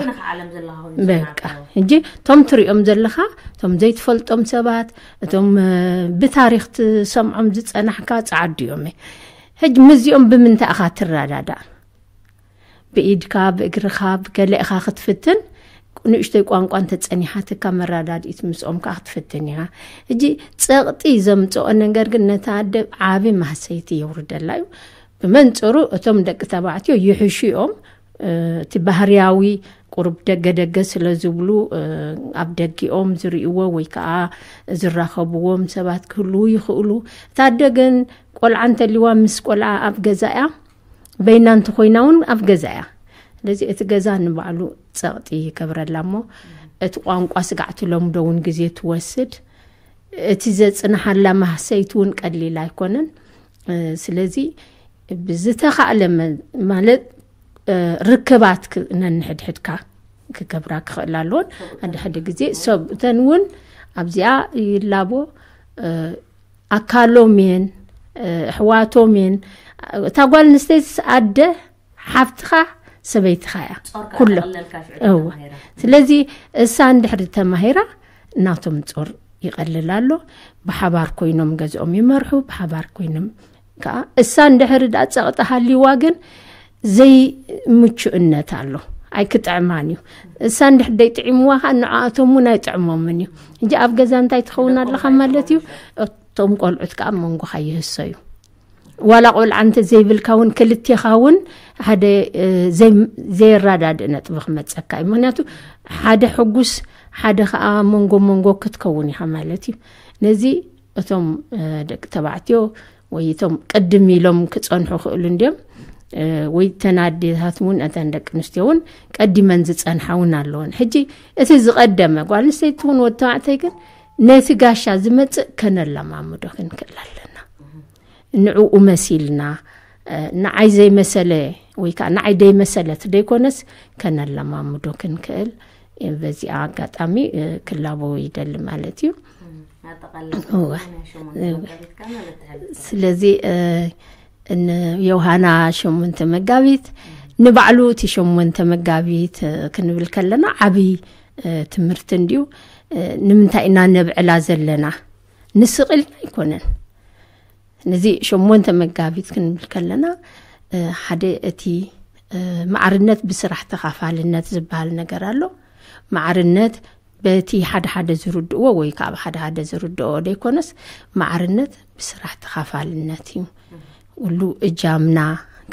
በቃ ሕጂ እቶም ትሪኦም ዘለኻ፣ እቶም ዘይትፈልጦም ሰባት፣ እቶም ብታሪኽ ትሰምዖም ዝጸናሕካ ጸዓዱ እዮም። ሕጂ ምስዚኦም ብምንታይ ኢኻ ትረዳዳእ? ብኢድካ፣ ብእግርኻ፣ ብገለ ኢኻ ክትፍትን። ንእሽቶይ ቋንቋ እንተጸኒሓትካ መረዳድኢት ምስኦም ከዓ ክትፍትን ኢኻ። ሕጂ ጸቕጢ ዘምጽኦ ነገር ግን ነታ ኣደ ዓቢ ማህሰይቲ የውርደላ እዩ። ብመንጽሩ እቶም ደቂ ተባዕትዮ ይሕሹ እዮም። እቲ ባህርያዊ ቁሩብ ደገ ደገ ስለ ዝብሉ ኣብ ደጊኦም ዝርእይዎ ወይ ከዓ ዝራኸብዎም ሰባት ክህልዉ ይኽእሉ። እታ ኣደ ግን ቆልዓ እንተልዋ ምስ ቆልዓ ኣብ ገዛ እያ፣ በይና እንተኾይና እውን ኣብ ገዛ እያ። ስለዚ እቲ ገዛ ንባዕሉ ጸቕጢ ይገብረላ እሞ እቲ ቋንቋ ስጋዕ ትለምዶ እውን ግዜ ትወስድ። እቲ ዘጽንሓላ ማህሰይቲ እውን ቀሊል ኣይኮነን። ስለዚ ብዝተኻእለ ማለት ርክባት ነንሕድሕድካ ክገብራ ክኽእል ኣለዎን። ሓደ ሓደ ግዜ ሰብ እተን እውን ኣብዚኣ ይላቦ ኣካሎም እየን፣ ኣሕዋቶም እየን። እታ ጓል ኣንስተይትስ ኣደ ሓፍትኻ ሰበይትኻ እያ። ኩሎ እወ። ስለዚ እሳ እንድሕር ተማሂራ ናቶም ጾር ይቐልል ኣሎ። ብሓባር ኮይኖም ገዝኦም ይመርሑ፣ ብሓባር ኮይኖም ከዓ እሳ እንድሕር ዳ ጸቕጢ ሃልይዋ ግን ዘይምቹእነት ኣሎ። ኣይክጥዕማን እዩ። እሳ እንድሕር ደይጥዒምዋ ከዓ ንዓኣቶም እውን ኣይጥዕሞምን እዩ። እንጂ ኣብ ገዛ እንታይ ትኸውን ኣለኻ ማለት እዩ። እቶም ቆልዑት ከዓ ኣብ መንጎኻ ይህሰዩ። ዋላ ቆልዓ እንተ ዘይብልካ እውን ክልቴኻ እውን ሓደ ዘየራዳድእ ነጥቢ ክመፀካ እዩ። ምክንያቱ ሓደ ሕጉስ ሓደ ከዓ መንጎ መንጎ ክትከውን ኢኻ ማለት እዩ። ነዚ እቶም ደቂ ተባዕትዮ ወይ እቶም ቅድም ኢሎም ክፀንሑ ክእሉ እንዲዮም። ወይ ተን ኣዴታት እውን እተን ደቂ ኣንስትዮ እውን ቀዲመን ዝፀንሓ እውን ኣለዎን። ሕጂ እቲ ዝቐደመ ጓል ኣንስተይቲ እውን ወዲ ተባዕታይ ግን ነቲ ጋሻ ዝመፅእ ከነለማምዶ ክንክእል ኣለና። ንዕኡ መሲልና ንዓይ ዘይመሰለ ወይ ከዓ ንዓይ ደይመሰለት ደይኮነስ ከነለማምዶ ክንክእል በዚኣ ኣጋጣሚ ክላቦ ይደሊ ማለት እዩ። ስለዚ ዮሃና ሸሞንተ መጋቢት ንባዕሉ እቲ ሸሞንተ መጋቢት ክንብል ከለና ዓብይ ትምህርቲ እንድዩ። ንምንታይ ኢና ነብዕላ ዘለና? ንስቕ ኢልና ኣይኮነን። ነዚ ሸሞንተ መጋቢት ክንብል ከለና ሓደ እቲ ማዕርነት ብስራሕ ተኻፋልነት ዝበሃል ነገር ኣሎ። ማዕርነት በቲ ሓደ ሓደ ዝርድእዎ ወይ ከዓ ሓደ ሓደ ዝርድኦ ደይኮነስ ማዕርነት ብስራሕ ተኻፋልነት እዩ። ኩሉ እጃምና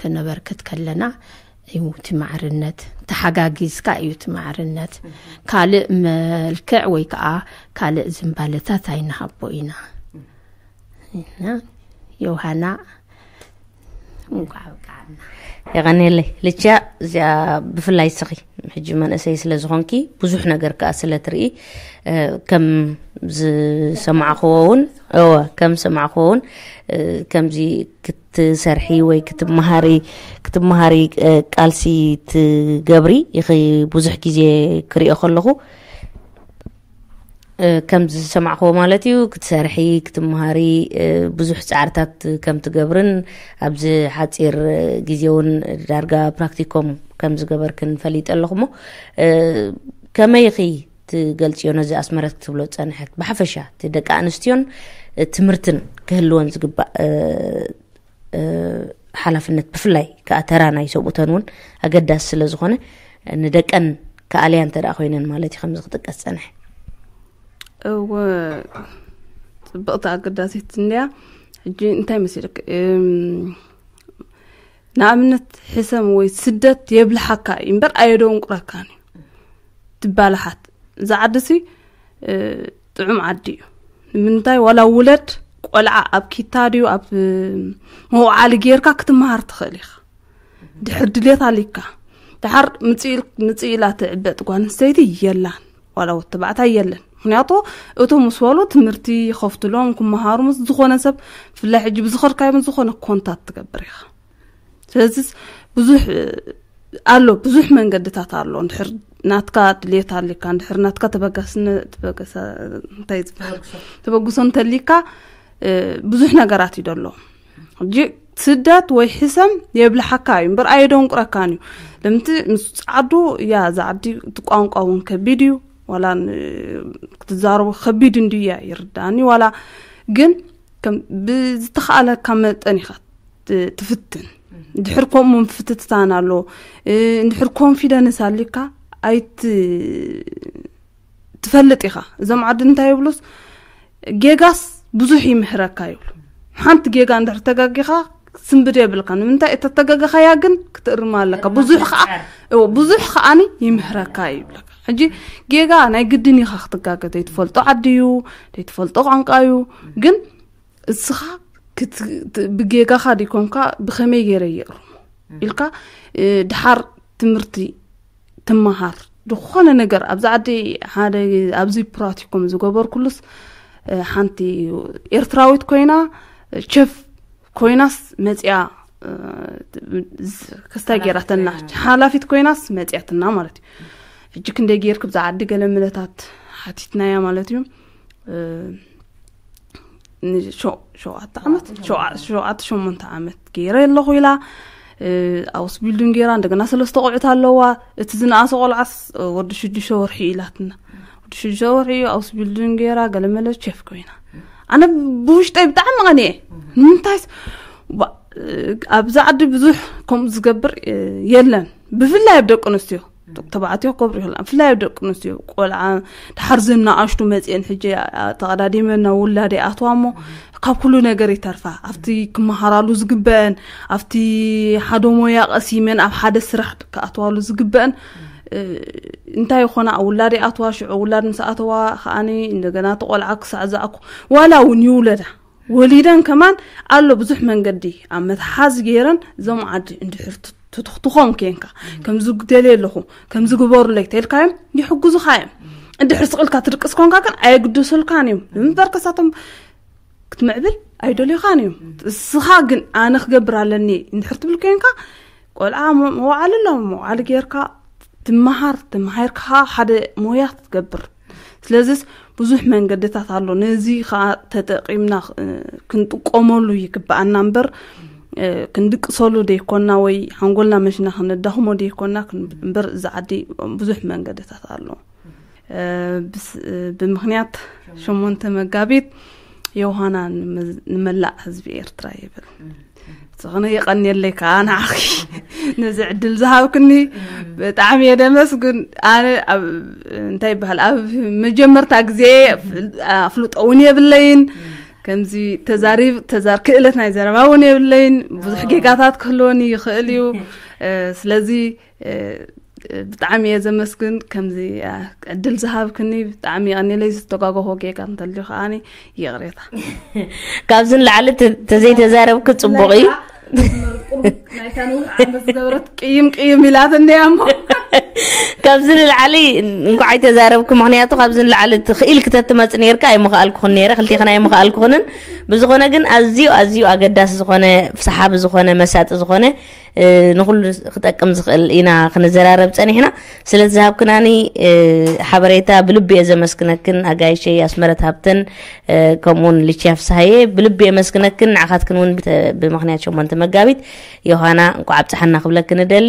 ከነበርክት ከለና እዩ እቲ ማዕርነት። ተሓጋጊዝካ እዩ እቲ ማዕርነት። ካልእ መልክዕ ወይ ከዓ ካልእ ዝንባለታት ኣይንሃቦ ኢና። እና ዮሃና እንኳዕ ኣብቃዓና። የቐንየለይ ልቻ። እዚኣ ብፍላይ ስኺ ሕጂ መንእሰይ ስለ ዝኾንኪ ብዙሕ ነገር ከዓ ስለ ትርኢ ከም ዝሰማዕኽዎ እውን እወ ከም ዝሰማዕኽዎ እውን ከምዚ ክትሰርሒ ወይ ክትመሃሪ ክትመሃሪ ቃልሲ ትገብሪ ኢኺ። ብዙሕ ግዜ ክሪኦ ከለኹ ከም ዝሰማዕኽዎ ማለት እዩ ክትሰርሒ ክትመሃሪ ብዙሕ ፃዕርታት ከም ትገብርን ኣብዚ ሓፂር ግዜ እውን ዳርጋ ፕራክቲኮም ከም ዝገበርክን ፈሊጠ ኣለኹ። እሞ ከመይ ኢኺ ትገልፅዮ ነዚ ኣስመረት ክትብሎ ዝፀንሐት ብሓፈሻ እቲ ደቂ ኣንስትዮን ትምህርትን ክህልወን ዝግባእ ሓላፍነት ብፍላይ ከዓ ተራ ናይ ሰብኡተን እውን ኣገዳሲ ስለ ዝኾነ ንደቀን ከኣልያ እንተ ደኣ ኮይነን ማለት እዩ ከምዚ ክጥቀስ ጸንሐ። እወ ጽብቕቲ ኣገዳሲት እንድያ። ሕጂ እንታይ መሲልክ ንኣብነት ሕሰም ወይ ስደት የብልሓካ እዩ እምበር ኣየደንቁረካን እዩ ትባልሓት። እዛ ዓዲ ሲ ጥዑም ዓዲ እዩ። ንምንታይ ዋላ ውለድ ቆልዓ ኣብ ኪታ ድዩ ኣብ መውዓሊ ጌርካ ክትመሃር ትኽእል ኢኻ። ድሕር ድሌት ኣሊካ ድሓር ምጽእ ኢላ ትዕበጥ ጓል ኣንስተይቲ የላን፣ ዋላ ወዲ ተባዕታይ የለን። ምክንያቱ እቶም ምስ በሉ ትምህርቲ ይኸፍትሎም ክመሃሩ ምስ ዝኾነ ሰብ፣ ብፍላይ ሕጂ ብዝኸድካዮ ምስ ዝኾነ ኮንታት ትገብር ኢኻ። ስለዚ ብዙሕ ኣሎ፣ ብዙሕ መንገድታት ኣሎ። እንድሕር ናትካ ድሌት ኣሊካ፣ እንድሕር ናትካ ተበጋስነ-፣ ተበገሰ-፣ እንታይ ዝበሃል? ተበግሶ እንተሊካ፣ እ፣ ብዙሕ ነገራት እዩ ዘሎ። ሕጂ ስደት ወይ ሕሰም የብልሓካ እዩ እምበር ኣየደንቁረካን እዩ። ለምቲ ምስ ዓዱ፣ ያ፣ እዛ ዓዲ እቲ ቋንቋ እውን ከቢድ እዩ። ዋላ ን-፣ ክትዛረቡ ከቢድ እንድያ ይርዳእኒ። ዋላ ግን ከም ብዝተኻእለካ መጠን ኢኻ ት-፣ ትፍትን። ድሕር ከምኡ ምፍትትታን ኣሎ። እ፣ እንድሕር ኮንፊደንስ ኣሊካ ኣይት-፣ ትፈልጥ ኢኻ። እዞም ዓዲ እንታይ ይብሉስ፣ ጌጋስ ብዙሕ ይምህረካ ይብሉ። ሓንቲ ጌጋ እንድሕር ተጋጊኻ ስንብድ የብልካ። ንምንታይ እተተጋገኻያ ግን ክትእርማ ኣለካ። ብዙሕ ከዓ፣ እዎ፣ ብዙሕ ከዓኒ ይምህረካ ይብለካ። ሕጂ ጌጋ ናይ ግድን ኢኻ ክትጋገ። ዘይትፈልጦ ዓዲ እዩ፣ ዘይትፈልጦ ቋንቋ እዩ። ግን እስኻ ክት-፣ ት-፣ ብጌጋኻ ዲኮንካ ብኸመይ ገይረ ይእርሞ ኢልካ፣ እ፣ ድሓር ትምህርቲ ትመሃር። ዝኾነ ነገር ኣብዚ ዓዲ ሓደ ኣብዚ ፕራቲኩም ዝገበርኩሉስ፣ እ፣ ሓንቲ ኤርትራዊት ኮይና፣ እ፣ ቸፍ ኮይናስ መጽያ፣ እ፣ ዝ-፣ ክስታይ ሓላፊት ገይራተና፣ ኮይና። ሓላፊት ኮይናስ መጽያትና ማለት እዩ። ሕጂ ክንደይ ጌርክ ብዛ ዓዲ ገለ ምለታት ሓቲትናያ ማለት እዩ። እ፣ ን-፣ ሸ-፣ ሸውዓተ ዓመት፣ ሸውዓ-፣ ሸውዓተ ሸሞንተ ዓመት ገይረ ኣለኹ ኢላ። እ፣ ኣውስ ቢልዲንግ ገይራ፣ እንደገና ሰለስተ ቆልዑት ኣለዋ። እቲ ዝነኣሰ ቆልዓስ፣ እ፣ ወዲ ሽዱሽተ ወርሒ ኢላትና። ወዲ ሽዱሽተ ወርሒ ኣውስ ቢልዲንግ ገይራ፣ ገለመለ ቸፍ ኮይና። ኣነ ብውሽጠይ ብጣዕሚ ቐንየ። ንምንታይስ፣ ባ-፣ እ፣ ኣብዚ ዓዲ ብዙሕ ከምኡ ዝገብር፣ እ፣ የለን። ብፍላይ ኣብ ደቂ ኣንስትዮ። ተባዕትዮ ክገብሩ ይኽእሉ። ብፍላይ ኣብ ደቂ ኣንስትዮ፣ ቆልዓ ድሓር ዘን ንኣሽቱ መጽኤን ሕጂ ተቐዳዲመን ናብ ውላድ ይኣትዋ እሞ፣ ካብ ኩሉ ነገር ይተርፋ። ኣብቲ ክመሃራሉ ዝግበአን፣ ኣብቲ ሓደ ሞያ ቀሲመን፣ ኣብ ሓደ ስራሕ ክኣትዋሉ ዝግበአን፣ እ፣ እንታይ ይኾና፣ ኣብ ውላድ ይኣትዋ። ሽዑ ውላድ ምስ ኣተዋ ከዓኒ እንደገና እቲ ቆልዓ ክሳዕ ዝኣኩ፣ ዋላ እውን ይውለዳ። ወሊደን ከማን ኣሎ ብዙሕ መንገዲ ኣብ መትሓዝ ገይረን፣ እዞም ዓዲ እንድሕር ት-፣ ትትኽትኾም ኬንካ፣ ከምዚ ግደልየ ኣለኹ፣ ከምዚ ግበሩለይ ተልካዮም፣ ይሕግዙኻ እዮም። እንድሕር ስቕ ኢልካ ትድቅስ ኮንካ ግን ኣየግድሱልካን እዮም። ንምበር ከሳቶም ክትምዕብል ኣይደልዩኻን እዮም። እስኻ ግን ኣነ ክገብር ኣለኒ እንድሕር ትብል ኬንካ፣ ቆልዓ መ-፣ መውዓሊ ኣሎ፣ መውዓሊ ጌርካ ትመሃር፣ ተማሂርካ ሓደ ሞያ ትገብር። ስለዚስ ብዙሕ መንገድታት ኣሎ። ነዚ ኸኣ ተጠቒምና፣ እ፣ ክንጥቀመሉ ይግብኣና እምበር፣ እ፣ ክንድቅሰሉ ደይኮና ወይ ሓንጎልና መሽና ክነዳኽሞ ደይኮና ክን-፣ እምበር፣ እዚ ዓዲ ብዙሕ መንገድታት ኣሎ። እ፣ ብስ-፣ እ፣ ብምኽንያት ሸሞንተ መጋቢት ዮሃና ንመዝ-፣ ንመላእ ህዝቢ ኤርትራ ይብል። ዝኾነ የቐንየለይ ከኣ ንዓኺ ነዚ ዕድል ዝሃብክኒ ብጣዕሚ እየ ደመስግን። ኣነ ኣብ፣ እንታይ ይበሃል፣ ኣብ መጀመርታ ግዜ ኣፍልጦ እውን የብለይን፣ ከምዚ ተዛሪብ-፣ ተዛር-፣ ክእለት ናይ ዘረባ እውን የብለይን። ብዙሕ ጌጋታት ክህልወኒ ይኽእል እዩ። እ፣ ስለዚ፣ እ፣ ብጣዕሚ እየ ዘመስግን። ከምዚ፣ እ፣ ዕድል ዝሃብክኒ ብጣዕሚ የቐንየለይ። ዝተጋገኹ ጌጋ እንተልዩ ከዓኒ ይቕሬታ። ካብዚ ንላዕሊ ተ-፣ ተዘይተዛረብኪ ጽቡቕ እዩ። ናይታ ነዊሕ ዓመት ዝገበረት ቅይም ቅይም ኢላትኒ እያ እሞ። ካብዚ ንላዕሊ እንኳዕ ኣይተዛረብኪ፣ ምኽንያቱ ካብዚ ንላዕሊ ትኽኢልኪ ተትመጽ ነይርካ ኣይምኽኣልኩኽን ነይረ፣ ክልቴኽን ኣይምኽኣልኩኽንን። ብዝኾነ ግን ኣዝዩ፣ ኣዝዩ ኣገዳሲ ዝኾነ፣ ሰሓቢ ዝኾነ፣ መሳጢ ዝኾነ፣ እ፣ ንኹሉ ክጠቅም ዝኽእል ኢና ክንዘራረብ ጸኒሕና። ስለ ዝሃብክናኒ፣ እ፣ ሓበሬታ ብልቢ እየ ዘመስግነክን፣ ኣጋይሸይ ኣስመረት ሃብተን፣ እ፣ ከምኡውን ልችያ ፍስሃየ ብልቢ እየ መስግነክን። ንዓኻትክን እውን ብተ-፣ ብምኽንያት ሸሞንተ መጋቢት ዮሃና እንኳዕ ኣብጽሓና ክብለክን እደሊ።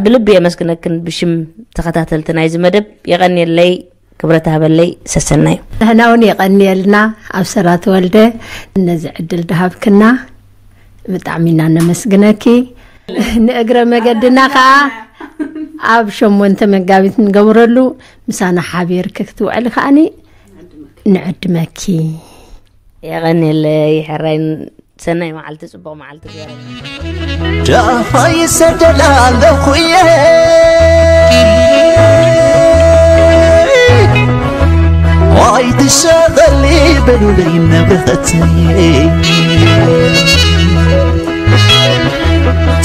ብልቢ እየ መስግነክን ብሽም ተኸታተልቲ ናይዚ መደብ። የቐንየለይ። ክብረት ሃበለይ ሰሰናዩ። ንሕና እውን የቐንየልና ኣብ ሰራ ተወልደ ነዚ ዕድል ድሃብክና ብጣዕሚ ኢና ነመስግነኪ። ንእግረ መገድና ከዓ ኣብ ሸሞንተ መጋቢት ንገብረሉ ምሳና ሓቢርኪ ክትውዕሊ ከዓኒ ንዕድመኪ። የቐንየለይ ሕራይ። ሰናይ መዓልቲ፣ ጽቡቕ መዓልቲ ገይረ። ዳፋ ይሰደድ ኣለኹ እየ። ዋይ ትሻቐሊ ሉለይ መብረኸተይ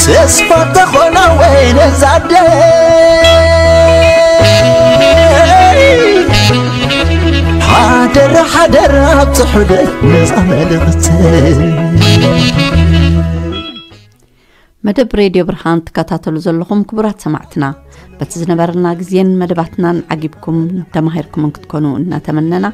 ተስፋ ተኾና ወይ ነዛደ ሓደራ ሓደራ ኣብፅሑለይ ነዛ መልእኽተይ። መደብ ሬድዮ ብርሃን ትከታተሉ ዘለኹም ክቡራት ሰማዕትና፣ በቲ ዝነበረና ግዜን መደባትናን ዓጊብኩም ተማሂርኩምን ክትኮኑ እናተመነና፣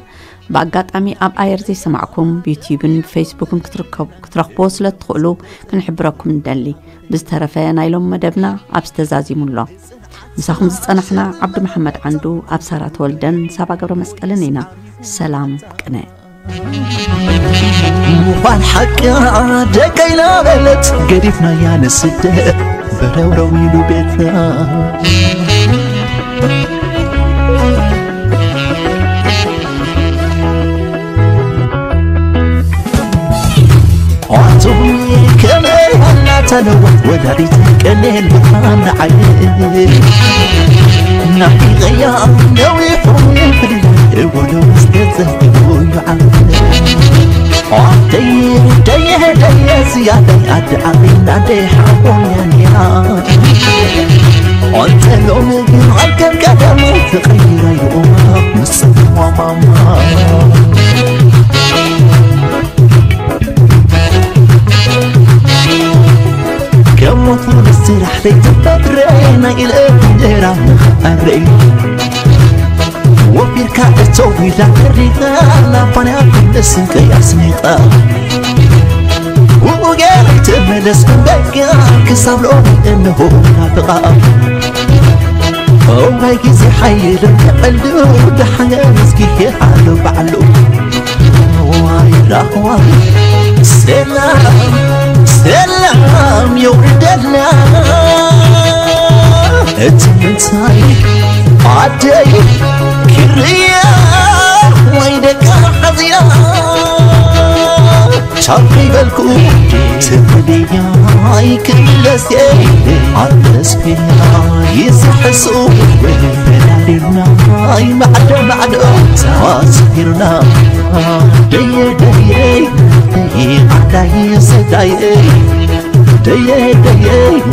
ብኣጋጣሚ ኣብ ኣየር ዘይሰማዕኩም ብዩትዩብን ብፌስቡክን ክትርከቡ- ክትረኽብዎ ስለ እትኽእሉ ክንሕብረኩም ንደሊ። ብዝተረፈ ናይ ሎም መደብና ኣብዚ ተዛዚሙ ኣሎ። ምሳኹም ዝጸናሕና ዓብዱ መሓመድ ዓንዱ፣ ኣብ ሳራ ተወልደን ሳባ ገብረ መስቀልን ኢና። ሰላም ቅነ። ምዃን ሓቂ ደቀይና በለት ገዲፍናያ ንስደት በረውረው ኢሉ ቤትና። ኣቱም ከመይ ኣላ ተለወጥ ወላዲት ቀኔን ብርሃን ንዓይ ናፊቐያ ነዊሑ ፍልይ ወደ ውስጥ ዘህትቦ ይዓል ኣደይ ደየ ደየ ዝያዳይ ኣደ ዓበይ ናደይ ሓቦኛንያ ኣንተ ሎሚ ግን ኣይከም ቀደም ተቐይራ ይኡማ ምስ ማማማ ከሞት ንስራሕ ዘይትፈጥረ ናይ ኢለ እንጀራ ንኽኣረይ ወፊርካ እተው ኢላ ተሪኻ ናባንያ ክምለስ ስንቀይ ኣስኒቓ ውኡ ገይረይ ትመለስ ክንደጋ ክሳብ ሎሚ እንሆ ናፍቓ እዋይ ግዜ ሓይልን ተቐልዱ ደሓን እስኪ ኣሎ ባዕሉ ዋይ ራህዋ ሰላም ሰላም የውርደልና እቲ ምንታይ ኣደይ ክርያ ወይ ደቃ ሓዝያ ቻው ከይበልኩ ትብልያ ኣይክምለስ ኣልተስፊና ይዝሕሱ ወላዲና ማዕዶ ማዕዶ ተዋስፊርና ደየ ደየ ኣዳይ ስዳየ ደየ ደየ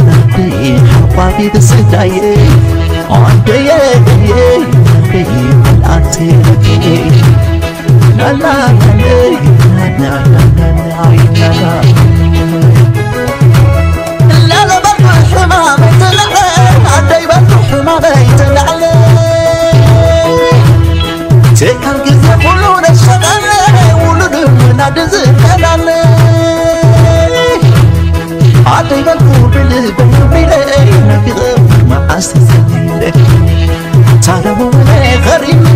ናደይ ሓቋፊት ስዳየ ደየ ደየ ናደይ ኣልኣቴ ቴካል ግዜ ኩሉ ነሸቐለ ውሉድ ናድ ዝፈላለ ኣደይ በልኩ ብልበይ ቢለ ናፊቐ መዓስ ተሰሊለ ታረሙ ከሪመ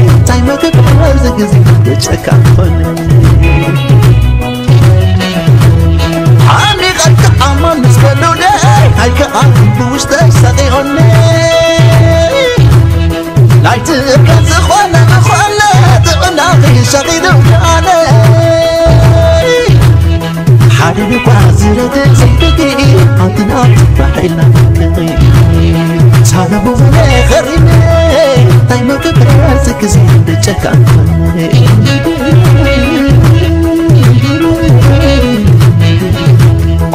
እንታይ መግብ ኣብዚ ግዜ ደጨካ ኮነ ሓሚቐልካ ኣማን ምስ በሉለ ኣይከኣልኩ ብውሽጠይ ሰቒኦኒ ናይ ትእከ ዝኾነ ዝኾነ ጥዕናኺ ሸቒሉ ኣነ ሓደ ልኳ ዝረደ ዘይትግኢ ኣንትና ትባሒልና ሳለሙ ከሪመ እንታይ መግብ እዚ ግዜ ደጨካ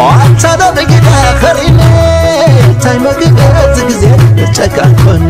ኣታ ዶ ብግዳ ኸሪነ እንታይ መግበ እዚ ግዜ ጨካን ኮነ